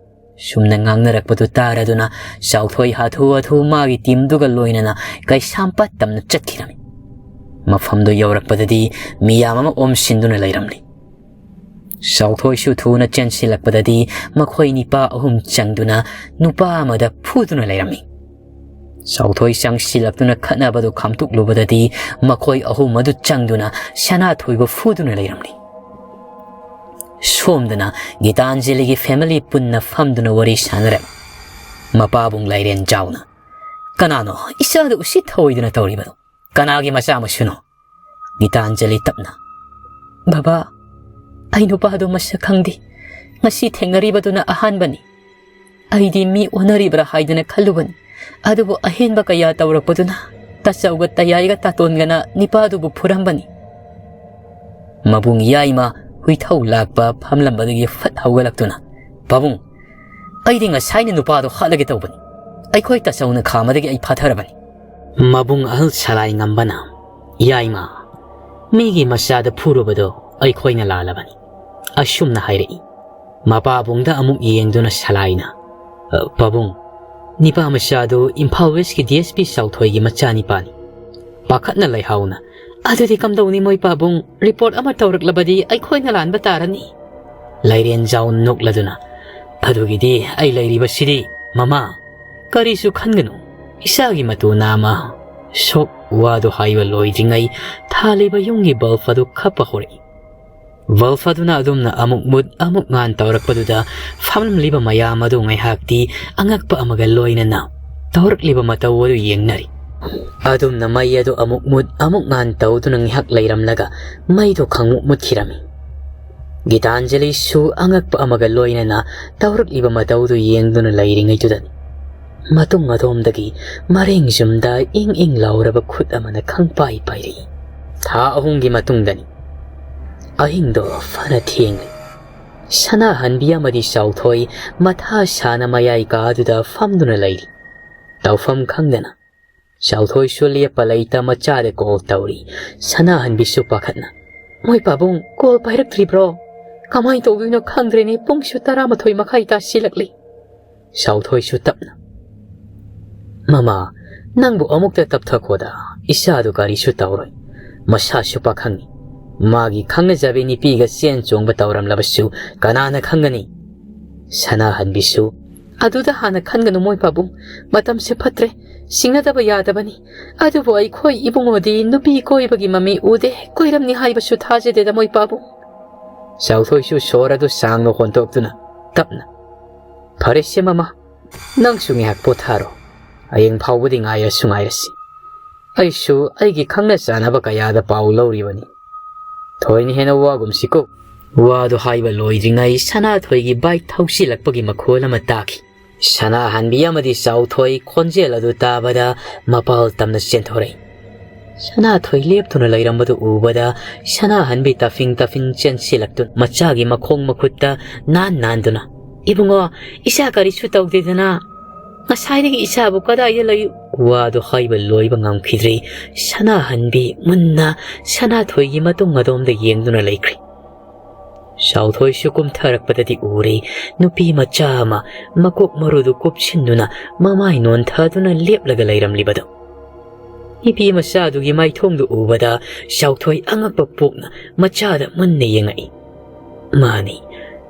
ꯁꯨꯝꯅ ꯉꯥꯡꯅꯔꯛꯄꯗꯨ ꯇꯥꯔꯗꯨꯅ ꯆꯥꯎꯊꯣꯏ ꯍꯥꯊꯨ ꯍꯥꯊꯨ ꯃꯥꯒꯤ ꯇꯤꯝꯗꯨꯒ ꯂꯣꯏꯅꯅ ꯀꯩꯁꯥꯝꯄꯥꯠ ꯇꯝꯅ ꯆꯠꯈꯤꯔꯝꯃꯤ꯫ ꯃꯐꯝꯗꯨ ꯌꯧꯔꯛꯄꯗꯗꯤ ꯃꯤꯌꯥꯝ ꯑꯃ ꯑꯣꯝꯁꯤꯟꯗꯨꯅ ꯂꯩꯔꯝꯂꯤ꯫ ꯆꯥꯎꯊꯣꯏꯁꯨ ꯊꯨꯅ ꯆꯦꯟꯁꯤꯜꯂꯛꯄꯗꯗꯤ ꯃꯈꯣꯏ ꯅꯤꯄꯥ ꯑꯍꯨꯝ ꯆꯪꯗꯨꯅ ꯅꯨꯄꯥ ꯑꯃꯗ ꯐꯨꯗꯨꯅ ꯂꯩꯔꯝꯃꯤ꯫ ꯆꯥꯎꯊꯣꯏ ꯆꯪꯁꯤꯜꯂꯛꯇꯨꯅ ꯈꯠꯅꯕꯗꯨ ꯈꯥꯝꯇꯣꯛꯂꯨꯕꯗꯗꯤ ꯃꯈꯣꯏ ꯑꯍꯨꯝ ꯑꯗꯨ ꯆꯪꯗꯨꯅ ꯁꯅꯥꯊꯣꯏꯕꯨ ꯐꯨꯗꯨꯅ ꯂꯩꯔꯝꯂꯤ꯫ ꯁꯣꯝꯗꯅ ꯒꯤꯇꯥꯟꯖꯂꯤꯒꯤ ꯐꯦꯃꯤꯂꯤ ꯄꯨꯟꯅ ꯐꯝꯗꯨꯅ ꯋꯥꯔꯤ ꯁꯥꯟꯅꯔꯦ꯫ ꯃꯄꯥꯕꯨꯡ ꯂꯥꯏꯔꯦꯟ ꯖꯥꯎꯅ, "ꯀꯅꯥꯅꯣ ꯏꯆꯥꯗ ꯎꯁꯤꯠ ꯊꯑꯣꯏꯗꯅ ꯇꯧꯔꯤꯕꯗꯣ? ꯀꯅꯥꯒꯤ ꯃꯆꯥ ꯃꯁꯨꯅꯣ?" ꯒꯤꯇꯥꯟꯖꯂꯤ ꯇꯞꯅ, "ꯕꯕꯥ, ꯑꯩ ꯅꯨꯄꯥꯗꯣ ꯃꯁꯛ ꯈꯪꯗꯦ꯫ ꯉꯁꯤ ꯊꯦꯡꯅꯔꯤꯕꯗꯨꯅ ꯑꯍꯥꯟꯕꯅꯤ꯫ ꯑꯩꯗꯤ ꯃꯤ ꯑꯣꯟꯅꯔꯤꯕ꯭ꯔꯥ ꯍꯥꯏꯗꯅ ꯈꯜꯂꯨꯕꯅꯤ꯫ ꯑꯗꯨꯕꯨ ꯑꯍꯦꯟꯕ ꯀꯌꯥ ꯇꯧꯔꯛꯄꯗꯨꯅ ꯇꯥꯆꯧꯒ ꯇꯌꯥꯏꯒ ꯇꯥꯇꯣꯟꯒꯅ ꯅꯤꯄꯥꯗꯨꯕꯨ ꯐꯨꯔꯝꯕꯅꯤ꯫" ꯃꯕꯨꯡ ꯌꯥꯏꯃ ꯍꯨꯏꯊꯧ ꯂꯥꯛꯄ ꯐꯝꯂꯝꯕꯗꯒꯤ ꯐꯠ ꯍꯧꯒꯠꯂꯛꯇꯨꯅ, "ꯄꯥꯕꯨꯡ, ꯑꯩꯗꯤ ꯉꯁꯥꯏꯅ ꯅꯨꯄꯥꯗꯣ ꯍꯥꯠꯂꯒꯦ ꯇꯧꯕꯅꯤ꯫ ꯑꯩꯈꯣꯏ ꯇꯥꯆꯧꯅ ꯈꯥꯝꯃꯗꯒꯤ ꯑꯩ ꯐꯥꯊꯔꯕꯅꯤ꯫" ꯃꯕꯨꯡ ꯑꯍꯜ ꯁꯂꯥꯏ ꯉꯝꯕꯅ, "ꯌꯥꯏꯃ, ꯃꯤꯒꯤ ꯃꯆꯥꯗ ꯐꯨꯔꯨꯕꯗꯣ ꯑꯩꯈꯣꯏꯅ ꯂꯥꯜꯂꯕꯅꯤ꯫" ꯑꯁꯨꯝꯅ ꯍꯥꯏꯔꯛꯏ꯫ ꯃꯄꯥꯕꯨꯡꯗ ꯑꯃꯨꯛ ꯌꯦꯡꯗꯨꯅ ꯁꯂꯥꯏꯅ, "ꯑ, ꯄꯥꯕꯨꯡ, ꯅꯤꯄꯥ ꯃꯆꯥꯗꯨ ꯏꯝꯐꯥꯜ ꯋꯦꯁꯀꯤ ꯗꯤ ꯑꯦꯁ ꯄꯤ ꯆꯥꯎꯊꯣꯏꯒꯤ ꯃꯆꯥꯅꯤꯄꯥꯅꯤ꯫" ꯄꯥꯈꯠꯅ ꯂꯩꯍꯥꯎꯅ, "ꯑꯗꯨꯗꯤ ꯀꯝꯗꯧꯅꯤ ꯃꯣꯏ ꯄꯥꯕꯨꯡ? ꯔꯤꯄꯣꯔꯠ ꯑꯃ ꯇꯧꯔꯛꯂꯕꯗꯤ ꯑꯩꯈꯣꯏꯅ ꯂꯥꯟꯕ ꯇꯥꯔꯅꯤ꯫" ꯂꯥꯏꯔꯦꯟꯖꯥꯎ ꯅꯣꯛꯂꯗꯨꯅ, "ꯑꯗꯨꯒꯤꯗꯤ ꯑꯩ ꯂꯩꯔꯤꯕꯁꯤꯗꯤ, ꯃꯃꯥ꯫ ꯀꯔꯤꯁꯨ ꯈꯟꯒꯅꯨ꯫ ꯏꯆꯥꯒꯤ ꯃꯇꯨ ꯅꯥꯃ꯫" ꯁꯣꯛ ꯋꯥꯗꯨ ꯍꯥꯏꯕ ꯂꯣꯏꯗ꯭ꯔꯤꯉꯩ ꯊꯥꯜꯂꯤꯕ ꯌꯨꯝꯒꯤ ꯕꯜꯕ ꯑꯗꯨ ꯈꯞꯄ ꯍꯧꯔꯛꯏ꯫ ꯕꯜꯕ ꯑꯗꯨꯅ ꯑꯗꯨꯝꯅ ꯑꯃꯨꯛ ꯃꯨꯠ ꯑꯃꯨꯛ ꯉꯥꯟ ꯇꯧꯔꯛꯄꯗꯨꯗ ꯐꯝꯂꯝꯂꯤꯕ ꯃꯌꯥꯝ ꯑꯗꯨ ꯉꯥꯏꯍꯥꯛꯇꯤ ꯑꯉꯛꯄ ꯑꯃꯒ ꯂꯣꯏꯅꯅ ꯇꯧꯔꯛꯂꯤꯕ ꯃꯇꯧ ꯑꯗꯨ ꯌꯦꯡꯅꯔꯤ꯫ ꯑꯗꯨꯝꯅ ꯃꯩ ꯑꯗꯨ ꯑꯃꯨꯛ ꯃꯨꯠ ꯑꯃꯨꯛ ꯉꯥꯟ ꯇꯧꯗꯨꯅ ꯉꯥꯏꯍꯥꯛ ꯂꯩꯔꯝꯂꯒ ꯃꯩꯗꯨ ꯈꯪꯃꯨꯠ ꯃꯨꯠꯈꯤꯔꯝꯃꯤ꯫ ꯒꯤꯇꯥꯟꯖꯂꯤꯁꯨ ꯑꯉꯛꯄ ꯑꯃꯒ ꯂꯣꯏꯅꯅ ꯇꯧꯔꯛꯂꯤꯕ ꯃꯇꯧꯗꯨ ꯌꯦꯡꯗꯨꯅ ꯂꯩꯔꯤꯉꯩꯗꯨꯗꯅꯤ ꯃꯇꯨꯡ ꯑꯗꯣꯝꯗꯒꯤ ꯃꯔꯦꯡ ꯌꯨꯝꯗ ꯏꯪ ꯏꯪ ꯂꯥꯎꯔꯕ ꯈꯨꯠ ꯑꯃꯅ ꯈꯪꯄꯥꯏ ꯄꯥꯏꯔꯛꯏ꯫ ꯊꯥ ꯑꯍꯨꯝꯒꯤ ꯃꯇꯨꯡꯗꯅꯤ꯫ ꯑꯍꯤꯡꯗꯣ ꯐꯅ ꯊꯦꯡꯂꯦ꯫ ꯁꯅꯥꯍꯟꯕꯤ ꯑꯃꯗꯤ ꯆꯥꯎꯊꯣꯏ ꯃꯊꯥ ꯁꯥꯅ ꯃꯌꯥꯏ ꯀꯥꯗꯨꯗ ꯐꯝꯗꯨꯅ ꯂꯩꯔꯤ꯫ ꯇꯧꯐꯝ ꯈꯪꯗꯅ ꯆꯥꯎꯊꯣꯏꯁꯨ ꯂꯦꯞꯄ ꯂꯩꯇ ꯃꯆꯥꯗ ꯀꯣꯜ ꯇꯧꯔꯤ꯫ ꯁꯅꯥꯍꯟꯕꯤꯁꯨ ꯄꯥꯈꯠꯅ, "ꯃꯣꯏ ꯄꯥꯕꯨꯡ ꯀꯣꯜ ꯄꯥꯏꯔꯛꯇ꯭ꯔꯤꯕ꯭ꯔꯣ? ꯀꯃꯥꯏꯅ ꯇꯧꯗꯣꯏꯅꯣ ꯈꯪꯗ꯭ꯔꯦꯅꯦ, ꯄꯨꯡꯁꯨ ꯇꯔꯥꯃꯥꯊꯣꯏ ꯃꯈꯥꯏ ꯇꯥꯁꯤꯜꯂꯛꯂꯤ꯫" ꯁꯥꯎꯊꯣꯏꯁꯨ ꯇꯞꯅ, "ꯃꯃꯥ, ꯅꯪꯕꯨ ꯑꯃꯨꯛꯇ ꯇꯞꯊꯈꯣꯗ, ꯏꯆꯥꯗꯨ ꯀꯔꯤꯁꯨ ꯇꯧꯔꯣꯏ꯫ ꯃꯁꯥꯁꯨ ꯄꯥꯈꯪꯅꯤ꯫ ꯃꯥꯒꯤ ꯈꯪꯅꯖꯕꯤ ꯅꯨꯄꯤꯒ ꯆꯦꯟ ꯆꯣꯡꯕ ꯇꯧꯔꯝꯂꯕꯁꯨ ꯀꯅꯥꯅ ꯈꯪꯒꯅꯤ?" ꯁꯅꯥꯍꯟꯕꯤꯁꯨ, "ꯑꯗꯨꯗ ꯍꯥꯟꯅ ꯈꯟꯒꯅꯨ ꯃꯣꯏ ꯄꯥꯕꯨꯡ, ꯃꯇꯝꯁꯦ ꯐꯠꯇ꯭ꯔꯦ, ꯁꯤꯡꯅꯗꯕ ꯌꯥꯗꯕꯅꯤ꯫ ꯑꯗꯨꯕꯨ ꯑꯩꯈꯣꯏ ꯏꯕꯨꯡꯉꯣꯗꯤ ꯅꯨꯄꯤ ꯀꯣꯏꯕꯒꯤ ꯃꯃꯤ ꯎꯗꯦ, ꯀꯣꯏꯔꯝꯅꯤ ꯍꯥꯏꯕꯁꯨ ꯊꯥꯖꯗꯦꯗ ꯃꯣꯏ ꯄꯥꯕꯨꯡ꯫" ꯁꯥꯎꯊꯣꯏꯁꯨ ꯁꯣꯔ ꯑꯗꯨ ꯁꯥꯡꯅ ꯍꯣꯟꯗꯣꯛꯇꯨꯅ ꯇꯞꯅ, "ꯐꯔꯦꯁꯦ ꯃꯃꯥ, ꯅꯪꯁꯨ ꯉꯥꯏꯍꯥꯛ ꯄꯣꯊꯥꯔꯣ꯫ ꯍꯌꯦꯡ ꯐꯥꯎꯕꯗꯤ ꯉꯥꯏꯔꯁꯨ ꯉꯥꯏꯔꯁꯤ꯫ ꯑꯩꯁꯨ ꯑꯩꯒꯤ ꯈꯪꯅ ꯆꯥꯟꯅꯕ ꯀꯌꯥꯗ ꯄꯥꯎ ꯂꯧꯔꯤꯕꯅꯤ꯫ ꯊꯣꯏꯅ ꯍꯦꯟꯅ ꯋꯥꯒꯨꯝꯁꯤꯀꯣ꯫" ꯋꯥꯗꯨ ꯍꯥꯏꯕ ꯂꯣꯏꯗ꯭ꯔꯤꯉꯩ ꯁꯅꯥꯊꯣꯏꯒꯤ ꯕꯥꯏꯛ ꯊꯧꯁꯤꯜꯂꯛꯄꯒꯤ ꯃꯈꯣꯜ ꯑꯃ ꯇꯥꯈꯤ꯫ ꯁꯅꯥꯍꯟꯕꯤ ꯑꯃꯗꯤ ꯆꯥꯎꯊꯣꯏ ꯈꯣꯟꯖꯦꯜ ꯑꯗꯨ ꯇꯥꯕꯗ ꯃꯄꯥꯜ ꯇꯝꯅ ꯆꯦꯟꯊꯣꯔꯛꯏ꯫ ꯁꯅꯥꯊꯣꯏ ꯂꯦꯞꯇꯨꯅ ꯂꯩꯔꯝꯕꯗꯨ ꯎꯕꯗ ꯁꯅꯥꯍꯟꯕꯤ ꯇꯥꯐꯤꯡ ꯇꯥꯐꯤꯡ ꯆꯦꯟꯁꯤꯜꯂꯛꯇꯨꯅ ꯃꯆꯥꯒꯤ ꯃꯈꯣꯡ ꯃꯈꯨꯠꯇ ꯅꯥꯟ ꯅꯥꯟꯗꯨꯅ, "ꯏꯕꯨꯡꯉꯣ, ꯏꯆꯥ ꯀꯔꯤꯁꯨ ꯇꯧꯗꯦꯗꯅ꯫ ꯉꯁꯥꯏꯗꯒꯤ ꯏꯆꯥꯕꯨ ꯀꯗꯥꯏꯗ ꯂꯩ?" ꯋꯥꯗꯨ ꯍꯥꯏꯕ ꯂꯣꯏꯕ ꯉꯝꯈꯤꯗ꯭ꯔꯤ꯫ ꯁꯅꯥꯍꯟꯕꯤ ꯃꯨꯟꯅ ꯁꯅꯥꯊꯣꯏꯒꯤ ꯃꯇꯨꯡ ꯑꯗꯣꯝꯗ ꯌꯦꯡꯗꯨꯅ ꯂꯩꯈ꯭ꯔꯦ꯫ ꯆꯥꯎꯊꯣꯏꯁꯨ ꯀꯨꯝꯊꯔꯛꯄꯗꯗꯤ ꯎꯔꯦ, ꯅꯨꯄꯤ ꯃꯆꯥ ꯑꯃ ꯃꯀꯣꯛ ꯃꯔꯨꯗꯨ ꯀꯨꯞꯁꯤꯟꯗꯨꯅ ꯃꯃꯥꯏ ꯅꯣꯟꯊꯗꯨꯅ ꯂꯦꯞꯂꯒ ꯂꯩꯔꯝꯂꯤꯕꯗꯨ꯫ ꯅꯨꯄꯤ ꯃꯆꯥꯗꯨꯒꯤ ꯃꯥꯏꯊꯣꯡꯗꯨ ꯎꯕꯗ ꯆꯥꯎꯊꯣꯏ ꯑꯉꯛꯄ ꯄꯣꯛꯅ ꯃꯆꯥꯗ ꯃꯨꯟꯅ ꯌꯦꯡꯉꯛꯏ꯫ ꯃꯥꯅꯤ,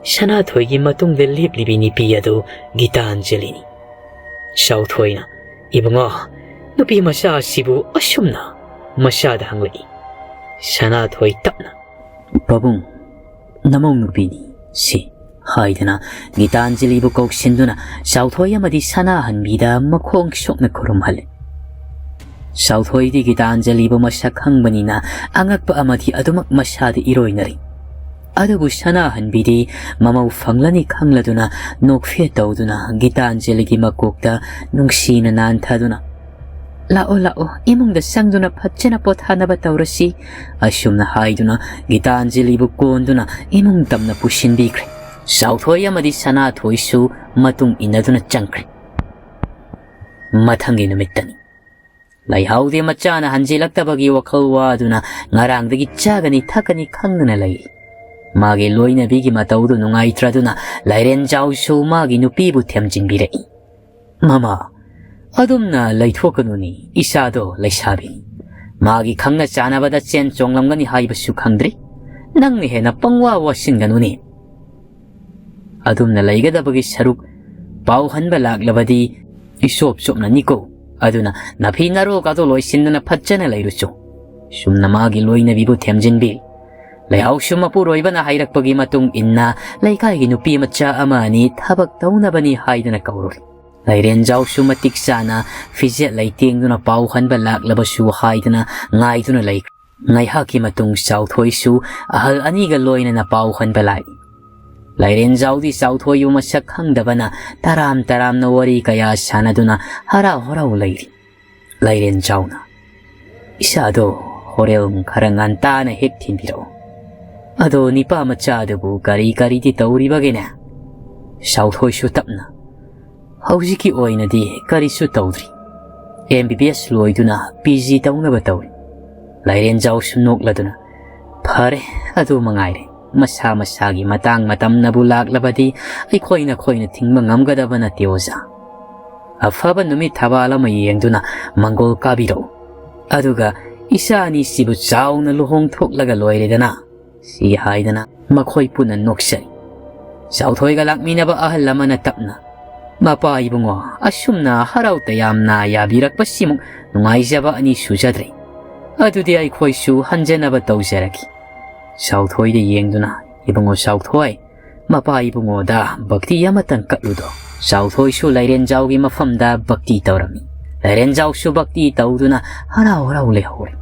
ꯁꯅꯥꯊꯣꯏꯒꯤ ꯃꯇꯨꯡꯗ ꯂꯦꯞꯂꯤꯕꯤ ꯅꯨꯄꯤ ꯑꯗꯨ ꯒꯤꯇꯥꯟꯖꯂꯤꯅꯤ꯫ ꯆꯥꯎꯊꯣꯏꯅ, "ꯏꯕꯨꯡꯉꯣ, ꯅꯨꯄꯤ ꯃꯆꯥ ꯑꯁꯤꯕꯨ?" ꯑꯁꯨꯝꯅ ꯃꯆꯥꯗ ꯍꯪꯂꯛꯏ꯫ ꯁꯅꯥꯊꯣꯏ ꯇꯞꯅ, "ꯄꯥꯕꯨꯡ, ꯅꯃꯧ ꯅꯨꯄꯤꯅꯤ ꯁꯤ," ꯍꯥꯏꯗꯨꯅ ꯒꯤꯇꯥꯟꯖꯂꯤꯕꯨ ꯀꯧꯁꯤꯟꯗꯨꯅ ꯆꯥꯎꯊꯣꯏ ꯑꯃꯗꯤ ꯁꯅꯥꯍꯟꯕꯤꯗ ꯃꯈꯣꯡ ꯁꯣꯛꯅ ꯈꯨꯔꯨꯝꯍꯜꯂꯤ꯫ ꯆꯥꯎꯊꯣꯏꯗꯤ ꯒꯤꯇꯥꯟꯖꯂꯤꯕꯨ ꯃꯁꯛ ꯈꯪꯕꯅꯤꯅ ꯑꯉꯛꯄ ꯑꯃꯗꯤ ꯑꯗꯨꯃꯛ ꯃꯁꯥꯗ ꯏꯔꯣꯏꯅꯔꯤ꯫ ꯑꯗꯨꯕꯨ ꯁꯅꯥꯍꯟꯕꯤꯗꯤ ꯃꯃꯧ ꯐꯪꯂꯅꯤ ꯈꯪꯂꯗꯨꯅ ꯅꯣꯛꯐꯦꯠ ꯇꯧꯗꯨꯅ ꯒꯤꯇꯥꯟꯖꯂꯤꯒꯤ ꯃꯀꯣꯛꯇ ꯅꯨꯡꯁꯤꯅ ꯅꯥꯟꯊꯗꯨꯅ, "ꯂꯥꯛꯑꯣ, ꯂꯥꯛꯑꯣ, ꯏꯃꯨꯡꯗ ꯆꯪꯗꯨꯅ ꯐꯖꯅ ꯄꯣꯊꯥꯅꯕ ꯇꯧꯔꯁꯤ," ꯑꯁꯨꯝꯅ ꯍꯥꯏꯗꯨꯅ ꯒꯤꯇꯥꯟꯖꯂꯤꯕꯨ ꯀꯣꯟꯗꯨꯅ ꯏꯃꯨꯡ ꯇꯝꯅ ꯄꯨꯁꯤꯟꯕꯤꯈ꯭ꯔꯦ꯫ ꯆꯥꯎꯊꯣꯏ ꯑꯃꯗꯤ ꯁꯅꯥꯊꯣꯏꯁꯨ ꯃꯇꯨꯡ ꯏꯟꯅꯗꯨꯅ ꯆꯪꯈ꯭ꯔꯦ꯫ ꯃꯊꯪꯒꯤ ꯅꯨꯃꯤꯠꯇꯅꯤ꯫ ꯂꯩꯍꯥꯎꯗꯦ ꯃꯆꯥꯅ ꯍꯟꯖꯤꯜꯂꯛꯇꯕꯒꯤ ꯋꯥꯈꯜ ꯋꯥꯗꯨꯅ ꯉꯔꯥꯡꯗꯒꯤ ꯆꯥꯒꯅꯤ ꯊꯛꯀꯅꯤ ꯈꯪꯗꯅ ꯂꯩꯔꯤ꯫ ꯃꯥꯒꯤ ꯂꯣꯏꯅꯕꯤꯒꯤ ꯃꯇꯧꯗꯨ ꯅꯨꯡꯉꯥꯏꯇ꯭ꯔꯗꯨꯅ ꯂꯥꯏꯔꯦꯟꯖꯥꯎꯁꯨ ꯃꯥꯒꯤ ꯅꯨꯄꯤꯕꯨ ꯊꯦꯝꯖꯤꯟꯕꯤꯔꯛꯏ꯫ "ꯃꯃꯥ, ꯑꯗꯨꯝꯅ ꯂꯩꯊꯣꯛꯀꯅꯨꯅꯦ, ꯏꯆꯥꯗꯣ ꯂꯩꯁꯥꯕꯤꯅꯤ꯫ ꯃꯥꯒꯤ ꯈꯪꯅ ꯆꯥꯟꯅꯕꯗ ꯆꯦꯟ ꯆꯣꯡꯂꯝꯒꯅꯤ ꯍꯥꯏꯕꯁꯨ ꯈꯪꯗ꯭ꯔꯤ꯫ ꯅꯪꯅ ꯍꯦꯟꯅ ꯄꯪꯋꯥ ꯋꯥꯁꯤꯟꯒꯅꯨꯅꯦ꯫ ꯑꯗꯨꯝꯅ ꯂꯩꯒꯗꯕꯒꯤ ꯁꯔꯨꯛ ꯄꯥꯎ ꯍꯟꯕ ꯂꯥꯛꯂꯕꯗꯤ ꯏꯆꯣꯞ ꯆꯣꯞꯅꯅꯤꯀꯣ꯫ ꯑꯗꯨꯅ ꯅꯐꯤ ꯅꯔꯣꯛ ꯑꯗꯨ ꯂꯣꯏꯁꯤꯟꯗꯅ ꯐꯖꯅ ꯂꯩꯔꯨꯆꯣ"꯫ ꯁꯨꯝꯅ ꯃꯥꯒꯤ ꯂꯣꯏꯅꯕꯤꯕꯨ ꯊꯦꯝꯖꯤꯟꯕꯤ꯫ ꯂꯩꯍꯥꯎꯁꯨ ꯃꯄꯨꯔꯣꯏꯕꯅ ꯍꯥꯏꯔꯛꯄꯒꯤ ꯃꯇꯨꯡ ꯏꯟꯅ ꯂꯩꯀꯥꯏꯒꯤ ꯅꯨꯄꯤ ꯃꯆꯥ ꯑꯃ ꯑꯅꯤ ꯊꯕꯛ ꯇꯧꯅꯕꯅꯤ ꯍꯥꯏꯗꯅ ꯀꯧꯔꯨꯔꯦ꯫ ꯂꯥꯏꯔꯦꯟꯖꯥꯎꯁꯨ ꯃꯇꯤꯛ ꯆꯥꯅ ꯐꯤꯖꯦꯠ ꯂꯩꯇꯦꯡꯗꯨꯅ ꯄꯥꯎ ꯍꯟꯕ ꯂꯥꯛꯂꯕꯁꯨ ꯍꯥꯏꯗꯅ ꯉꯥꯏꯗꯨꯅ ꯂꯩꯈ꯭ꯔꯦ꯫ ꯉꯥꯏꯍꯥꯛꯀꯤ ꯃꯇꯨꯡ ꯆꯥꯎꯊꯣꯏꯁꯨ ꯑꯍꯜ ꯑꯅꯤꯒ ꯂꯣꯏꯅꯅ ꯄꯥꯎ ꯍꯟꯕ ꯂꯥꯛꯏ꯫ ꯂꯥꯏꯔꯦꯟꯖꯥꯎꯗꯤ ꯆꯥꯎꯊꯣꯏꯕꯨ ꯃꯁꯛ ꯈꯪꯗꯕꯅ ꯇꯔꯥꯝ ꯇꯔꯥꯝꯅ ꯋꯥꯔꯤ ꯀꯌꯥ ꯁꯥꯟꯅꯗꯨꯅ ꯍꯔꯥꯎ ꯍꯔꯥꯎ ꯂꯩꯔꯤ꯫ ꯂꯥꯏꯔꯦꯟꯖꯥꯎꯅ, "ꯏꯆꯥꯗꯣ ꯍꯣꯔꯦꯟ ꯈꯔ ꯉꯟꯇꯥꯅ ꯍꯦꯛ ꯊꯤꯟꯕꯤꯔꯛꯎ꯫ ꯑꯗꯣ ꯅꯤꯄꯥ ꯃꯆꯥꯗꯨꯕꯨ ꯀꯔꯤ ꯀꯔꯤꯗꯤ ꯇꯧꯔꯤꯕꯒꯦꯅꯦ?" ꯆꯥꯎꯊꯣꯏꯁꯨ ꯇꯞꯅ, "ꯍꯧꯖꯤꯛꯀꯤ ꯑꯣꯏꯅꯗꯤ ꯀꯔꯤꯁꯨ ꯇꯧꯗ꯭ꯔꯤ꯫ ꯑꯦꯝ ꯕꯤ ꯕꯤ ꯑꯦꯁ ꯂꯣꯏꯗꯨꯅ ꯄꯤ ꯖꯤ ꯇꯧꯅꯕ ꯇꯧꯔꯤ"꯫ ꯂꯥꯏꯔꯦꯟꯖꯥꯎꯁꯨ ꯅꯣꯛꯂꯗꯨꯅ, "ꯐꯔꯦ, ꯑꯗꯨ ꯃꯉꯥꯏꯔꯦ꯫ ꯃꯁꯥ ꯃꯁꯥꯒꯤ ꯃꯇꯥꯡ ꯃꯇꯝꯅꯕꯨ ꯂꯥꯛꯂꯕꯗꯤ ꯑꯩꯈꯣꯏꯅ ꯈꯣꯏꯅ ꯊꯤꯡꯕ ꯉꯝꯒꯗꯕ ꯅꯠꯇꯦ ꯑꯣꯖꯥ꯫ ꯑꯐꯕ ꯅꯨꯃꯤꯠ ꯊꯕꯥꯜ ꯑꯃ ꯌꯦꯡꯗꯨꯅ ꯃꯪꯒꯣꯜ ꯀꯥꯕꯤꯔꯛꯎ꯫ ꯑꯗꯨꯒ ꯏꯆꯥ ꯑꯅꯤꯁꯤꯕꯨ ꯆꯥꯎꯅ ꯂꯨꯍꯣꯡꯊꯣꯛꯂꯒ ꯂꯣꯏꯔꯦꯗꯅ"꯫ ꯁꯤ ꯍꯥꯏꯗꯅ ꯃꯈꯣꯏ ꯄꯨꯟꯅ ꯅꯣꯛꯆꯩ꯫ ꯆꯥꯎꯊꯣꯏꯒ ꯂꯥꯛꯃꯤꯟꯅꯕ ꯑꯍꯜ ꯑꯃꯅ ꯇꯞꯅ, "ꯃꯄꯥ ꯏꯕꯨꯡꯉꯣ, ꯑꯁꯨꯝꯅ ꯍꯔꯥꯎ ꯇꯌꯥꯝꯅ ꯌꯥꯕꯤꯔꯛꯄꯁꯤꯃꯨꯛ ꯅꯨꯡꯉꯥꯏꯖꯕ ꯑꯅꯤ ꯁꯨꯖꯗ꯭ꯔꯦ꯫ ꯑꯗꯨꯗꯤ ꯑꯩꯈꯣꯏꯁꯨ ꯍꯟꯖꯅꯕ ꯇꯧꯖꯔꯒꯦ"꯫ ꯆꯥꯎꯊꯣꯏꯗ ꯌꯦꯡꯗꯨꯅ, "ꯏꯕꯨꯡꯉꯣ ꯆꯥꯎꯊꯣꯏ, ꯃꯄꯥ ꯏꯕꯨꯡꯉꯣꯗ ꯚꯛꯇꯤ ꯑꯃꯇꯪ ꯀꯠꯂꯨꯗꯣ"꯫ ꯆꯥꯎꯊꯣꯏꯁꯨ ꯂꯥꯏꯔꯦꯟꯖꯥꯎꯒꯤ ꯃꯐꯝꯗ ꯚꯛꯇꯤ ꯇꯧꯔꯝꯃꯤ꯫ ꯂꯥꯏꯔꯦꯟꯖꯥꯎꯁꯨ ꯚꯛꯇꯤ ꯇꯧꯗꯨꯅ ꯍꯔꯥꯎ ꯍꯔꯥꯎ ꯂꯩꯍꯧꯔꯦ꯫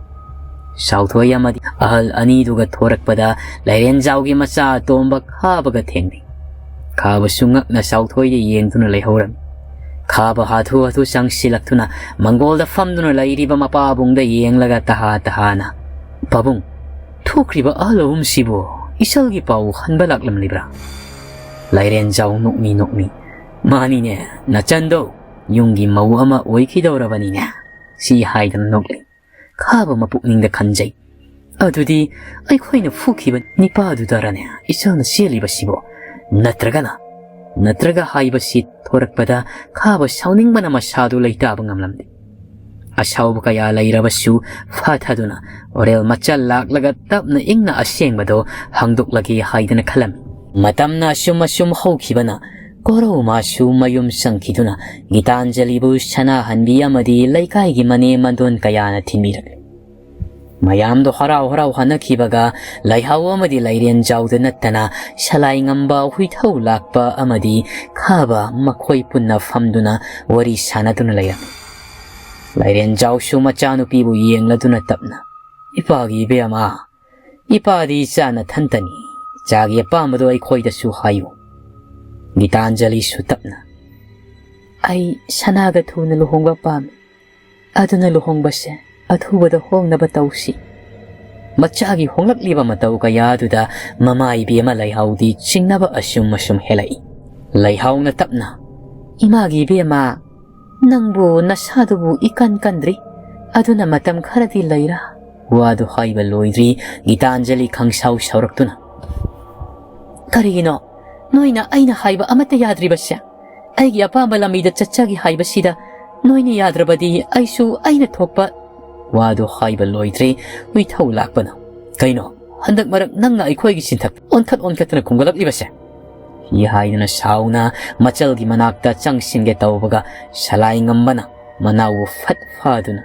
ꯆꯥꯎꯊꯣꯏ ꯑꯃꯗꯤ ꯑꯍꯜ ꯑꯅꯤꯗꯨꯒ ꯊꯣꯔꯛꯄꯗ ꯂꯥꯏꯔꯦꯟꯖꯥꯎꯒꯤ ꯃꯆꯥ ꯑꯇꯣꯝꯕ ꯈꯥꯕꯒ ꯊꯦꯡꯅꯩ꯫ ꯈꯥꯕꯁꯨ ꯉꯛꯅ ꯆꯥꯎꯊꯣꯏꯗ ꯌꯦꯡꯗꯨꯅ ꯂꯩꯍꯧꯔꯝꯃꯤ꯫ ꯈꯥꯕ ꯍꯥꯊꯨ ꯍꯥꯊꯨ ꯆꯪꯁꯤꯜꯂꯛꯇꯨꯅ ꯃꯪꯒꯣꯜꯗ ꯐꯝꯗꯨꯅ ꯂꯩꯔꯤꯕ ꯃꯄꯥꯕꯨꯡꯗ ꯌꯦꯡꯂꯒ ꯇꯍꯥ ꯇꯍꯥꯅ, "ꯄꯥꯕꯨꯡ, ꯊꯣꯛꯈ꯭ꯔꯤꯕ ꯑꯍꯜ ꯑꯍꯨꯝꯁꯤꯕꯨ ꯏꯆꯜꯒꯤ ꯄꯥꯎ ꯍꯟꯕ ꯂꯥꯛꯂꯝꯂꯤꯕ꯭ꯔꯥ?" ꯂꯥꯏꯔꯦꯟꯖꯥꯎ ꯅꯣꯛꯃꯤ ꯅꯣꯛꯃꯤ, "ꯃꯥꯅꯤꯅꯦ, ꯅꯆꯟꯗꯣ ꯌꯨꯝꯒꯤ ꯃꯧ ꯑꯃ ꯑꯣꯏꯈꯤꯗꯧꯔꯕꯅꯤꯅꯦ" ꯁꯤ ꯍꯥꯏꯗꯅ ꯅꯣꯛꯂꯤ꯫ ꯈꯥꯕ ꯃꯄꯨꯛꯅꯤꯡꯗ ꯈꯟꯖꯩ, "ꯑꯗꯨꯗꯤ ꯑꯩꯈꯣꯏꯅ ꯐꯨꯈꯤꯕ ꯅꯤꯄꯥꯗꯨꯗꯔꯅꯦ ꯏꯆꯜꯅ ꯆꯦꯜꯂꯤꯕꯁꯤꯕꯣ? ꯅꯠꯇ꯭ꯔꯒꯅ?" "ꯅꯠꯇ꯭ꯔꯒ" ꯍꯥꯏꯕꯁꯤ ꯊꯣꯔꯛꯄꯗ ꯈꯥꯕ ꯁꯥꯎꯅꯤꯡꯕꯅ ꯃꯁꯥꯗꯨ ꯂꯩꯇꯥꯕ ꯉꯝꯂꯝꯗꯦ꯫ ꯑꯁꯥꯎꯕ ꯀꯌꯥ ꯂꯩꯔꯕꯁꯨ ꯐꯥꯊꯗꯨꯅ ꯑꯣꯔꯦꯜ ꯃꯆꯜ ꯂꯥꯛꯂꯒ ꯇꯞꯅ ꯏꯪꯅ ꯑꯁꯦꯡꯕꯗꯣ ꯍꯪꯗꯣꯛꯂꯒꯦ ꯍꯥꯏꯗꯅ ꯈꯜꯂꯝꯃꯤ꯫ ꯃꯇꯝꯅ ꯑꯁꯨꯝ ꯑꯁꯨꯝ ꯍꯧꯈꯤꯕꯅ ꯀꯣꯔꯧ ꯃꯥꯁꯨ ꯃꯌꯨꯝ ꯆꯪꯈꯤꯗꯨꯅ ꯒꯤꯇꯥꯟꯖꯂꯤꯕꯨ ꯁꯅꯥꯍꯟꯕꯤ ꯑꯃꯗꯤ ꯂꯩꯀꯥꯏꯒꯤ ꯃꯅꯦꯝ ꯃꯗꯣꯟ ꯀꯌꯥꯅ ꯊꯤꯟꯕꯤꯔꯛꯂꯤ꯫ ꯃꯌꯥꯝꯗꯣ ꯍꯔꯥꯎ ꯍꯔꯥꯎ ꯍꯟꯅꯈꯤꯕꯒ ꯂꯩꯍꯥꯎ ꯑꯃꯗꯤ ꯂꯩꯔꯦꯟꯖꯥꯎꯗ ꯅꯠꯇꯅ ꯁꯂꯥꯏ ꯉꯝꯕ, ꯍꯨꯏꯊꯧ ꯂꯥꯛꯄ ꯑꯃꯗꯤ ꯈꯥꯕ ꯃꯈꯣꯏ ꯄꯨꯟꯅ ꯐꯝꯗꯨꯅ ꯋꯥꯔꯤ ꯁꯥꯟꯅꯗꯨꯅ ꯂꯩꯔꯝꯃꯤ꯫ ꯂꯩꯔꯦꯟꯖꯥꯎꯁꯨ ꯃꯆꯥꯅꯨꯄꯤꯕꯨ ꯌꯦꯡꯂꯗꯨꯅ ꯇꯞꯅ, "ꯏꯄꯥꯒꯤ ꯏꯕꯦꯝꯃ, ꯏꯄꯥꯗꯤ ꯏꯆꯥ ꯅꯊꯟꯇꯅꯤ꯫ ꯏꯆꯥꯒꯤ ꯑꯄꯥꯝꯕꯗꯣ ꯑꯩꯈꯣꯏꯗꯁꯨ ꯍꯥꯏꯌꯨ꯫" ꯒꯤꯇꯥꯟꯖꯂꯤꯁꯨ ꯇꯞꯅ, "ꯑꯩ ꯁꯅꯥꯒ ꯊꯨꯅ ꯂꯨꯍꯣꯡꯕ ꯄꯥꯝꯃꯤ꯫ ꯑꯗꯨꯅ ꯂꯨꯍꯣꯡꯕꯁꯦ ꯑꯊꯨꯕꯗ ꯍꯣꯡꯅꯕ ꯇꯧꯁꯤ꯫" ꯃꯆꯥꯒꯤ ꯍꯣꯡꯂꯛꯂꯤꯕ ꯃꯇꯧ ꯀꯌꯥꯗꯨꯗ ꯃꯃꯥ ꯏꯕꯦꯝꯃ ꯂꯩꯍꯥꯎꯗꯤ ꯆꯤꯡꯅꯕ ꯑꯁꯨꯝ ꯑꯁꯨꯝ ꯍꯦꯜꯂꯛꯏ꯫ ꯂꯩꯍꯥꯎꯅ ꯇꯞꯅ, "ꯏꯃꯥꯒꯤ ꯏꯕꯦꯝꯃ, ꯅꯪꯕꯨ ꯅꯁꯥꯗꯨꯕꯨ ꯏꯀꯟ ꯀꯟꯗ꯭ꯔꯤ, ꯑꯗꯨꯅ ꯃꯇꯝ ꯈꯔꯗꯤ ꯂꯩꯔ꯫" ꯋꯥꯗꯨ ꯍꯥꯏꯕ ꯂꯣꯏꯗ꯭ꯔꯤ, ꯒꯤꯇꯥꯟꯖꯂꯤ ꯈꯪꯁꯥꯎ ꯁꯥꯎꯔꯛꯇꯨꯅ, "ꯀꯔꯤꯒꯤꯅꯣ ꯅꯣꯏꯅ ꯑꯩꯅ ꯍꯥꯏꯕ ꯑꯃꯠꯇ ꯌꯥꯗ꯭ꯔꯤꯕꯁꯦ? ꯑꯩꯒꯤ ꯑꯄꯥꯝꯕ ꯂꯝꯕꯤꯗ ꯆꯠꯆꯒꯦ ꯍꯥꯏꯕꯁꯤꯗ ꯅꯣꯏꯅ ꯌꯥꯗ꯭ꯔꯕꯗꯤ ꯑꯩꯁꯨ ꯑꯩꯅ ꯊꯣꯛꯄ꯫" ꯋꯥꯗꯨ ꯍꯥꯏꯕ ꯂꯣꯏꯗ꯭ꯔꯤ, ꯍꯨꯏꯊꯧ ꯂꯥꯛꯄꯅ, "ꯀꯩꯅꯣ ꯍꯟꯗꯛ ꯃꯔꯛ ꯅꯪꯅ ꯑꯩꯈꯣꯏꯒꯤ ꯆꯤꯟꯊꯛ ꯑꯣꯟꯈꯠ ꯑꯣꯟꯈꯠꯇꯅ ꯈꯨꯝꯒꯠꯂꯛꯂꯤꯕꯁꯦ?" ꯁꯤ ꯍꯥꯏꯗꯨꯅ ꯁꯥꯎꯅ ꯃꯆꯜꯒꯤ ꯃꯅꯥꯛꯇ ꯆꯪꯁꯤꯟꯒꯦ ꯇꯧꯕꯒ ꯁꯂꯥꯏ ꯉꯝꯕꯅ ꯃꯅꯥꯎꯕꯨ ꯐꯠ ꯐꯥꯗꯨꯅ,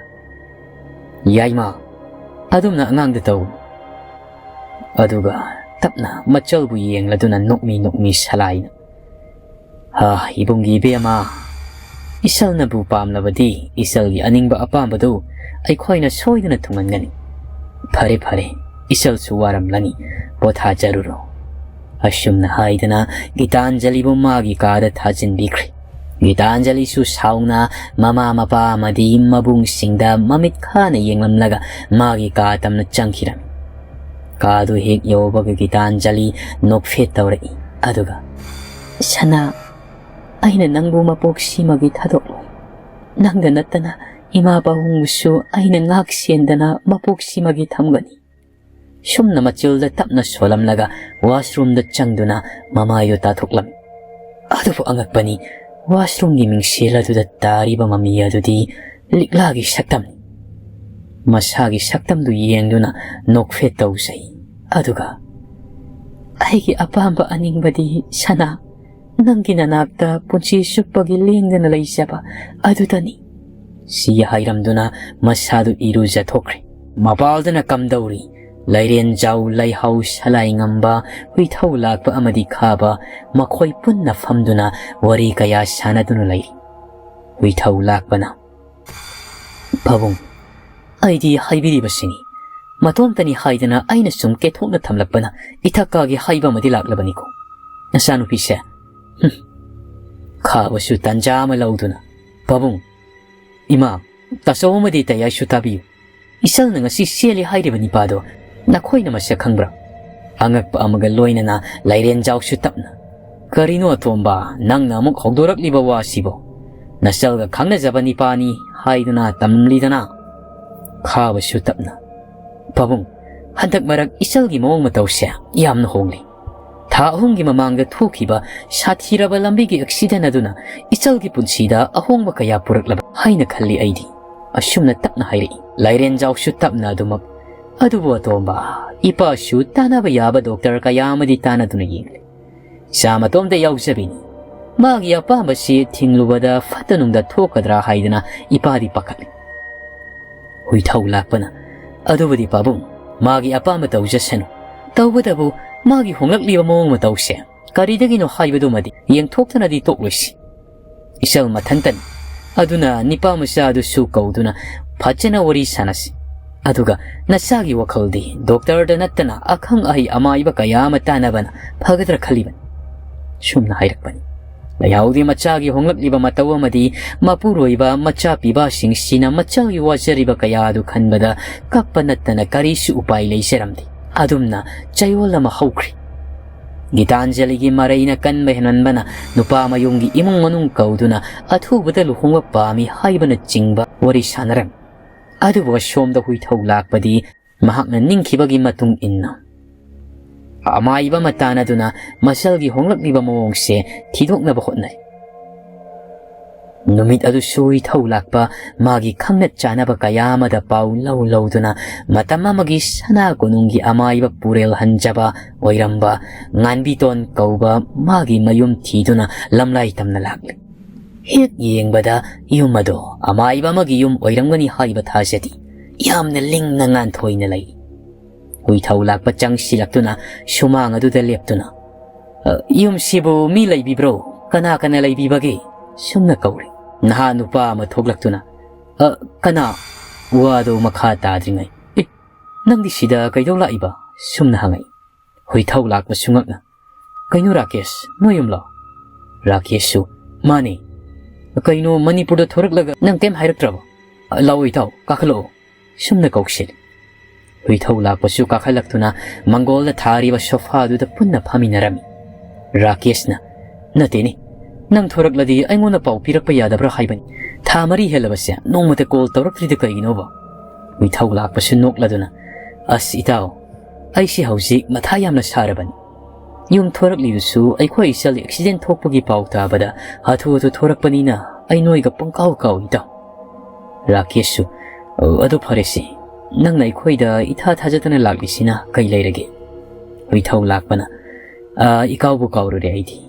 "ꯌꯥꯏꯃ, ꯑꯗꯨꯝꯅ ꯑꯉꯥꯡꯗ ꯇꯧ꯫" ꯑꯗꯨꯒ ꯇꯞꯅ ꯃꯆꯜꯕꯨ ꯌꯦꯡꯂꯗꯨꯅ ꯅꯣꯛꯃꯤ ꯅꯣꯛꯃꯤ ꯁꯂꯥꯏꯅ, "ꯍꯥ, ꯏꯕꯨꯡꯒꯤ ꯏꯕꯦꯝꯃ, ꯏꯆꯜꯅꯕꯨ ꯄꯥꯝꯂꯕꯗꯤ ꯏꯆꯜꯒꯤ ꯑꯅꯤꯡꯕ ꯑꯄꯥꯝꯕꯗꯨ ꯑꯩꯈꯣꯏꯅ ꯁꯣꯏꯗꯅ ꯊꯨꯡꯍꯟꯒꯅꯤ꯫ ꯐꯔꯦ, ꯐꯔꯦ, ꯏꯆꯜꯁꯨ ꯋꯥꯔꯝꯂꯅꯤ, ꯄꯣꯊꯥꯖꯔꯨꯔꯣ꯫" ꯑꯁꯨꯝꯅ ꯍꯥꯏꯗꯅ ꯒꯤꯇꯥꯟꯖꯂꯤꯕꯨ ꯃꯥꯒꯤ ꯀꯥꯗ ꯊꯥꯖꯤꯟꯕꯤꯈ꯭ꯔꯦ꯫ ꯒꯤꯇꯥꯟꯖꯂꯤꯁꯨ ꯁꯥꯎꯅ ꯃꯃꯥ ꯃꯄꯥ ꯑꯃꯗꯤ ꯃꯕꯨꯡꯁꯤꯡꯗ ꯃꯃꯤꯠ ꯈꯥꯅ ꯌꯦꯡꯂꯝꯂꯒ ꯃꯥꯒꯤ ꯀꯥ ꯇꯝꯅ ꯆꯪꯈꯤꯔꯝꯃꯤ꯫ ꯀꯥꯗꯨ ꯍꯦꯛ ꯌꯧꯕꯒ ꯒꯤꯇꯥꯟꯖꯂꯤ ꯅꯣꯛꯐꯦꯠ ꯇꯧꯔꯛꯏ꯫ ꯑꯗꯨꯒ, "ꯁꯅꯥ, ꯑꯩꯅ ꯅꯪꯕꯨ ꯃꯄꯣꯛ ꯁꯤꯃꯒꯤ ꯊꯥꯗꯣꯛꯂꯣꯏ꯫ ꯅꯪꯗ ꯅꯠꯇꯅ ꯏꯃꯥ ꯄꯥꯕꯨꯡꯕꯨꯁꯨ ꯑꯩꯅ ꯉꯥꯛ ꯁꯦꯟꯗꯅ ꯃꯄꯣꯛ ꯁꯤꯃꯒꯤ ꯊꯝꯒꯅꯤ꯫ ꯁꯨꯝꯅ ꯃꯆꯤꯜꯗ ꯇꯞꯅ ꯁꯣꯜꯂꯝꯂꯒ washroomꯗ ꯆꯪꯗꯨꯅ ꯃꯃꯥꯏꯗꯨ ꯇꯥꯊꯣꯛꯂꯝꯃꯤ꯫ ꯑꯗꯨꯕꯨ ꯑꯉꯛꯄꯅꯤ, washroomꯒꯤ ꯃꯤꯡꯁꯦꯜ ꯑꯗꯨꯗ ꯇꯥꯔꯤꯕ ꯃꯃꯤ ꯑꯗꯨꯗꯤ ꯂꯤꯛꯂꯥꯒꯤ ꯁꯛꯇꯝꯅꯤ꯫ ꯃꯁꯥꯒꯤ ꯁꯛꯇꯝꯗꯨ ꯌꯦꯡꯗꯨꯅ ꯅꯣꯛꯐꯦꯠ ꯇꯧꯖꯩ꯫ ꯑꯗꯨꯒ, "ꯑꯩꯒꯤ ꯑꯄꯥꯝꯕ ꯑꯅꯤꯡꯕꯗꯤ, ꯁꯅꯥ, ꯅꯪꯒꯤ ꯅꯅꯥꯛꯇ ꯄꯨꯟꯁꯤ ꯆꯨꯞꯄꯒꯤ ꯂꯦꯡꯗꯅ ꯂꯩꯖꯕ ꯑꯗꯨꯗꯅꯤ," ꯁꯤ ꯍꯥꯏꯔꯝꯗꯨꯅ ꯃꯁꯥꯗꯨ ꯏꯔꯨꯖꯊꯣꯛꯈ꯭ꯔꯦ꯫ ꯃꯄꯥꯜꯗꯅ ꯀꯝꯗꯧꯔꯤ? ꯂꯩꯔꯦꯟꯖꯥꯎ, ꯂꯩꯍꯥꯎ, ꯁꯂꯥꯏ ꯉꯝꯕ, ꯍꯨꯏꯊꯧ ꯂꯥꯛꯄ ꯑꯃꯗꯤ ꯈꯥꯕ, ꯃꯈꯣꯏ ꯄꯨꯟꯅ ꯐꯝꯗꯨꯅ ꯋꯥꯔꯤ ꯀꯌꯥ ꯁꯥꯟꯅꯗꯨꯅ ꯂꯩꯔꯤ꯫ ꯍꯨꯏꯊꯧ ꯂꯥꯛꯄꯅ, "ꯄꯥꯕꯨꯡ, ꯑꯩꯗꯤ ꯍꯥꯏꯕꯤꯔꯤꯕꯁꯤꯅꯤ꯫ ꯃꯇꯣꯝꯇꯅꯤ ꯍꯥꯏꯗꯅ ꯑꯩꯅ ꯁꯨꯝ ꯀꯦꯊꯣꯛꯅ ꯊꯝꯂꯛꯄꯅ ꯏꯊꯛꯀꯥꯒꯤ ꯍꯥꯏꯕ ꯑꯃꯗꯤ ꯂꯥꯛꯂꯕꯅꯤꯀꯣ꯫ ꯅꯆꯥꯅꯨꯄꯤꯁꯦ," ꯍꯨꯝ꯫ ꯈꯥꯕꯁꯨ ꯇꯟꯖꯥ ꯑꯃ ꯂꯧꯗꯨꯅ, "ꯄꯥꯕꯨꯡ, ꯏꯃꯥ, ꯇꯥꯆꯧ ꯑꯃꯗꯤ ꯇꯌꯥꯏꯁꯨ ꯇꯥꯕꯤꯌꯨ꯫ ꯏꯆꯜꯅ ꯉꯁꯤ ꯆꯦꯜꯂꯤ ꯍꯥꯏꯔꯤꯕ ꯅꯤꯄꯥꯗꯣ ꯅꯈꯣꯏꯅ ꯃꯁꯛ ꯈꯪꯕ꯭ꯔꯥ?" ꯑꯉꯛꯄ ꯑꯃꯒ ꯂꯣꯏꯅꯅ ꯂꯩꯔꯦꯟꯖꯥꯎꯁꯨ ꯇꯞꯅ, "ꯀꯔꯤꯅꯣ ꯑꯇꯣꯝꯕ, ꯅꯪꯅ ꯑꯃꯨꯛ ꯍꯧꯗꯣꯔꯛꯂꯤꯕ ꯋꯥꯁꯤꯕꯣ? ꯅꯆꯜꯒ ꯈꯪꯅꯖꯕ ꯅꯤꯄꯥꯅꯤ ꯍꯥꯏꯗꯨꯅ ꯇꯝꯂꯤꯗꯅ?" ꯈꯥꯕꯁꯨ ꯇꯞꯅ, "ꯄꯥꯕꯨꯡ, ꯍꯟꯗꯛ ꯃꯔꯛ ꯏꯆꯜꯒꯤ ꯃꯑꯣꯡ ꯃꯇꯧꯁꯦ ꯌꯥꯝꯅ ꯍꯣꯡꯂꯦ꯫ ꯊꯥ ꯑꯍꯨꯝꯒꯤ ꯃꯃꯥꯡꯗ ꯊꯣꯛꯈꯤꯕ ꯁꯥꯊꯤꯔꯕ ꯂꯝꯕꯤꯒꯤ accident ꯑꯗꯨꯅ ꯏꯆꯜꯒꯤ ꯄꯨꯟꯁꯤꯗ ꯑꯍꯣꯡꯕ ꯀꯌꯥ ꯄꯨꯔꯛꯂꯕ ꯍꯥꯏꯅ ꯈꯜꯂꯤ ꯑꯩꯗꯤ," ꯑꯁꯨꯝꯅ ꯇꯞꯅ ꯍꯥꯏꯔꯛꯏ꯫ ꯂꯩꯔꯦꯟꯖꯥꯎꯁꯨ ꯇꯞꯅ ꯑꯗꯨꯃꯛ, "ꯑꯗꯨꯕꯨ ꯑꯇꯣꯝꯕ, ꯏꯄꯥꯁꯨ ꯇꯥꯟꯅꯕ ꯌꯥꯕ ꯗꯣꯛꯇꯔ ꯀꯌꯥ ꯑꯃꯗꯤ ꯇꯥꯟꯅꯗꯨꯅ ꯌꯦꯡꯂꯦ꯫ ꯏꯆꯥ ꯃꯇꯣꯝꯇ ꯌꯥꯎꯖꯕꯤꯅꯤ꯫ ꯃꯥꯒꯤ ꯑꯄꯥꯝꯕꯁꯤ ꯊꯤꯡꯂꯨꯕꯗ ꯐꯠꯇ ꯅꯨꯡꯗ ꯊꯣꯛꯀꯗ꯭ꯔꯥ ꯍꯥꯏꯗꯅ ꯏꯄꯥꯗꯤ ꯄꯥꯈꯠꯂꯤ꯫" ꯍꯨꯏꯊꯧ ꯂꯥꯛꯄꯅ, "ꯑꯗꯨꯕꯨꯗꯤ ꯄꯥꯕꯨꯡ, ꯃꯥꯒꯤ ꯑꯄꯥꯝꯕ ꯇꯧꯖꯁꯅꯨ꯫ ꯇꯧꯕꯇꯕꯨ ꯃꯥꯒꯤ ꯍꯣꯡꯂꯛꯂꯤꯕ ꯃꯑꯣꯡ ꯃꯇꯧꯁꯦ ꯀꯔꯤꯗꯒꯤꯅꯣ ꯍꯥꯏꯕꯗꯨꯃꯗꯤ ꯌꯦꯡꯊꯣꯛꯇꯅꯗꯤ ꯇꯣꯛꯂꯣꯏꯁꯤ꯫ ꯏꯆꯜ ꯃꯊꯟꯇꯅꯤ꯫ ꯑꯗꯨꯅ ꯅꯤꯄꯥ ꯃꯆꯥ ꯑꯗꯨꯁꯨ ꯀꯧꯗꯨꯅ ꯐꯖꯅ ꯋꯥꯔꯤ ꯁꯥꯟꯅꯁꯤ꯫ ꯑꯗꯨꯒ ꯅꯆꯥꯒꯤ ꯋꯥꯈꯜꯗꯤ ꯗꯣꯛꯇꯔꯗ ꯅꯠꯇꯅ ꯑꯈꯪ ꯑꯍꯩ ꯑꯃꯥꯏꯕ ꯀꯌꯥ ꯑꯃ ꯇꯥꯟꯅꯕꯅ ꯐꯒꯗ꯭ꯔꯥ ꯈꯜꯂꯤꯕꯅꯤ," ꯁꯨꯝꯅ ꯍꯥꯏꯔꯛꯄꯅꯤ꯫ ꯂꯩꯍꯥꯎꯗꯤ ꯃꯆꯥꯒꯤ ꯍꯣꯡꯂꯛꯂꯤꯕ ꯃꯇꯧ ꯑꯃꯗꯤ ꯃꯄꯨꯔꯣꯏꯕ ꯃꯆꯥ ꯄꯤꯕꯁꯤꯡꯁꯤꯅ ꯃꯆꯥꯒꯤ ꯋꯥꯖꯔꯤꯕ ꯀꯌꯥ ꯑꯗꯨ ꯈꯟꯕꯗ ꯀꯞꯄ ꯅꯠꯇꯅ ꯀꯔꯤꯁꯨ ꯎꯄꯥꯏ ꯂꯩꯖꯔꯝꯗꯦ꯫ ꯑꯗꯨꯝꯅ ꯆꯌꯣꯜ ꯑꯃ ꯍꯧꯈ꯭ꯔꯦ꯫ ꯒꯤꯇꯥꯟꯖꯂꯤꯒꯤ ꯃꯔꯩꯅ ꯀꯟꯕ ꯍꯦꯟꯃꯟꯕꯅ ꯅꯨꯄꯥ ꯃꯌꯨꯝꯒꯤ ꯏꯃꯨꯡ ꯃꯅꯨꯡ ꯀꯧꯗꯨꯅ ꯑꯊꯨꯕꯗ ꯂꯨꯍꯣꯡꯕ ꯄꯥꯝꯃꯤ ꯍꯥꯏꯕꯅꯆꯤꯡꯕ ꯋꯥꯔꯤ ꯁꯥꯟꯅꯔꯝꯃꯤ꯫ ꯑꯗꯨꯕꯨ ꯑꯁꯣꯝꯗ ꯍꯨꯏꯊꯧ ꯂꯥꯛꯄꯗꯤ ꯃꯍꯥꯛꯅ ꯅꯤꯡꯈꯤꯕꯒꯤ ꯃꯇꯨꯡ ꯏꯟꯅ ꯑꯃꯥꯏꯕ ꯑꯃ ꯇꯥꯟꯅꯗꯨꯅ ꯃꯆꯜꯒꯤ ꯍꯣꯡꯂꯛꯂꯤꯕ ꯃꯑꯣꯡꯁꯦ ꯊꯤꯗꯣꯛꯅꯕ ꯍꯣꯠꯅꯩ꯫ ꯅꯨꯃꯤꯠ ꯑꯗꯨꯁꯨ ꯏꯊꯧ ꯂꯥꯛꯄ ꯃꯥꯒꯤ ꯈꯪꯅ ꯆꯥꯅꯕ ꯀꯌꯥ ꯑꯃꯗ ꯄꯥꯎ ꯂꯧ ꯂꯧꯗꯨꯅ ꯃꯇꯝ ꯑꯃꯒꯤ ꯁꯅꯥ ꯀꯣꯅꯨꯡꯒꯤ ꯑꯃꯥꯏꯕ ꯄꯨꯔꯦꯜ ꯍꯟꯖꯕ ꯑꯣꯏꯔꯝꯕ ꯉꯥꯟꯕꯤꯇꯣꯟ ꯀꯧꯕ ꯃꯥꯒꯤ ꯃꯌꯨꯝ ꯊꯤꯗꯨꯅ ꯂꯝꯂꯥꯏ ꯇꯝꯅ ꯂꯥꯛꯂꯤ꯫ ꯍꯦꯛ ꯌꯦꯡꯕꯗ ꯌꯨꯝ ꯑꯗꯣ ꯑꯃꯥꯏꯕ ꯑꯃꯒꯤ ꯌꯨꯝ ꯑꯣꯏꯔꯝꯒꯅꯤ ꯍꯥꯏꯕ ꯊꯥꯖꯗꯦ꯫ ꯌꯥꯝꯅ ꯂꯤꯡꯅ ꯉꯥꯟꯊꯣꯏꯅ ꯂꯩ꯫ ꯍꯨꯏꯊꯧ ꯂꯥꯛꯄ ꯆꯪꯁꯤꯜꯂꯛꯇꯨꯅ ꯁꯨꯃꯥꯡ ꯑꯗꯨꯗ ꯂꯦꯞꯇꯨꯅ, "ꯑ, ꯌꯨꯝꯁꯤꯕꯨ ꯃꯤ ꯂꯩꯕꯤꯕ꯭ꯔꯣ? ꯀꯅꯥ ꯀꯅꯥ ꯂꯩꯕꯤꯕꯒꯦ?" ꯁꯨꯝꯅ ꯀꯧꯔꯤ꯫ ꯅꯍꯥ ꯅꯨꯄꯥ ꯑꯃ ꯊꯣꯛꯂꯛꯇꯨꯅ, "ꯑ, ꯀꯅꯥ?" ꯋꯥꯗꯨ ꯃꯈꯥ ꯇꯥꯗ꯭ꯔꯤꯉꯩ, "ꯑꯦ, ꯅꯪꯗꯤ ꯁꯤꯗ ꯀꯩꯗꯧ ꯂꯥꯛꯏꯕ?" ꯁꯨꯝꯅ ꯍꯪꯉꯛꯏ꯫ ꯍꯨꯏꯊꯧ ꯂꯥꯛꯄꯁꯨ ꯉꯛꯅ, "ꯀꯩꯅꯣ ꯔꯥꯀꯦꯁ, ꯅꯣꯏ ꯌꯨꯝꯂꯣ?" ꯔꯥꯀꯦꯁꯁꯨ, "ꯃꯥꯅꯦ꯫ ꯀꯩꯅꯣ ꯃꯅꯤꯄꯨꯔꯗ ꯊꯣꯔꯛꯂꯒ ꯅꯪ ꯀꯩꯝ ꯍꯥꯏꯔꯛꯇ꯭ꯔꯕꯣ? ꯂꯥꯛꯑꯣ ꯏꯇꯥꯎ, ꯀꯥꯈꯠꯂꯛꯑꯣ꯫" ꯁꯨꯝꯅ ꯀꯧꯁꯤꯜꯂꯤ꯫ ꯍꯨꯏꯊꯧ ꯂꯥꯛꯄꯁꯨ ꯀꯥꯈꯠꯂꯛꯇꯨꯅ ꯃꯪꯒꯣꯜꯗ ꯊꯥꯔꯤꯕ ꯁꯣꯐꯥꯗꯨꯗ ꯄꯨꯟꯅ ꯐꯝꯃꯤꯟꯅꯔꯝꯃꯤ꯫ ꯔꯥꯀꯦꯁꯅ, "ꯅꯠꯇꯦꯅꯦ, ꯅꯪ ꯊꯣꯔꯛꯂꯗꯤ ꯑꯩꯉꯣꯟꯗ ꯄꯥꯎ ꯄꯤꯔꯛꯄ ꯌꯥꯗꯕ꯭ꯔꯥ ꯍꯥꯏꯕꯅꯤ꯫ ꯊꯥ ꯃꯔꯤ ꯍꯦꯜꯂꯕꯁꯦ ꯅꯣꯡꯃꯇ ꯀꯣꯜ ꯇꯧꯔꯛꯇ꯭ꯔꯤꯗꯤ ꯀꯩꯒꯤꯅꯣꯕ?" ꯍꯨꯏꯊꯧ ꯂꯥꯛꯄꯁꯨ ꯅꯣꯛꯂꯗꯨꯅ, "ꯑꯁ ꯏꯇꯥꯎ, ꯑꯩꯁꯤ ꯍꯧꯖꯤꯛ ꯃꯊꯥ ꯌꯥꯝꯅ ꯁꯥꯔꯕꯅꯤ꯫ ꯌꯨꯝ ꯊꯣꯔꯛꯂꯤꯗꯨꯁꯨ ꯑꯩꯈꯣꯏ ꯏꯆꯜ ꯑꯦꯛꯁꯤꯗꯦꯟ ꯊꯣꯛꯄꯒꯤ ꯄꯥꯎ ꯇꯥꯕꯗ ꯍꯥꯊꯨ ꯍꯥꯊꯨ ꯊꯣꯔꯛꯄꯅꯤꯅ ꯑꯩ ꯅꯣꯏꯒ ꯄꯪꯀꯥꯎ ꯀꯥꯎꯏ ꯏꯇꯥꯎ꯫" ꯔꯥꯀꯦꯁꯁꯨ, "ꯑꯣ, ꯑꯗꯨ ꯐꯔꯦꯁꯦ, ꯅꯪꯅ ꯑꯩꯈꯣꯏꯗ ꯏꯊꯥ ꯊꯥꯖꯗꯅ ꯂꯥꯛꯂꯤꯁꯤꯅ ꯀꯩ ꯂꯩꯔꯒꯦ?" ꯍꯨꯏꯊꯧ ꯂꯥꯛꯄꯅ, "ꯑ, ꯏꯀꯥꯎꯕꯨ ꯀꯥꯎꯔꯨꯔꯦ ꯑꯩꯗꯤ꯫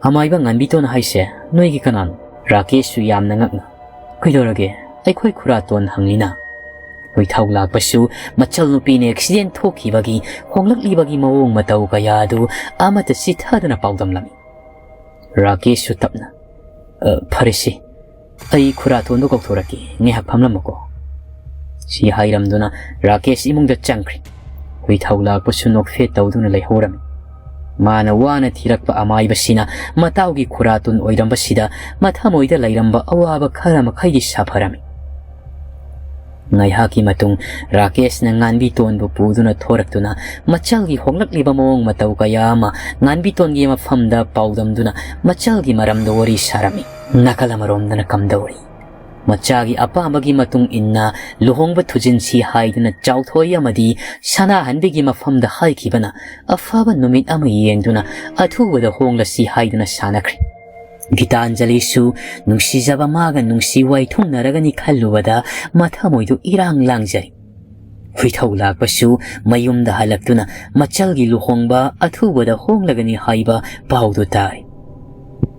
ꯑꯃꯥꯏꯕ ꯉꯥꯟꯕꯤꯇꯣꯟ ꯍꯥꯏꯁꯦ ꯅꯣꯏꯒꯤ ꯀꯅꯥꯅꯣ?" ꯔꯥꯀꯦꯁꯁꯨ ꯌꯥꯝꯅ ꯉꯛꯅ, "ꯀꯩꯗꯧꯔꯒꯦ? ꯑꯩꯈꯣꯏ ꯈꯨꯔꯥꯇꯣꯟ ꯍꯪꯂꯤꯅ꯫" ꯍꯨꯏꯊꯧ ꯂꯥꯛꯄꯁꯨ ꯃꯆꯜ ꯅꯨꯄꯤꯅ ꯑꯦꯛꯁꯤꯗꯦꯟ ꯊꯣꯛꯈꯤꯕꯒꯤ ꯍꯣꯡꯂꯛꯂꯤꯕꯒꯤ ꯃꯑꯣꯡ ꯃꯇꯧ ꯀꯌꯥ ꯑꯗꯨ ꯑꯃꯠꯇ ꯆꯤꯊꯗꯅ ꯄꯥꯎꯗꯝꯂꯝꯃꯤ꯫ ꯔꯥꯀꯦꯁꯁꯨ ꯇꯞꯅ, "ꯑ, ꯐꯔꯦꯁꯦ, ꯑꯩ ꯈꯨꯔꯥꯇꯣꯟꯗꯨ ꯀꯧꯊꯣꯔꯛꯀꯦ, ꯉꯥꯏꯍꯥꯛ ꯐꯝꯂꯝꯃꯨꯀꯣ꯫" ꯁꯤ ꯍꯥꯏꯔꯝꯗꯨꯅ ꯔꯥꯀꯦꯁ ꯏꯃꯨꯡꯗ ꯆꯪꯈ꯭ꯔꯦ꯫ ꯍꯨꯏꯊꯧ ꯂꯥꯛꯄꯁꯨ ꯅꯣꯛꯐꯦꯠ ꯇꯧꯗꯨꯅ ꯂꯩꯍꯧꯔꯝꯃꯤ꯫ ꯃꯥꯅ ꯋꯥꯅ ꯊꯤꯔꯛꯄ ꯑꯃꯥꯏꯕꯁꯤꯅ ꯃꯇꯥꯎꯒꯤ ꯈꯨꯔꯥꯇꯣꯟ ꯑꯣꯏꯔꯝꯕꯁꯤꯗ ꯃꯊꯃꯣꯏꯗ ꯂꯩꯔꯝꯕ ꯑꯋꯥꯕ ꯈꯔ ꯃꯈꯩꯗꯤ ꯁꯥꯐꯔꯝꯃꯤ꯫ ꯉꯥꯏꯍꯥꯛꯀꯤ ꯃꯇꯨꯡ ꯔꯥꯀꯦꯁꯅ ꯉꯥꯟꯕꯤꯇꯣꯟꯕꯨ ꯄꯨꯗꯨꯅ ꯊꯣꯔꯛꯇꯨꯅ ꯃꯆꯜꯒꯤ ꯍꯣꯡꯂꯛꯂꯤꯕ ꯃꯑꯣꯡ ꯃꯇꯧ ꯀꯌꯥ ꯑꯃ ꯉꯥꯟꯕꯤꯇꯣꯟꯒꯤ ꯃꯐꯝꯗ ꯄꯥꯎꯗꯝꯗꯨꯅ ꯃꯆꯜꯒꯤ ꯃꯔꯝꯗ ꯋꯥꯔꯤ ꯁꯥꯔꯝꯃꯤ꯫ ꯅꯥꯀꯜ ꯑꯃꯔꯣꯝꯗꯅ ꯀꯝꯗꯧꯔꯤ? ꯃꯆꯥꯒꯤ ꯑꯄꯥꯝꯕꯒꯤ ꯃꯇꯨꯡ ꯏꯟꯅ ꯂꯨꯍꯣꯡꯕ ꯊꯨꯖꯤꯟꯁꯤ ꯍꯥꯏꯗꯨꯅ ꯆꯥꯎꯊꯣꯏ ꯑꯃꯗꯤ ꯁꯅꯥꯍꯟꯕꯤꯒꯤ ꯃꯐꯝꯗ ꯍꯥꯏꯈꯤꯕꯅ ꯑꯐꯕ ꯅꯨꯃꯤꯠ ꯑꯃ ꯌꯦꯡꯗꯨꯅ ꯑꯊꯨꯕꯗ ꯍꯣꯡꯂꯁꯤ ꯍꯥꯏꯗꯨꯅ ꯁꯥꯟꯅꯈ꯭ꯔꯦ꯫ ꯒꯤꯇꯥꯟꯖꯂꯤꯁꯨ ꯅꯨꯡꯁꯤꯖꯕ ꯃꯥꯒ ꯅꯨꯡꯁꯤ ꯋꯥꯏꯊꯨꯡꯅꯔꯒꯅꯤ ꯈꯜꯂꯨꯕꯗ ꯃꯊꯃꯣꯏꯗꯨ ꯏꯔꯥꯡ ꯂꯥꯡꯖꯔꯤ꯫ ꯍꯨꯏꯊꯧ ꯂꯥꯛꯄꯁꯨ ꯃꯌꯨꯝꯗ ꯍꯜꯂꯛꯇꯨꯅ ꯃꯆꯜꯒꯤ ꯂꯨꯍꯣꯡꯕ ꯑꯊꯨꯕꯗ ꯍꯣꯡꯂꯒꯅꯤ ꯍꯥꯏꯕ ꯄꯥꯎꯗꯨ ꯇꯥꯔꯦ꯫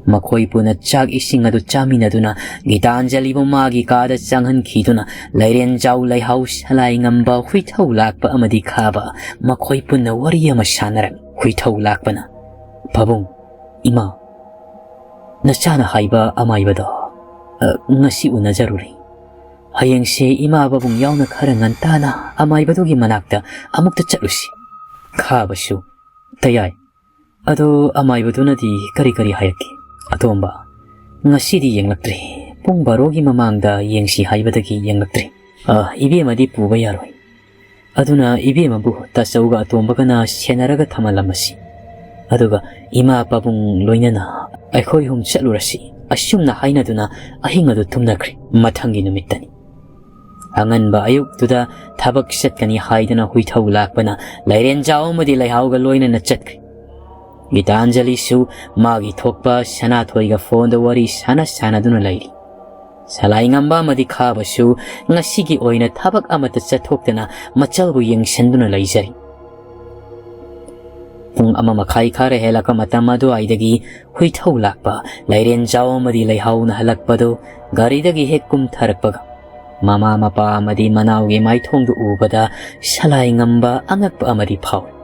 ꯃꯈꯣꯏ ꯄꯨꯟꯅ ꯆꯥꯛ ꯏꯁꯤꯡ ꯑꯗꯨ ꯆꯥꯃꯤꯟꯅꯗꯨꯅ ꯒꯤꯇꯥꯟꯖꯂꯤꯕꯨ ꯃꯥꯒꯤ ꯀꯥꯗ ꯆꯪꯍꯟꯈꯤꯗꯨꯅ ꯂꯩꯔꯦꯟꯖꯥꯎ ꯂꯩꯍꯥꯎ ꯁꯂꯥꯏ ꯉꯝꯕ ꯍꯨꯏꯊꯧ ꯂꯥꯛꯄ ꯑꯃꯗꯤ ꯈꯥꯕ ꯃꯈꯣꯏ ꯄꯨꯟꯅ ꯋꯥꯔꯤ ꯑꯃ ꯁꯥꯟꯅꯔꯝꯃꯤ꯫ ꯍꯨꯏꯊꯧ ꯂꯥꯛꯄꯅ, "ꯄꯥꯕꯨꯡ, ꯏꯃꯥ, ꯅꯆꯥꯅ ꯍꯥꯏꯕ ꯑꯃꯥꯏꯕꯗꯣ, ꯑ, ꯉꯁꯤ ꯎꯅꯖꯔꯨꯔꯦ꯫ ꯍꯌꯦꯡꯁꯦ ꯏꯃꯥ ꯄꯥꯕꯨꯡ ꯌꯥꯎꯅ ꯈꯔ ꯉꯟꯇꯥꯅ ꯑꯃꯥꯏꯕꯗꯨꯒꯤ ꯃꯅꯥꯛꯇ ꯑꯃꯨꯛꯇ ꯆꯠꯂꯨꯁꯤ꯫" ꯈꯥꯕꯁꯨ, "ꯇꯌꯥꯏ, ꯑꯗꯣ ꯑꯃꯥꯏꯕꯗꯨꯅꯗꯤ ꯀꯔꯤ ꯀꯔꯤ ꯍꯥꯏꯔꯛꯀꯦ?" "ꯑꯇꯣꯝꯕ, ꯉꯁꯤꯗꯤ ꯌꯦꯡꯂꯛꯇ꯭ꯔꯦ꯫ ꯄꯨꯡ ꯕꯥꯔꯣꯒꯤ ꯃꯃꯥꯡꯗ ꯌꯦꯡꯁꯤ ꯍꯥꯏꯕꯗꯒꯤ ꯌꯦꯡꯂꯛꯇ꯭ꯔꯦ꯫ ꯑ, ꯏꯕꯦꯝꯃꯗꯤ ꯄꯨꯕ ꯌꯥꯔꯣꯏ꯫ ꯑꯗꯨꯅ ꯏꯕꯦꯝꯃꯕꯨ ꯇꯥꯆꯧꯒ ꯑꯇꯣꯝꯕꯒꯅ ꯁꯦꯟꯅꯔꯒ ꯊꯝꯍꯜꯂꯝꯃꯁꯤ꯫ ꯑꯗꯨꯒ ꯏꯃꯥ ꯄꯥꯕꯨꯡ ꯂꯣꯏꯅꯅ ꯑꯩꯈꯣꯏ ꯑꯍꯨꯝ ꯆꯠꯂꯨꯔꯁꯤ꯫" ꯑꯁꯨꯝꯅ ꯍꯥꯏꯅꯗꯨꯅ ꯑꯍꯤꯡ ꯑꯗꯨ ꯇꯨꯝꯅꯈ꯭ꯔꯦ꯫ ꯃꯊꯪꯒꯤ ꯅꯨꯃꯤꯠꯇꯅꯤ꯫ ꯑꯉꯟꯕ ꯑꯌꯨꯛꯇꯨꯗ ꯊꯕꯛ ꯆꯠꯀꯅꯤ ꯍꯥꯏꯗꯨꯅ ꯍꯨꯏꯊꯧ ꯂꯥꯛꯄꯅ ꯂꯩꯔꯦꯟꯖꯥꯎ ꯑꯃꯗꯤ ꯂꯩꯍꯥꯎꯒ ꯂꯣꯏꯅꯅ ꯆꯠꯈ꯭ꯔꯦ꯫ ꯒꯤꯇꯥꯟꯖꯂꯤꯁꯨ ꯃꯥꯒꯤ ꯊꯣꯛꯄ ꯁꯅꯥꯊꯣꯏꯒ ꯐꯣꯟꯗ ꯋꯥꯔꯤ ꯁꯥꯟꯅ ꯁꯥꯟꯅꯗꯨꯅ ꯂꯩꯔꯤ꯫ ꯁꯂꯥꯏꯉꯝꯕ ꯑꯃꯗꯤ ꯈꯥꯕꯁꯨ ꯉꯁꯤꯒꯤ ꯑꯣꯏꯅ ꯊꯕꯛ ꯑꯃꯠꯇ ꯆꯠꯊꯣꯛꯇꯅ ꯃꯆꯜꯕꯨ ꯌꯦꯡꯁꯤꯟꯗꯨꯅ ꯂꯩꯖꯔꯤ꯫ ꯄꯨꯡ ꯑꯃ ꯃꯈꯥꯏ ꯈꯔ ꯍꯦꯜꯂꯛꯄ ꯃꯇꯝ ꯑꯗꯨꯋꯥꯏꯗꯒꯤ ꯍꯨꯏꯊꯧ ꯂꯥꯛꯄ ꯂꯩꯔꯦꯟꯖꯥꯎ ꯑꯃꯗꯤ ꯂꯩꯍꯥꯎꯅ ꯍꯜꯂꯛꯄꯗꯨ ꯒꯥꯔꯤꯗꯒꯤ ꯍꯦꯛ ꯀꯨꯝꯊꯔꯛꯄꯒ ꯃꯃꯥ ꯃꯄꯥ ꯑꯃꯗꯤ ꯃꯅꯥꯎꯒꯤ ꯃꯥꯏꯊꯣꯡꯗꯨ ꯎꯕꯗ ꯁꯂꯥꯏꯉꯝꯕ ꯑꯉꯛꯄ ꯑꯃꯗꯤ ꯐꯥꯎꯏ꯫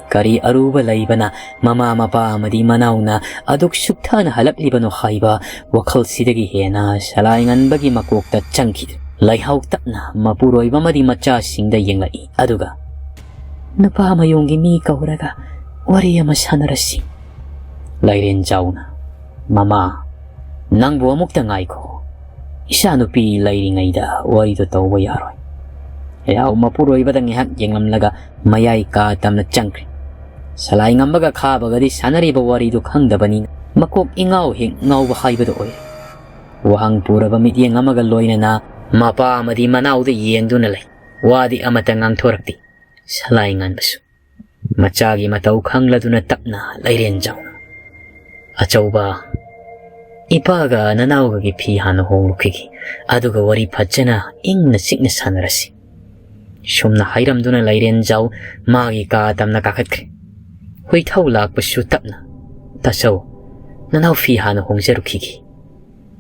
ꯀꯔꯤ ꯑꯔꯨꯕ ꯂꯩꯕꯅ ꯃꯃꯥ ꯃꯄꯥ ꯑꯃꯗꯤ ꯃꯅꯥꯎꯅ ꯑꯗꯨꯛ ꯁꯨꯛꯊꯅ ꯍꯜꯂꯛꯂꯤꯕꯅꯣ ꯍꯥꯏꯕ ꯋꯥꯈꯜꯁꯤꯗꯒꯤ ꯍꯦꯟꯅ ꯁꯂꯥꯏꯉꯟꯕꯒꯤ ꯃꯀꯣꯛꯇ ꯆꯪꯈꯤꯗꯦ꯫ ꯂꯩꯍꯥꯎ ꯇꯞꯅ ꯃꯄꯨꯔꯣꯏꯕ ꯑꯃꯗꯤ ꯃꯆꯥꯁꯤꯡꯗ ꯌꯦꯡꯂꯛꯏ꯫ ꯑꯗꯨꯒ, "ꯅꯨꯄꯥ ꯃꯌꯨꯝꯒꯤ ꯃꯤ ꯀꯧꯔꯒ ꯋꯥꯔꯤ ꯑꯃ ꯁꯥꯟꯅꯔꯁꯤ꯫" ꯂꯩꯔꯦꯟꯖꯥꯎꯅ, "ꯃꯃꯥ, ꯅꯪꯕꯨ ꯑꯃꯨꯛꯇ ꯉꯥꯏꯈꯣ꯫ ꯏꯆꯥꯅꯨꯄꯤ ꯂꯩꯔꯤꯉꯩꯗ ꯋꯥꯔꯤꯗꯨ ꯇꯧꯕ ꯌꯥꯔꯣꯏ꯫" ꯂꯩꯍꯥꯎ ꯃꯄꯨꯔꯣꯏꯕꯗ ꯉꯥꯏꯍꯥꯛ ꯌꯦꯡꯂꯝꯂꯒ ꯃꯌꯥꯏ ꯀꯥ ꯇꯝꯅ ꯆꯪꯈ꯭ꯔꯦ꯫ ꯁꯂꯥꯏꯉꯝꯕꯒ ꯈꯥꯕꯒꯗꯤ ꯁꯥꯟꯅꯔꯤꯕ ꯋꯥꯔꯤꯗꯨ ꯈꯪꯗꯕꯅꯤꯅ ꯃꯀꯣꯛ ꯏꯉꯥꯎ ꯍꯦꯛ ꯉꯥꯎꯕ ꯍꯥꯏꯕꯗꯨ ꯑꯣꯏꯔꯦ꯫ ꯋꯥꯍꯪ ꯄꯨꯔꯕ ꯃꯤꯠꯌꯦꯡ ꯑꯃꯒ ꯂꯣꯏꯅꯅ ꯃꯄꯥ ꯑꯃꯗꯤ ꯃꯅꯥꯎꯗ ꯌꯦꯡꯗꯨꯅ ꯂꯩ꯫ ꯋꯥꯗꯤ ꯑꯃꯠꯇ ꯉꯥꯡꯊꯣꯔꯛꯇꯦ꯫ ꯁꯂꯥꯏ ꯉꯥꯟꯕꯁꯨ ꯃꯆꯥꯒꯤ ꯃꯇꯧ ꯈꯪꯂꯗꯨꯅ ꯇꯞꯅ ꯂꯩꯔꯦꯟꯖꯥꯎꯅ, "ꯑꯆꯧꯕ, ꯏꯄꯥꯒ ꯅꯅꯥꯎꯒꯒꯤ ꯐꯤ ꯍꯥꯟꯅ ꯍꯣꯡꯂꯨꯈꯤꯒꯦ, ꯑꯗꯨꯒ ꯋꯥꯔꯤ ꯐꯖꯅ ꯏꯪꯅ ꯆꯤꯛꯅ ꯁꯥꯟꯅꯔꯁꯤ꯫ ꯁꯨꯝꯅ ꯍꯥꯏꯔꯝꯗꯨꯅ ꯂꯩꯔꯦꯟꯖꯥꯎ ꯃꯥꯒꯤ ꯀꯥ ꯇꯝꯅ ꯀꯥꯈꯠꯈ꯭ꯔꯦ꯫ ꯍꯨꯏꯊꯧ ꯂꯥꯛꯄꯁꯨ ꯇꯞꯅ, "ꯇꯥꯆꯧ, ꯅꯅꯥꯎ ꯐꯤ ꯍꯥꯟꯅ ꯍꯣꯡꯖꯔꯨꯈꯤꯒꯦ꯫"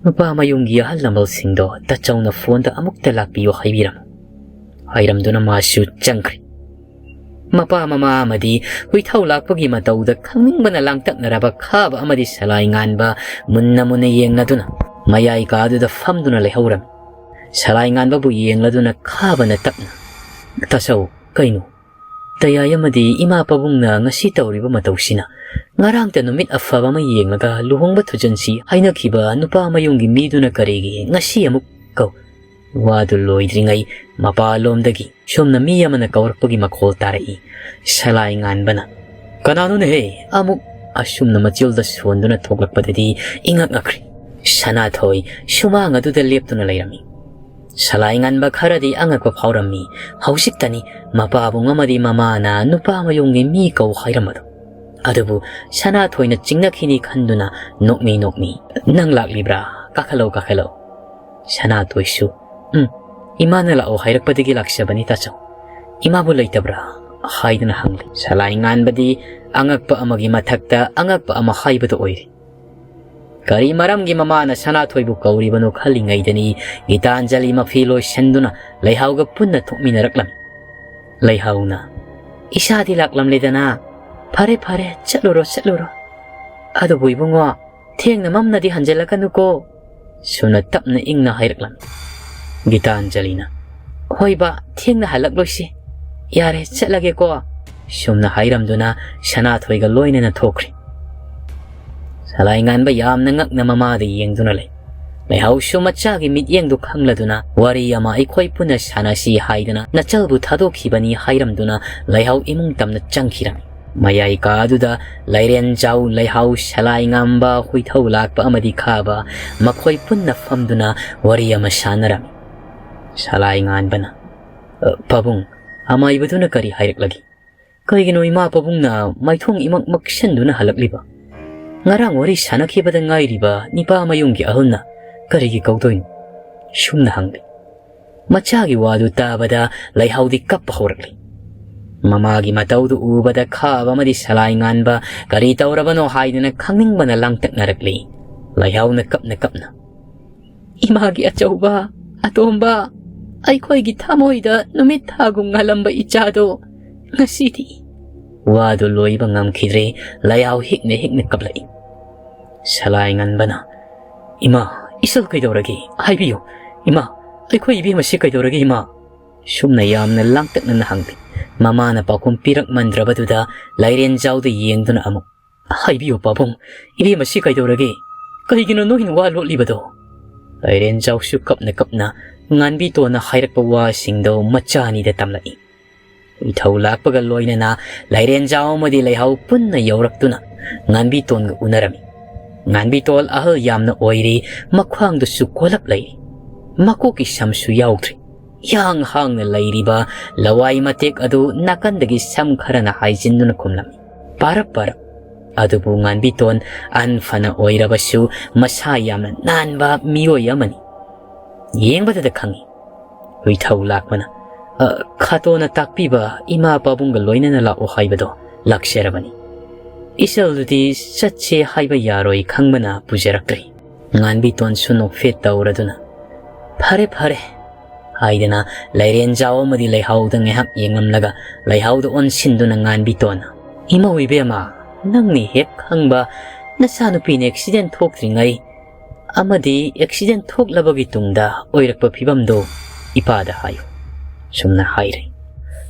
ꯅꯨꯄꯥ ꯃꯌꯨꯝꯒꯤ ꯑꯍꯜ ꯂꯃꯟꯁꯤꯡꯗꯣ ꯇꯥꯆꯧꯅ ꯐꯣꯟꯗ ꯑꯃꯨꯛꯇ ꯂꯥꯛꯄꯤꯌꯨ ꯍꯥꯏꯕꯤꯔꯝꯃꯨ ꯍꯥꯏꯔꯝꯗꯨꯅ ꯃꯥꯁꯨ ꯆꯪꯈ꯭ꯔꯦ꯫ ꯃꯄꯥ ꯃꯃꯥ ꯑꯃꯗꯤ ꯍꯨꯏꯊꯧ ꯂꯥꯛꯄꯒꯤ ꯃꯇꯧꯗ ꯈꯪꯅꯤꯡꯕꯅ ꯂꯥꯡꯇꯛꯅꯔꯕ ꯈꯥꯕ ꯑꯃꯗꯤ ꯁꯂꯥꯏ ꯉꯥꯟꯕ ꯃꯨꯟꯅ ꯃꯨꯟꯅ ꯌꯦꯡꯅꯗꯨꯅ ꯃꯌꯥꯏ ꯀꯥꯗꯨꯗ ꯐꯝꯗꯨꯅ ꯂꯩꯍꯧꯔꯝꯃꯤ꯫ ꯁꯂꯥꯏ ꯉꯥꯟꯕꯕꯨ ꯌꯦꯡꯂꯗꯨꯅ ꯈꯥꯕꯅ ꯇꯞꯅ, "ꯇꯥꯆꯧ, ꯀꯩꯅꯣ? ꯇꯌꯥꯏ ꯑꯃꯗꯤ ꯏꯃꯥ ꯄꯥꯕꯨꯡꯅ ꯉꯁꯤ ꯇꯧꯔꯤꯕ ꯃꯇꯧꯁꯤꯅ? ꯉꯔꯥꯡꯇ ꯅꯨꯃꯤꯠ ꯑꯐꯕ ꯑꯃ ꯌꯦꯡꯂꯒ ꯂꯨꯍꯣꯡꯕ ꯊꯨꯖꯟꯁꯤ ꯍꯥꯏꯅꯈꯤꯕ ꯅꯨꯄꯥ ꯃꯌꯨꯝꯒꯤ ꯃꯤꯗꯨꯅ ꯀꯔꯤꯒꯤ ꯉꯁꯤ ꯑꯃꯨꯛ ꯀꯧ?" ꯋꯥꯗꯨ ꯂꯣꯏꯗ꯭ꯔꯤꯉꯩ ꯃꯄꯥꯂꯣꯝꯗꯒꯤ ꯁꯣꯝꯅ ꯃꯤ ꯑꯃꯅ ꯀꯧꯔꯛꯄꯒꯤ ꯃꯈꯣꯜ ꯇꯥꯔꯛꯏ꯫ ꯁꯂꯥꯏ ꯉꯥꯟꯕꯅ, "ꯀꯅꯥꯅꯣꯅꯦꯍꯦ?" ꯑꯃꯨꯛ ꯑꯁꯨꯝꯅ ꯃꯆꯤꯜꯗ ꯁꯣꯟꯗꯨꯅ ꯊꯣꯛꯂꯛꯄꯗꯗꯤ ꯏꯉꯛ ꯉꯛꯈ꯭ꯔꯦ꯫ ꯁꯅꯥꯊꯣꯏ ꯁꯨꯃꯥꯡ ꯑꯗꯨꯗ ꯂꯦꯞꯇꯨꯅ ꯂꯩꯔꯝꯃꯤ꯫ ꯁꯂꯥꯏ ꯉꯥꯟꯕ ꯈꯔꯗꯤ ꯑꯉꯛꯄ ꯐꯥꯎꯔꯝꯃꯤ꯫ ꯍꯧꯖꯤꯛꯇꯅꯤ ꯃꯄꯥꯕꯨꯡ ꯑꯃꯗꯤ ꯃꯃꯥꯅ ꯅꯨꯄꯥ ꯃꯌꯨꯝꯒꯤ ꯃꯤ ꯀꯧ ꯍꯥꯏꯔꯝꯕꯗꯣ꯫ ꯑꯗꯨꯕꯨ ꯁꯅꯥꯊꯣꯏꯅ ꯆꯤꯡꯅꯈꯤꯅꯤ ꯈꯟꯗꯨꯅ ꯅꯣꯛꯃꯤ ꯅꯣꯛꯃꯤ, "ꯅꯪ ꯂꯥꯛꯂꯤꯕ꯭ꯔꯥ? ꯀꯥꯈꯠꯂꯛꯎ, ꯀꯥꯈꯠꯂꯛꯎ꯫" ꯁꯅꯥꯊꯣꯏꯁꯨ, "ꯎꯝ, ꯏꯃꯥꯅ ꯂꯥꯛꯑꯣ ꯍꯥꯏꯔꯛꯄꯗꯒꯤ ꯂꯥꯛꯆꯕꯅꯤ ꯇꯥꯆꯧ꯫ ꯏꯃꯥꯕꯨ ꯂꯩꯇꯕ꯭ꯔꯥ?" ꯍꯥꯏꯗꯨꯅ ꯍꯪꯂꯤ꯫ ꯁꯂꯥꯏ ꯉꯥꯟꯕꯗꯤ ꯑꯉꯛꯄ ꯑꯃꯒꯤ ꯃꯊꯛꯇ ꯑꯉꯛꯄ ꯑꯃ ꯍꯥꯏꯕꯗꯨ ꯑꯣꯏꯔꯤ꯫ ꯀꯔꯤ ꯃꯔꯝꯒꯤ ꯃꯃꯥꯅ ꯁꯅꯥꯊꯣꯏꯕꯨ ꯀꯧꯔꯤꯕꯅꯣ ꯈꯜꯂꯤꯉꯩꯗꯅꯤ ꯒꯤꯇꯥꯟꯖꯂꯤ ꯃꯐꯤ ꯂꯣꯏꯁꯟꯗꯨꯅ ꯂꯩꯍꯥꯎꯒ ꯄꯨꯟꯅ ꯊꯣꯛꯃꯤꯟꯅꯔꯛꯂꯝꯃꯤ꯫ ꯂꯩꯍꯥꯎꯅ, "ꯏꯁꯥꯗꯤ ꯂꯥꯛꯂꯝꯂꯦꯗꯅ꯫ ꯐꯔꯦ, ꯐꯔꯦ, ꯆꯠꯂꯨꯔꯣ, ꯆꯠꯂꯨꯔꯣ꯫ ꯑꯗꯨꯕꯨ ꯏꯕꯨꯡꯉꯣ, ꯊꯦꯡꯅ ꯃꯝꯅꯗꯤ ꯍꯟꯖꯤꯜꯂꯛꯀꯅꯨꯀꯣ꯫" ꯁꯨꯝꯅ ꯇꯞꯅ ꯏꯪꯅ ꯍꯥꯏꯔꯛꯂꯝꯃꯤ꯫ ꯒꯤꯇꯥꯟꯖꯂꯤꯅ, "ꯍꯣꯏ ꯕꯥ, ꯊꯦꯡꯅ ꯍꯜꯂꯛꯂꯣꯏꯁꯤ꯫ ꯌꯥꯔꯦ, ꯆꯠꯂꯒꯦꯀꯣ꯫" ꯁꯨꯝꯅ ꯍꯥꯏꯔꯝꯗꯨꯅ ꯁꯅꯥꯊꯣꯏꯒ ꯂꯣꯏꯅꯅ ꯊꯣꯛꯈ꯭ꯔꯦ꯫ ꯁꯂꯥꯏ ꯉꯥꯟꯕ ꯌꯥꯝꯅ ꯉꯛꯅ ꯃꯃꯥꯗ ꯌꯦꯡꯗꯨꯅ ꯂꯩ꯫ ꯂꯩꯍꯥꯎꯁꯨ ꯃꯆꯥꯒꯤ ꯃꯤꯠꯌꯦꯡꯗꯨ ꯈꯪꯂꯗꯨꯅ, "ꯋꯥꯔꯤ ꯑꯃ ꯑꯩꯈꯣꯏ ꯄꯨꯟꯅ ꯁꯥꯟꯅꯁꯤ" ꯍꯥꯏꯗꯨꯅ ꯅꯆꯜꯕꯨ ꯊꯥꯗꯣꯛꯈꯤꯕꯅꯤ ꯍꯥꯏꯔꯝꯗꯨꯅ ꯂꯩꯍꯥꯎ ꯏꯃꯨꯡ ꯇꯝꯅ ꯆꯪꯈꯤꯔꯝꯃꯤ꯫ ꯃꯌꯥꯏ ꯀꯥꯗꯨꯗ ꯂꯥꯏꯔꯦꯟꯖꯥꯎ, ꯂꯩꯍꯥꯎ, ꯁꯂꯥꯏ ꯉꯥꯟꯕ, ꯍꯨꯏꯊꯧ ꯂꯥꯛꯄ ꯑꯃꯗꯤ ꯈꯥꯕ ꯃꯈꯣꯏ ꯄꯨꯟꯅ ꯐꯝꯗꯨꯅ ꯋꯥꯔꯤ ꯑꯃ ꯁꯥꯟꯅꯔꯝꯃꯤ꯫ ꯁꯂꯥꯏ ꯉꯥꯟꯕꯅ, "ꯑ, ꯄꯥꯕꯨꯡ, ꯑꯃꯥꯏꯕꯗꯨꯅ ꯀꯔꯤ ꯍꯥꯏꯔꯛꯂꯒꯦ? ꯀꯩꯒꯤꯅꯣ ꯏꯃꯥ ꯄꯥꯕꯨꯡꯅ ꯃꯥꯏꯊꯣꯡ ꯏꯃꯛ ꯃꯛꯁꯟꯗꯨꯅ ꯍꯜꯂꯛꯂꯤꯕ? ꯉꯔꯥꯡ ꯋꯥꯔꯤ ꯁꯥꯟꯅꯈꯤꯕꯗ ꯉꯥꯏꯔꯤꯕ ꯅꯤꯄꯥ ꯃꯌꯨꯝꯒꯤ ꯑꯍꯜꯅ ꯀꯔꯤꯒꯤ ꯀꯧꯗꯣꯏꯅꯣ?" ꯁꯨꯝꯅ ꯍꯪꯂꯤ꯫ ꯃꯆꯥꯒꯤ ꯋꯥꯗꯨ ꯇꯥꯕꯗ ꯂꯩꯍꯥꯎꯗꯤ ꯀꯞꯄ ꯍꯧꯔꯛꯂꯤ꯫ ꯃꯃꯥꯒꯤ ꯃꯇꯧꯗꯨ ꯎꯕꯗ ꯈꯥꯕ ꯑꯃꯗꯤ ꯁꯂꯥꯏ ꯉꯥꯟꯕ ꯀꯔꯤ ꯇꯧꯔꯕꯅꯣ ꯍꯥꯏꯗꯨꯅ ꯈꯪꯅꯤꯡꯕꯅ ꯂꯥꯡꯇꯛꯅꯔꯛꯂꯤ꯫ ꯂꯩꯍꯥꯎꯅ ꯀꯞꯅ ꯀꯞꯅ, "ꯏꯃꯥꯒꯤ ꯑꯆꯧꯕ, ꯑꯇꯣꯝꯕ, ꯑꯩꯈꯣꯏꯒꯤ ꯊꯃꯣꯏꯗ ꯅꯨꯃꯤꯠ ꯊꯥꯒꯨꯝ ꯉꯥꯜꯂꯝꯕ ꯏꯆꯥꯗꯣ ꯉꯁꯤꯗꯤ"꯫ ꯋꯥꯗꯨ ꯂꯣꯏꯕ ꯉꯝꯈꯤꯗ꯭ꯔꯦ, ꯂꯩꯍꯥꯎ ꯍꯤꯛꯅ ꯍꯤꯛꯅ ꯀꯞꯂꯛꯏ꯫ ꯁꯂꯥꯏ ꯉꯟꯕꯅ, "ꯏꯃꯥ, ꯏꯆꯜ ꯀꯩꯗꯧꯔꯒꯦ? ꯍꯥꯏꯕꯤꯌꯨ꯫ ꯏꯃꯥ, ꯑꯩꯈꯣꯏ ꯏꯕꯦꯝꯃꯁꯤ ꯀꯩꯗꯧꯔꯒꯦ, ꯏꯃꯥ?" ꯁꯨꯝꯅ ꯌꯥꯝꯅ ꯂꯥꯡꯇꯛꯅꯅ ꯍꯪꯂꯤ꯫ ꯃꯃꯥꯅ ꯄꯥꯎꯈꯨꯝ ꯄꯤꯔꯛꯃꯟꯗ꯭ꯔꯕꯗꯨꯗ ꯂꯥꯏꯔꯦꯟꯖꯥꯎꯗ ꯌꯦꯡꯗꯨꯅ ꯑꯃꯨꯛ, "ꯍꯥꯏꯕꯤꯌꯨ ꯄꯥꯕꯨꯡ, ꯏꯕꯦꯝꯃꯁꯤ ꯀꯩꯗꯧꯔꯒꯦ? ꯀꯩꯒꯤꯅꯣ ꯅꯣꯏꯅ ꯋꯥ ꯂꯣꯠꯂꯤꯕꯗꯣ?" ꯂꯥꯏꯔꯦꯟꯖꯥꯎꯁꯨ ꯀꯞꯅ ꯀꯞꯅ ꯉꯥꯟꯕꯤꯇꯣꯟꯅ ꯍꯥꯏꯔꯛꯄ ꯋꯥꯁꯤꯡꯗꯣ ꯃꯆꯥ ꯑꯅꯤꯗ ꯇꯝꯂꯛꯏ꯫ ꯏꯊꯧ ꯂꯥꯛꯄꯒ ꯂꯣꯏꯅꯅ ꯂꯥꯏꯔꯦꯟꯖꯥꯎ ꯑꯃꯗꯤ ꯂꯩꯍꯥꯎ ꯄꯨꯟꯅ ꯌꯧꯔꯛꯇꯨꯅ ꯉꯥꯟꯕꯤꯇꯣꯟꯒ ꯎꯅꯔꯝꯃꯤ꯫ ꯉꯥꯟꯕꯤꯇꯣꯜ ꯑꯍꯜ ꯌꯥꯝꯅ ꯑꯣꯏꯔꯤ, ꯃꯈ꯭ꯋꯥꯡꯗꯁꯨ ꯀꯣꯂꯞ ꯂꯩꯔꯤ, ꯃꯀꯣꯛꯀꯤ ꯁꯝꯁꯨ ꯌꯥꯎꯗ꯭ꯔꯤ꯫ ꯏꯍꯥꯡ ꯍꯥꯡꯅ ꯂꯩꯔꯤꯕ ꯂꯋꯥꯏ ꯃꯇꯦꯛ ꯑꯗꯨ ꯅꯥꯀꯟꯗꯒꯤ ꯁꯝ ꯈꯔꯅ ꯍꯥꯏꯖꯤꯟꯗꯨꯅ ꯈꯨꯝꯂꯝꯃꯤ꯫ ꯄꯥꯔꯞ ꯄꯥꯔꯞ꯫ ꯑꯗꯨꯕꯨ ꯉꯥꯟꯕꯤꯇꯣꯟ ꯑꯍꯟ ꯐꯅ ꯑꯣꯏꯔꯕꯁꯨ ꯃꯁꯥ ꯌꯥꯝꯅ ꯅꯥꯟꯕ ꯃꯤꯑꯣꯏ ꯑꯃꯅꯤ꯫ ꯌꯦꯡꯕꯗꯗ ꯈꯪꯏ꯫ ꯍꯨꯏꯊꯧ ꯂꯥꯛꯄꯅ, "ꯑ, ꯈꯥꯇꯣꯅ ꯇꯥꯛꯄꯤꯕ ꯏꯃꯥ ꯄꯥꯕꯨꯡꯒ ꯂꯣꯏꯅꯅ ꯂꯥꯛꯑꯣ ꯍꯥꯏꯕꯗꯣ ꯂꯥꯛꯆꯔꯕꯅꯤ꯫ ꯏꯆꯜꯗꯨꯗꯤ ꯆꯠꯁꯦ ꯍꯥꯏꯕ ꯌꯥꯔꯣꯏ ꯈꯪꯕꯅ ꯄꯨꯖꯔꯛꯇ꯭ꯔꯤ"꯫ ꯉꯥꯟꯕꯤꯇꯣꯟꯁꯨ ꯅꯣꯛꯐꯦꯠ ꯇꯧꯔꯗꯨꯅ, "ꯐꯔꯦ, ꯐꯔꯦ" ꯍꯥꯏꯗꯅ ꯂꯩꯔꯦꯟꯖꯥꯎ ꯑꯃꯗꯤ ꯂꯩꯍꯥꯎꯗ ꯉꯥꯏꯍꯥꯛ ꯌꯦꯡꯂꯝꯂꯒ ꯂꯩꯍꯥꯎꯗ ꯑꯣꯟꯁꯤꯟꯗꯨꯅ ꯉꯥꯟꯕꯤꯇꯣꯟꯅ, "ꯏꯃꯧ ꯏꯕꯦꯝꯃ, ꯅꯪꯅ ꯍꯦꯛ ꯈꯪꯕ ꯅꯆꯥꯅꯨꯄꯤꯅ ꯑꯦꯛꯁꯤꯗꯦꯟ ꯊꯣꯛꯇ꯭ꯔꯤꯉꯩ ꯑꯃꯗꯤ ꯑꯦꯛꯁꯤꯗꯦꯟ ꯊꯣꯛꯂꯕꯒꯤ ꯇꯨꯡꯗ ꯑꯣꯏꯔꯛꯄ ꯐꯤꯕꯝꯗꯨ ꯏꯄꯥꯗ ꯍꯥꯏꯌꯨ" ꯁꯨꯝꯅ ꯍꯥꯏꯔꯦ꯫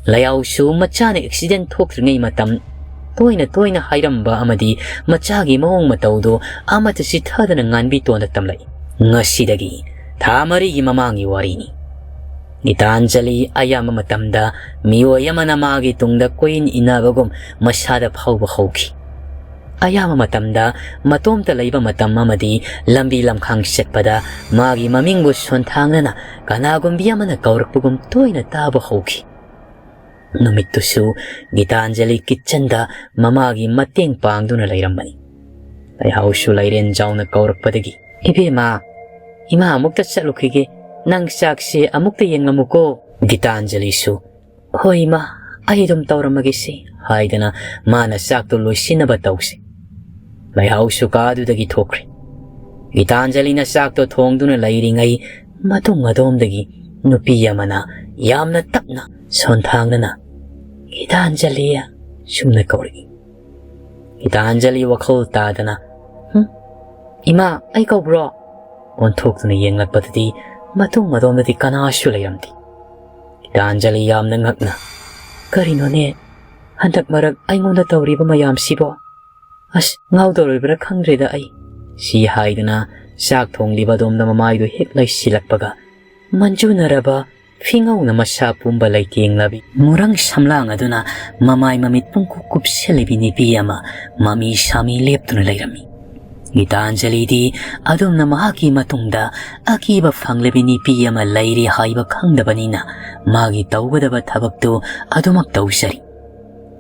ꯂꯩꯍꯥꯎꯁꯨ ꯃꯆꯥꯅ ꯑꯦꯛꯁꯤꯗꯦꯟ ꯊꯣꯛꯇ꯭ꯔꯤꯉꯩ ꯃꯇꯝ ꯇꯣꯏꯅ ꯇꯣꯏꯅ ꯍꯥꯏꯔꯝꯕ ꯑꯃꯗꯤ ꯃꯆꯥꯒꯤ ꯃꯑꯣꯡ ꯃꯇꯧꯗꯨ ꯑꯃꯠꯇ ꯆꯤꯊꯗꯅ ꯉꯥꯟꯕꯤꯇꯣꯟꯗ ꯇꯝꯂꯛꯏ꯫ ꯉꯁꯤꯗꯒꯤ ꯊꯥ ꯃꯔꯤꯒꯤ ꯃꯃꯥꯡꯒꯤ ꯋꯥꯔꯤꯅꯤ꯫ ꯒꯤꯇꯥꯟꯖꯂꯤ ꯑꯌꯥꯝꯕ ꯃꯇꯝꯗ ꯃꯤꯑꯣꯏ ꯑꯃꯅ ꯃꯥꯒꯤ ꯇꯨꯡꯗ ꯀꯣꯏꯏꯟ ꯏꯟꯅꯕꯒꯨꯝ ꯃꯁꯥꯗ ꯐꯥꯎꯕ ꯍꯧꯈꯤ꯫ ꯑꯌꯥꯝꯕ ꯃꯇꯝꯗ ꯃꯇꯣꯝꯇ ꯂꯩꯕ ꯃꯇꯝ ꯑꯃꯗꯤ ꯂꯝꯕꯤ ꯂꯝꯈꯥꯡ ꯆꯠꯄꯗ ꯃꯥꯒꯤ ꯃꯃꯤꯡꯕꯨ ꯁꯣꯟꯊꯥꯡꯅꯅ ꯀꯅꯥꯒꯨꯝꯕꯤ ꯑꯃꯅ ꯀꯧꯔꯛꯄꯒꯨꯝ ꯇꯣꯏꯅ ꯇꯥꯕ ꯍꯧꯈꯤ꯫ ꯅꯨꯃꯤꯠꯇꯨꯁꯨ ꯒꯤꯇꯥꯟꯖꯂꯤ ꯀꯤꯠꯆꯟꯗ ꯃꯃꯥꯒꯤ ꯃꯇꯦꯡ ꯄꯥꯡꯗꯨꯅ ꯂꯩꯔꯝꯕꯅꯤ꯫ ꯂꯩꯍꯥꯎꯁꯨ ꯂꯩꯔꯦꯟ ꯖꯥꯎꯅ ꯀꯧꯔꯛꯄꯗꯒꯤ, "ꯏꯕꯦꯝꯃ, ꯏꯃꯥ ꯑꯃꯨꯛꯇ ꯆꯠꯂꯨꯈꯤꯒꯦ, ꯅꯪ ꯆꯥꯛꯁꯦ ꯑꯃꯨꯛꯇ ꯌꯦꯡꯂꯝꯃꯨꯀꯣ"꯫ ꯒꯤꯇꯥꯟꯖꯂꯤꯁꯨ, "ꯍꯣꯏ ꯏꯃꯥ, ꯑꯩ ꯑꯗꯨꯝ ꯇꯧꯔꯝꯃꯒꯦꯁꯦ" ꯍꯥꯏꯗꯅ ꯃꯥꯅ ꯆꯥꯛꯇꯨ ꯂꯣꯏꯁꯤꯟꯅꯕ ꯇꯧꯁꯦ꯫ ꯂꯩꯍꯥꯎꯁꯨ ꯀꯥꯗꯨꯗꯒꯤ ꯊꯣꯛꯈ꯭ꯔꯦ꯫ ꯒꯤꯇꯥꯟꯖꯂꯤꯅ ꯆꯥꯛꯇꯣ ꯊꯣꯡꯗꯨꯅ ꯂꯩꯔꯤꯉꯩ ꯃꯇꯨꯡ ꯑꯗꯣꯝꯗꯒꯤ ꯅꯨꯄꯤ ꯑꯃꯅ ꯌꯥꯝꯅ ꯇꯞꯅ ꯁꯣꯟꯊꯥꯡꯅꯅ, "ꯒꯤꯇꯥꯟꯖꯂꯤ" ꯁꯨꯝꯅ ꯀꯧꯔꯛꯏ꯫ ꯒꯤꯇꯥꯟꯖꯂꯤ ꯋꯥꯈꯜ ꯇꯥꯗꯅ, "ꯍꯨꯝ? ꯏꯃꯥ, ꯑꯩ ꯀꯧꯕ꯭ꯔꯣ?" ꯑꯣꯟꯊꯣꯛꯇꯨꯅ ꯌꯦꯡꯂꯛꯄꯗꯗꯤ ꯃꯇꯨꯡ ꯑꯗꯣꯝꯗꯗꯤ ꯀꯅꯥꯁꯨ ꯂꯩꯔꯝꯗꯦ꯫ ꯒꯤꯇꯥꯟꯖꯂꯤ ꯌꯥꯝꯅ ꯉꯛꯅ, "ꯀꯔꯤꯅꯣꯅꯦ ꯍꯟꯗꯛ ꯃꯔꯛ ꯑꯩꯉꯣꯟꯗ ꯇꯧꯔꯤꯕ ꯃꯌꯥꯝꯁꯤꯕꯣ? ꯑꯁ, ꯉꯥꯎꯗꯧꯔꯤꯕ꯭ꯔꯥ ꯈꯪꯗ꯭ꯔꯦꯗ ꯑꯩ"꯫ ꯁꯤ ꯍꯥꯏꯗꯨꯅ ꯆꯥꯛ ꯊꯣꯡꯂꯤꯕ ꯑꯗꯣꯝꯗ ꯃꯃꯥꯏꯗꯨ ꯍꯦꯛ ꯂꯩꯁꯤꯜꯂꯛꯄꯒ, ꯃꯟꯖꯨꯅꯔꯕ ꯐꯤꯉꯧꯅ ꯃꯁꯥ ꯄꯨꯝꯕ ꯂꯩꯇꯦꯡꯂꯕꯤ ꯃꯨꯔꯪ ꯁꯝꯂꯥꯡ ꯑꯗꯨꯅ ꯃꯃꯥꯏ ꯃꯃꯤꯠ ꯄꯨꯡꯀꯨꯞ ꯀꯨꯞꯁꯤꯜꯂꯤꯕꯤ ꯅꯨꯄꯤ ꯑꯃ ꯃꯃꯤ ꯁꯥꯃꯤ ꯂꯦꯞꯇꯨꯅ ꯂꯩꯔꯝꯃꯤ꯫ ꯒꯤꯇꯥꯟꯖꯂꯤꯗꯤ ꯑꯗꯣꯝꯅ ꯃꯍꯥꯛꯀꯤ ꯃꯇꯨꯡꯗ ꯑꯀꯤꯕ ꯐꯪꯂꯕꯤ ꯅꯨꯄꯤ ꯑꯃ ꯂꯩꯔꯤ ꯍꯥꯏꯕ ꯈꯪꯗꯕꯅꯤꯅ ꯃꯥꯒꯤ ꯇꯧꯒꯗꯕ ꯊꯕꯛꯇꯨ ꯑꯗꯨꯃꯛ ꯇꯧꯖꯔꯤ꯫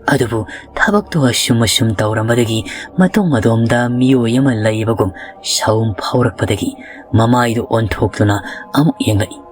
ꯑꯗꯨꯕꯨ ꯊꯕꯛꯇꯨ ꯑꯁꯨꯝ ꯑꯁꯨꯝ ꯇꯧꯔꯝꯕꯗꯒꯤ ꯃꯇꯨꯡ ꯑꯗꯣꯝꯗ ꯃꯤꯑꯣꯏ ꯑꯃ ꯂꯩꯕꯒꯨꯝ ꯁꯥꯎꯝ ꯐꯥꯎꯔꯛꯄꯗꯒꯤ ꯃꯃꯥꯏꯗꯨ ꯑꯣꯟꯊꯣꯛꯇꯨꯅ ꯑꯃꯨꯛ ꯌꯦꯡꯂꯛꯏ꯫